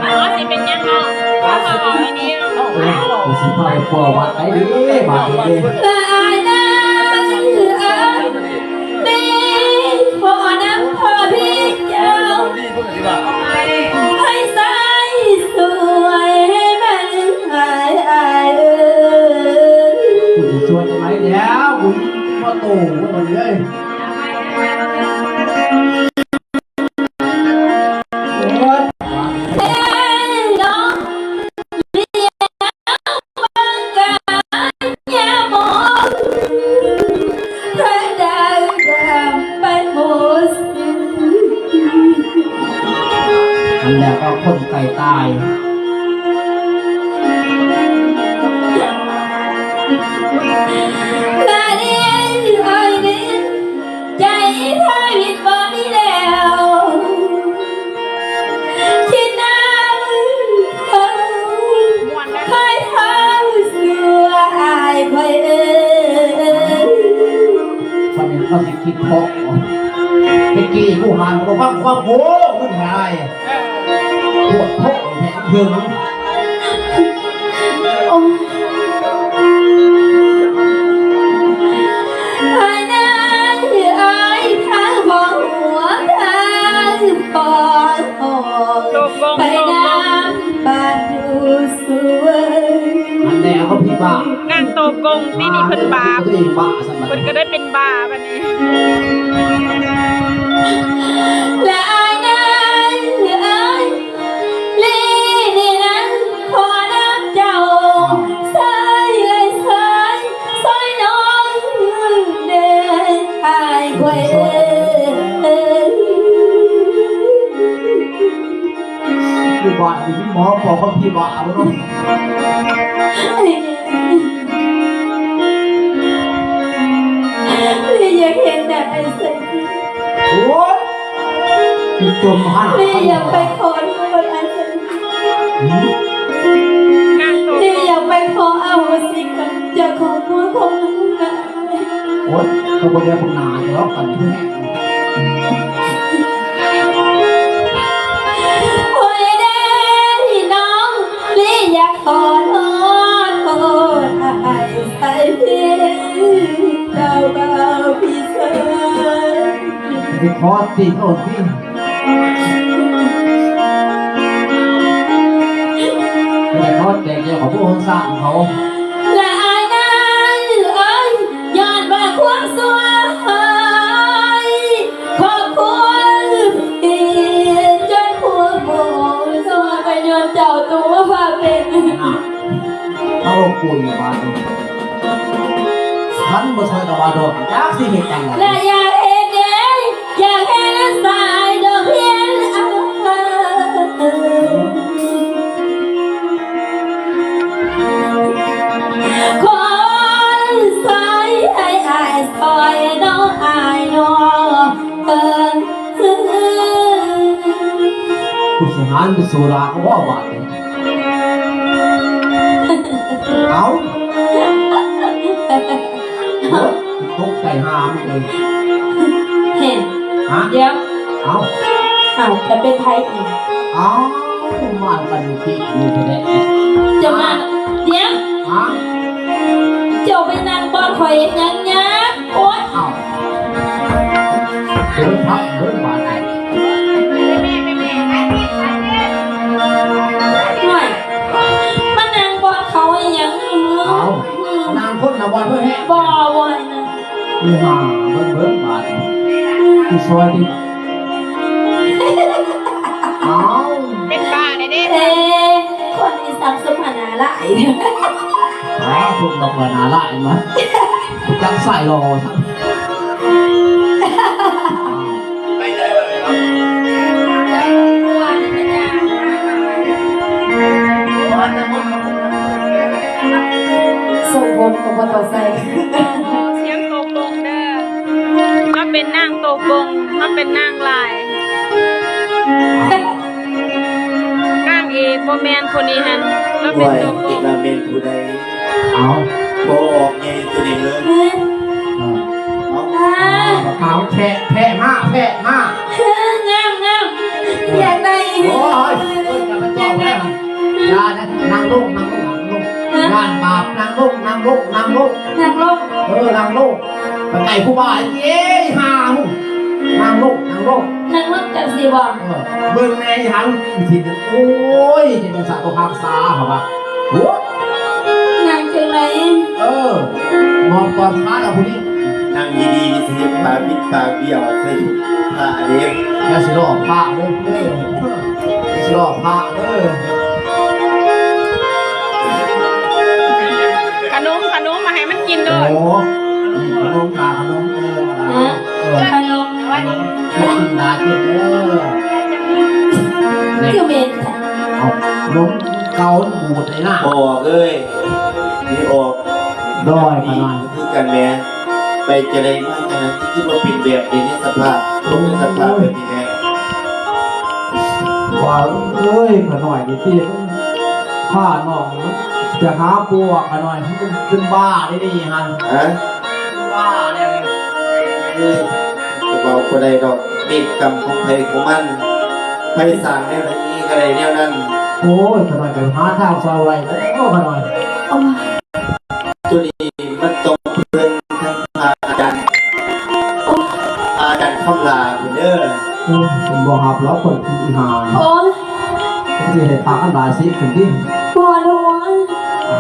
ອົາ ຊິເປັນຫຍັງເນາະ ເອົາ ເອົາອັນນີ້ເນາະ ເອົາ ຊິພາໄປປົວວັດໄປເດ້ ບາດນີ້ເດ້ ລະອາຍນາງເອີຍ ນີ້ຂໍນຳພໍ່ພີ່ເຈົ້າ ໃຫ້ຊ່ວຍ ໃຫ້ມັນຫາຍ ອ້າຍເອີຍ ກູຊິຊ່ວຍຈັ່ງໃດແລ້ວ ກູບໍ່ໂຕ ເອີຍ ເອີຍ ເອີຍ ນ້ອງ ອັນແລ້ວກໍຄົນໃກ້ຕາຍ ລະເດ ອ້າຍເດ ໃຈທາວິດບໍ່ມີແລ້ວ ຄິດນຳເຂົາ ຄອຍເຝົ້າຊົ່ວອ້າຍຂ້ອຍເອີຍ ປານນີ້ເຂົາຊິຄິດເພາະ ແຕ່ກີ້ຜູ້ຫານບໍ່ຟັງຄວາມໂຫ ເພິ່ນຫາຍ ໂພດໂພດແທ້ເຖິງ ໂອ້ຍ ອ້າຍນາຍເອີຍ ທາງຫົວທາງປອງ ໂຕກົງ ໄປນຳ ໂຕກົງ ບ້ານຢູ່ສວນ ອັນແລ້ວເຂົາຜິດບາ ນາງໂຕກົງ ປີນີ້ເພິ່ນບາ ຕົວເອງບາຊັ້ນ ເພິ່ນກໍໄດ້ເປັນບາບັດນີ້ ລະອ້າຍນາຍເອີຍ ລີນີ້ນະ ຂໍນຳເຈົ້າ ຊ່ອຍເອີຍ ຊ່ອຍ ຊ່ອຍນ້ອງແດ່ ອ້າຍຂ້ອຍເອີຍ ຢູ່ບ້ານນີ້ມີໝໍປອບບັກຜີບ້າບໍ່ເນາະ? ລີຢາກເຫັນໜ້າອ້າຍໄຊທິດ ໂອ້ຍ ຈົມຫາ ລີຢາກໄປຂໍໂທດອ້າຍໄຊທິດ ລີຢາກໄປຂໍອະໂຫສິກຳຈາກຄອບຄົວຂອງລູກນະ. ໂອ້ຍ ກໍບໍ່ໄດ້ບຸນໜາດອກກັນ ໂອ້ຍເດ້ນ້ອງ ລີຢາກຂໍໂທດ ຂໍໂທດອ້າຍໄຊທິດ ເຈົ້າບ່າວພີ່ເຊີຍ ຊິຂໍຕິໂທດຕິ ແຕ່ຂໍແຕ່ແກ່ຂອງພວກຄົນສ້າງເຂົາ ລະອ້າຍນາຍເອີຍ ຍ້ອນວ່າຄວາມຊົ່ວຮ້າຍຂອງຄົນຜິດ ຈົນຜູ້ບໍ່ຮູ້ຕົວ ກໍຍ້ອນເຈົ້າຕົວວ່າເປັນ ເອົາກຸຍບາດນີ້ ຄັນບໍ່ຊ່ອຍກໍວ່າດອກ ຈັກຊິເຮັດຈັ່ງໃດ ແລະ ຢາກເຮັດເດ້ ຢາກເຮັດສາຍດອກພຽນ ເອີ. ກູຊິຫານໄປສູ່ລາວເຂົາບໍ່ບາດນີ້. ເອົ້າ ຕົກໃຈຫາມເລີຍ. ແຮະ ຮະ? ດຽວ ເອົ້າ ເອົ້າ ຈະເປັນໃຜອີກ? ເອົ້າ ມາກັນຕິດຢູ່ແທ້ໆ ຈະມາ ດຽວ ຮະ? ເຈົ້າໄປນັ່ງບ່ອນຂ້ອຍເຮັດຫຍັງຍາກ? ໂອ້ຍ ເອົ້າ ເດີນທາງເດີນບາດນີ້ ໂອ້ຍ ມານັ່ງບ່ອນເຂົາອີຫຍັງ? ເອົ້າ ນັ່ງຄົນລະບ່ອນເພິ່ນແຮະ ບໍ່ ບໍ່ໃຫ້ນັ່ງ. ອີຫ່າ ເບິ່ງເບິ່ງບາດນີ້ ຊິຊ່ອຍຕິ. ເອົ້າ ເປັນບ້າແດ່ເດ້ ເອີ ຄົນນີ້ສັກສົມພະນາຫຼາຍ ອໍ ພວກດອກວ່າໜ້າຫຼາຍມາ ຈັກສາຍຫຼໍ່. ສົ່ງຜົນກໍບໍ່ຕໍ່ໃສ່ ສຽງຕົກລົງເດີ ມາເປັນນາງຕົກລົງ ມາເປັນນາງຫຼາຍ ນາງເອກບໍ່ແມ່ນຜູ້ນີ້ຫັ້ນ ລາວເປັນຕົກລົງ ວ່າແມ່ນຜູ້ໃດ? ເອົ້າ ບໍ່ອອກໃຫຍ່ຕົວນີ້ເລີຍ ເອົ້າ ເອົາ ຂາວແພະ ແພະມາ ແພະມາ ງາມ ງາມ ຢາກໄດ້ ໂອ້ຍ ໂອ້ຍ ຢ່າມາແຈ້ງແລ້ວ ຢ່ານະ ນັ່ງລົງ ນັ່ງລົງ ນັ່ງລົງ ຮະ? ຢ້ານບາບ ນັ່ງລົງ ນັ່ງລົງ ນັ່ງລົງ ນັ່ງລົງ ເອີ ນັ່ງລົງ ໄປໃກ້ຄູບາເອີຍ ອີຫ່າ ນັ່ງລົງ ນັ່ງລົງ ນັ່ງລົງ ຈັ່ງຊີ້ບໍ່? ເອີ ເບິ່ງແດ່ ອີຫຍັງ ໂອ້ຍ ຈັ່ງຊັ້ນບໍ່ຮັກສາ ເຂົາວ່າ ໂອ້ ນັ່ງຈັ່ງໃດ? ເອີ ມອບກອດຂາລະຜູ້ນີ້ ນັ່ງດີໆ ຊິເຮັດປາກບິດປາກບ້ຽວໃສ່ພະເດ້ ຢ່າຊິລໍ້ພະເດີ ເອີ ຊິລໍ້ພະເດີ ຂະໜົມ ຂະໜົມມາໃຫ້ມັນກິນໂລດ ໂອ້ ຂະໜົມ ຂະໜົມ ເອີ ເອີ ຂະໜົມ ກິນຫຼາຍຂຶ້ນເດີ ຄືເໝັນ ເອົາ ນົມເກົາມັນບູດໃຫ້ນາ ບໍ່ອອກເອີຍ ມີອອກ ໂດຍ ຂ້ານ້ອຍ ຄືກັນແໝ ໄປຈັ່ງໃດມາຈັ່ງໃດ ຄືມາເປັນແບບນີ້ ໃນສະພາບ ລົງໃນສະພາບແບບນີ້ແໝ ວ່າເອີຍ ຂ້ານ້ອຍນີ້ຕິ ພານ້ອງໄປຫາຜົວ ຂ້ານ້ອຍ ເປັນບ້າເດ້ນີ້ຫັ້ນ ຮະ? ເປັນບ້າແລ້ວນີ້ ເອີຍ ກໍເວົ້າບໍ່ໄດ້ດອກ ເວນກຳຂອງໃຜຂອງມັນ ໃຜສ້າງແນວໃດກໍໄດ້ແນວນັ້ນ ໂອ້ຍ ຂ້ານ້ອຍກໍຫາທາງຊ່ອຍບໍ່ໄດ້ ໂອ້ ຂ້ານ້ອຍ ໂອ້ຍ ຕົວນີ້ມັນຕ້ອງເພິ່ງທາງພະອາຈານ ອາຈານຄຳຫຼ້າພຸ້ນເດີ ໂອ້ຍ ເພິ່ນບໍ່ຮັບແລ້ວ ເພິ່ນອີ່ຫ່າ ໂອ້ຍ ເພິ່ນຊິໃຫ້ພະຄຳຫຼ້າສິກຂຶ້ນຕິ ບໍ່ດອກ ອ່າ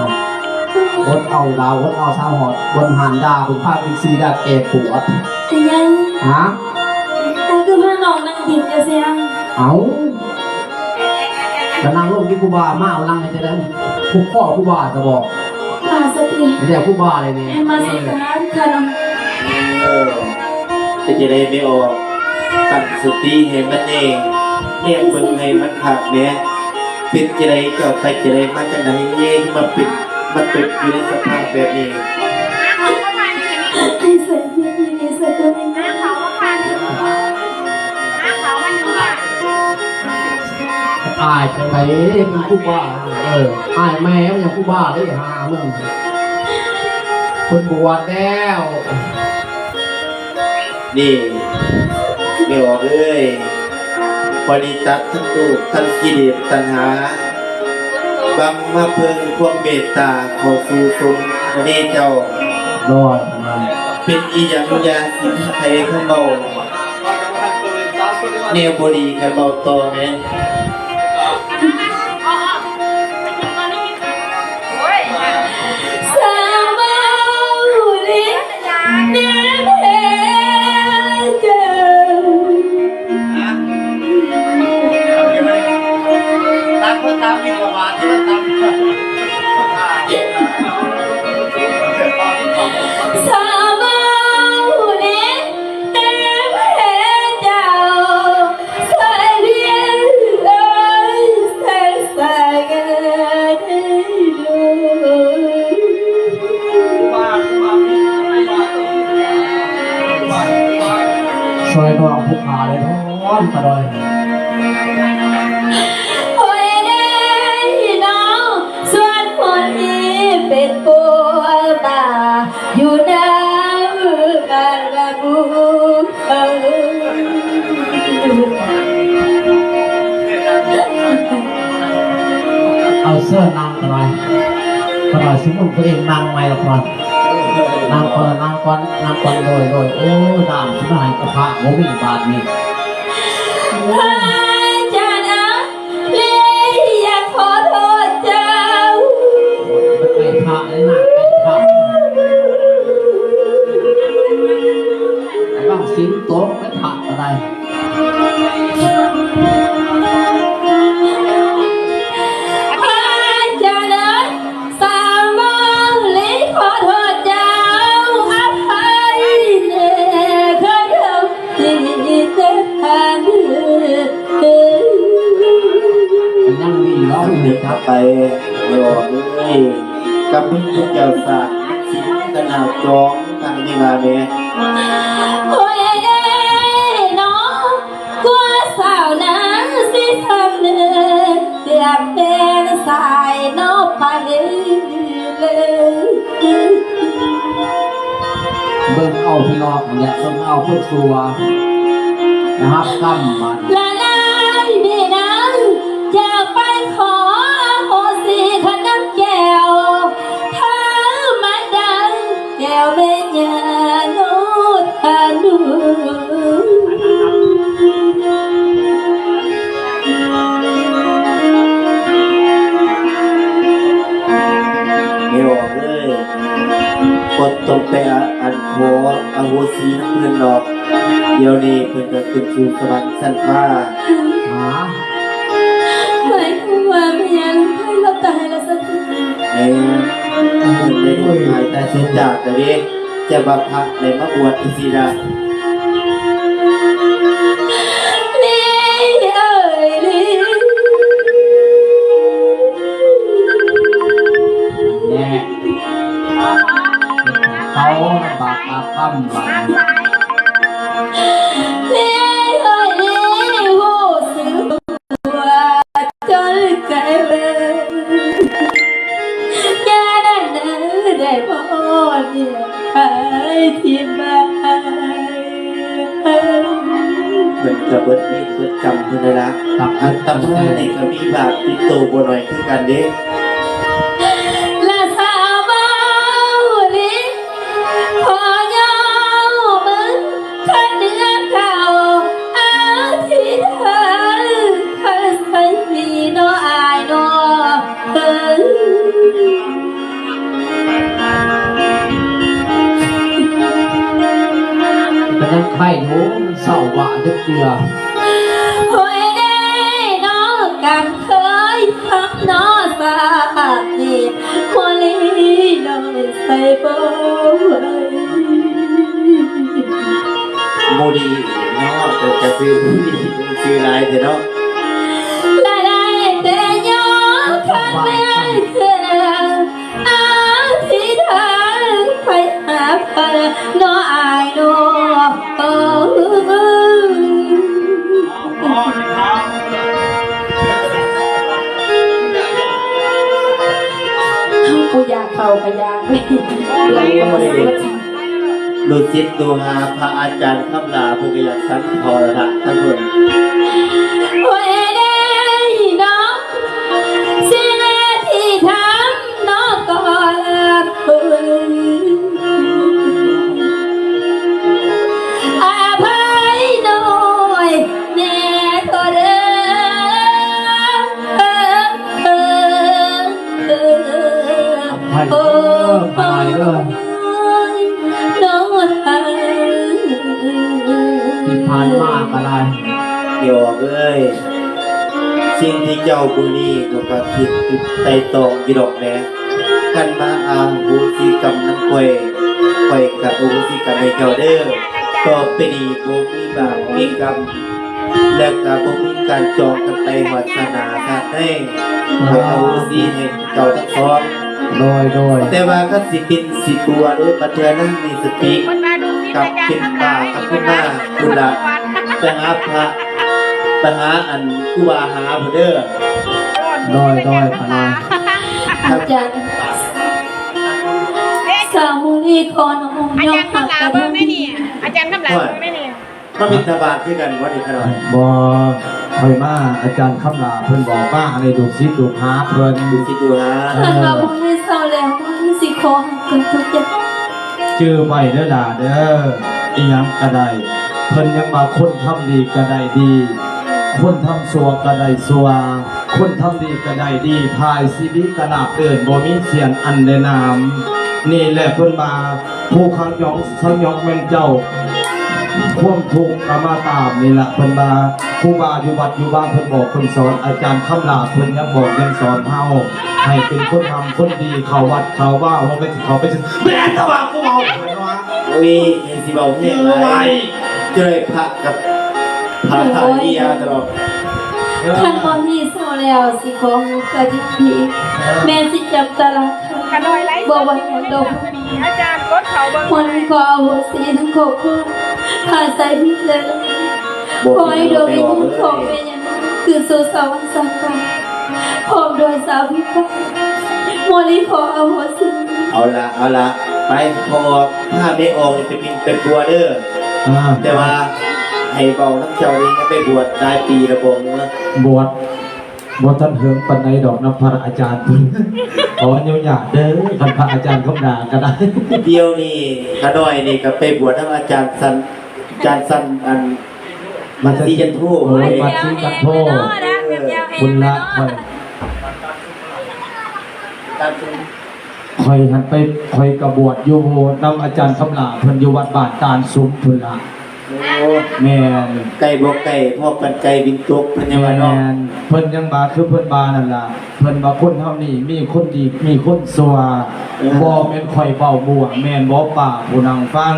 ອົດເອົາລາວ ອົດເອົາສາວຮອດ ບ່ອນຮ້ານຢາ ເພິ່ນພາໄປຊື້ຢາແກ້ປວດ ເປັນຫຍັງ? ຮະ? ແຕ່ຄືພານ້ອງນັ່ງຜິດຈັ່ງຊີ້? ເອົ້າ ກໍນັ່ງລົງທີ່ຄູບາ ມາເອົານັ່ງໃຫ້ຈະໄດ້ ຜູ້ຂໍຄູບາຈະບອກ ຕັ້ງສະຕິ ແລ້ວຄູບາໄດ້ນີ້ ໃຫ້ມາສຶກສາທຳ ເອີ ເປັນຈັ່ງໃດແມ່ອອກ ຕັ້ງສະຕິໃຫ້ມັນແນ່ ແນມເບິ່ງໃຫ້ມັນຄັກແນ່ ເປັນຈັ່ງໃດ ເຈົ້າໄປຈັ່ງໃດ ມາຈັ່ງໃດ ມາເປັນ ມາຕົກຢູ່ໃນສະພາບແບບນີ້ ໃຫ້ໃສ່ເສື້ອທີ່ດີໃສ່ຕົວນີ້ ອາຍຈັ່ງໃດ ເປັນຄູບາ ເອີ ອາຍແມ່ມັນຫຍັງ ຄູບາເດ້ ຫາເບິ່ງ ເພິ່ນບວດແລ້ວ ນີ້ ແມ່ອອກເອີຍ ປະລິຕັດທັງໂລກ ທັງກິເລດຕັນຫາ ບັງມາເພິ່ງຄວາມເມດຕາເຂົ້າສູ່ສົງເດ້ເຈົ້າ ໂດຍ ເປັນອີ່ຫຍັງຢ່າຊິມີໃຜເວົ້າ ແນວບໍ່ດີກັນເວົ້າຕໍ່ແມ່ນ ສາວເວົ້າເລີຍ ແນມເຫັນເຈົ້າ ຕ່າງຄົນຕ່າງມີປະຫວາດ ຕ່າງ ສາວເວົ້າເລີຍ ແຕ່ແມ່ເຈົ້າ ສາຍວຽນເອີຍ ສາຍສາຍເອີຍ ຊ່ອຍນ້ອງຜູ້ຂາໄດ້ພ້ອມກະດອຍ. ເຊີນນັ່ງກໍໄດ້ ກໍໄດ້ ສົມມຸດຕົວເອງນັ່ງໃໝ່ລະກ່ອນ ນັ່ງກ່ອນ ນັ່ງກ່ອນ ນັ່ງກ່ອນ ໂດຍ ໂດຍ ໂອ້ຍ ດາມຊິມາໃຫ້ພະບໍ່ມີບາດນີ້ ພະອາຈານເອີຍ ລີຢາກຂໍໂທດເຈົ້າ ໄປໃກ້ພະເລີຍນະ ໃກ້ພະ ລະວັງສິນຕົກ ໄປພະກໍໄດ້. ພະອາຈານເອີຍ ສາວມາລີຂໍໂທດເຈົ້າ ອະໄພແດ່ ເຄີຍທຳຜິດແຕ່ທ່ານເອີຍ ຍັງດີເນາະ ສຳນຶກໄປ ໂຍມເອີຍ ກັບບຸນຄຸນເຈົ້າສາດສິນຂະໜາດຈອງ ທາງນີ້ວ່າແມ່ ໂອ້ຍເດ້ເນາະ ກວ່າສາວນາງຊິສຳນຶກ ກຽບເປັນສາຍນອກໄປເລີຍ ເບິ່ງເອົາພີ່ນ້ອງ ຢ່າເບິ່ງເອົາຄົນຊົ່ວ ນະຮັບກຳມັນ ລະນາງນີ້ນາງ ຢາກໄປຂໍອະໂຫສິ ຂັນນ້ຳແກ້ວ ເທີມັນດັງ ແກ້ວແມ່ຍ່າໂນດທານູ ແມ່ອອກເອີຍ ບໍ່ຕ້ອງໄປ ອະ ອັນ ຂໍອະໂຫສິນຳເພິ່ນດອກ ດຽວນີ້ເພິ່ນກໍຂຶ້ນສູ່ສະຫວັນຊັ້ນຟ້າ ຫາ ໝາຍຄວາມວ່າແມ່ນໃຜລາວຕາຍລະຊັ້ນ ແມ່ນ ເພິ່ນໄດ້ຫາຍຕາຍສູນຈາກແລ້ວເດ້ ຈະວ່າພະໄດ້ມາບວດຈັ່ງຊີ້ລະ ລີເອີຍລີ ແນ່ ເຂົາບາບອາກຳບາດນີ້ ລີເອີຍລີ ຮູ້ສຶກ ຕົວຈົນໄກເລີຍ ຢ່ານັ້ນເດີ ໄດ້ບໍ່ຮອດເດືອນໄປທີ່ບ້ານ ເພິ່ນກະເບິດເວນເບິດກຳເພິ່ນແລ້ວລະ ຕາມ ອາດຕະມານີ້ກະມີບາບຕິດໂຕບໍ່ໜ້ອຍຄືກັນເດ້ ລະສາວເວົ້າລີ ຂໍຍ້ອມມື ຄັນເດືອນເກົ້າອາທິດເທີນ ຄັນໃສມີເນາະອາຍເນາະ ເອີ ກະຍັງໄຄຢູ່ ມັນເສົ້າຫວາຈັກເທື່ອ ໂອ້ຍເດ້ເນາະ ກຳເຄີຍທຳເນາະ ຊາດນີ້ ໂມລີນ້ອຍໃສ່ບໍ່ໄຫວ ໂມລີເນາະ ເປັນກະຊື່ໂມລີ ຊື່ຫຼາຍແທ້ເນາະ ລະໄດ້ແຕ່ຍ້ອນຄັນແມ່ນເຄື່ອງ ອາທິດທານໄປຫາພະເນາະອາຍເນາະ ໂອ້ ຜູ້ຢາກເຂົ້າກະຢາກ ລູກສິດລູກຫາພະອາຈານຄຳຫຼ້າ ເພິ່ນກະຢາກສັນເຂົ້າລະທາງເພິ່ນ ໂອ້ຍເດ້ເນາະ ສິ່ງທີ່ທຳເນາະກໍລະເພິ່ນ ອະໄພໜ້ອຍແດ່ເທີເດີ ເອີ ເອີ ເອີ ອະໄພເດີ ພະນາຍເດີ ທີ່ຜ່ານມາກະໄດ້ ດຽວເອີຍ ສິ່ງທີ່ເຈົ້າມື້ນີ້ເຂົາກະຄິດໄຕ່ຕອງຢູ່ດອກແລະ ຄັນມາອະໂຫສິກຳນຳຂ້ອຍ ຂ້ອຍກະອະໂຫສິກຳໃຫ້ເຈົ້າເດີ ຕໍ່ໄປນີ້ບໍ່ມີບາບມີກຳ ແລະກະບໍ່ມີການຈອງກັນໄປຮອດຊາດໜ້າຊາດໃດ ຂໍອະໂຫສິໃຫ້ເຈົ້າທັງສອງ ໂດຍ ໂດຍ ແຕ່ວ່າຄັນຊິເປັນຊິຕົວະ ຫຼືວ່າບາດເທື່ອນາງມີສະຕິ ກັບຂຶ້ນມາ ກັບຂຶ້ນມາພຸ້ນລະ ໄປຫາພະ ໄປຫາອັນຄູບາຫາພຸ້ນເດີ ໂດຍ ໂດຍ ພະນາຍ ອາຈານ ສາວມຸນີຂໍນ້ອມຮັບກະທຳ ອາຈານຄຳຫຼ້າເບິ່ງແດ່ນີ້ ອາຈານຄຳຫຼ້າເບິ່ງແດ່ນີ້ ມາບິນທະບາດຄືກັນບໍ່ນີ້ຂະນ້ອຍ ບໍ່ ຂ້ອຍມາ ອາຈານຄຳຫຼ້າເພິ່ນບອກມາໃຫ້ລູກສິດລູກຫາເພິ່ນ ລູກສິດລູກຫາ ເພິ່ນວ່າບໍ່ມີເຊົາແລ້ວ ບໍ່ມີຊິຂໍຮັບເພິ່ນທຸກຢ່າງ ຈື່ໄວ້ເດີຫຼ້າເດີ ອີ່ຫຍັງກະໄດ້ ເພິ່ນຍັງວ່າຄົນທຳດີກະໄດ້ດີ ຄົນທຳຊົ່ວກະໄດ້ຊົ່ວ ຄົນທຳດີກະໄດ້ດີ ພາຍຊີວິດກະລາບເລີນ ບໍ່ມີສ່ຽນອັນແລະນາມ ນີ້ແຫຼະເພິ່ນວ່າ ຜູ້ຂັງຫຍອງສັງຫຍອງແມ່ນເຈົ້າ ຄວາມທຸກກະມາຕາມນີ້ລະ ເພິ່ນວ່າ ຄູບາຢູ່ວັດຢູ່ວາເພິ່ນບອກເພິ່ນສອນ ອາຈານຄຳຫຼ້າເພິ່ນຍັງບອກຍັງສອນເຮົາ ໃຫ້ເປັນຄົນທຳຄົນດີ ເຂົ້າວັດເຂົ້າວາ ບໍ່ແມ່ນຊິເຂົ້າໄປ ແມ່ນແຕ່ວ່າກູເວົ້າເພິ່ນວ່າ ໂອ້ຍ ຢ່າຊິເວົ້າແຮງຫຼາຍ ຈະໄດ້ພະກັບພະທາເຮຍຕະຫຼອດ ຄັນບໍ່ມີເຊົາແລ້ວ ຊິຂໍຮັບກະດີ ແມ່ຊິຈັບຕາລາງ ບໍ່ວ່າຫຍັງດອກ ອາຈານກົດເຂົາເບິ່ງ ວັນນີ້ຂໍອະໂຫສິທັງຄອບຄົວ ຖ້າໃສ່ຜິດແລ້ວ ຂໍໃຫ້ດວງວິນຍານຂອງແມ່ຍ່າຄືນສູ່ສະຫວັນສັກກາຍ ພ້ອມດ້ວຍສາວພິພາ ມື້ນີ້ຂໍອະໂຫສິ ເອົາລະ ເອົາລະ ໄປ ພໍ່ອອກ ພາແມ່ອອກນີ້ໄປບິນໄປປົວເດີ ອ່າ ແຕ່ວ່າໃຫ້ເວົ້ານຳເຈົ້ານີ້ໄປບວດຫຼາຍປີແລ້ວບໍ່? ບວດ ບໍ່ທັນເຖິງປານໃດດອກນຳພະອາຈານເພິ່ນ ຂໍອະນຸຍາດເດີ ຄັນພະອາຈານຄຳຫຼ້າກະໄດ້ ດຽວນີ້ຂ້ານ້ອຍນີ້ກະໄປບວດນຳອາຈານສັນ ອາຈານສັນ ອັນ ວັດສີຈັນໂທ ໂອ້ຍ ວັດສີຈັນໂທ ພຸ້ນລະ ຂ້ອຍ ຂ້ອຍຫັ້ນໄປ ຂ້ອຍກະບວດຢູ່ນຳອາຈານຄຳຫຼ້າເພິ່ນຢູ່ວັດບ້ານຕານສຸມພຸ້ນລະ ໂອ້ ແມ່ນ ໄກບໍ່ໄກ ພໍປານໄກ່ບິນຕົກ ເພິ່ນຍັງວ່າເນາະ ແມ່ນ ເພິ່ນຍັງວ່າ ຄືເພິ່ນວ່ານັ້ນລະ ເພິ່ນວ່າຄົນເຮົານີ້ມີຄົນດີມີຄົນຊົ່ວ ເອີ ບໍ່ແມ່ນຂ້ອຍເວົ້າມົ້ວ ແມ່ນບໍ່ປ້າຜູ້ນັ່ງຟັງ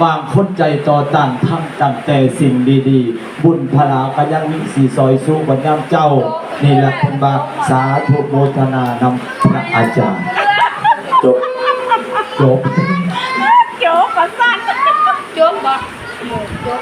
ບາງຄົນໃຈຕໍ່ຕ້ານ ທຳຕັ້ງແຕ່ສິ່ງດີໆ ບຸນພະລາກະຍັງມີຊິຊ່ອຍຊູກັນຍາມເຈົ້າ ນີ້ແຫຼະເພິ່ນວ່າ ສາທຸໂມທະນານຳພະອາຈານ ຈົບ ຈົບ ຈົບວ່າຊັ້ນ ຈົບບໍ່?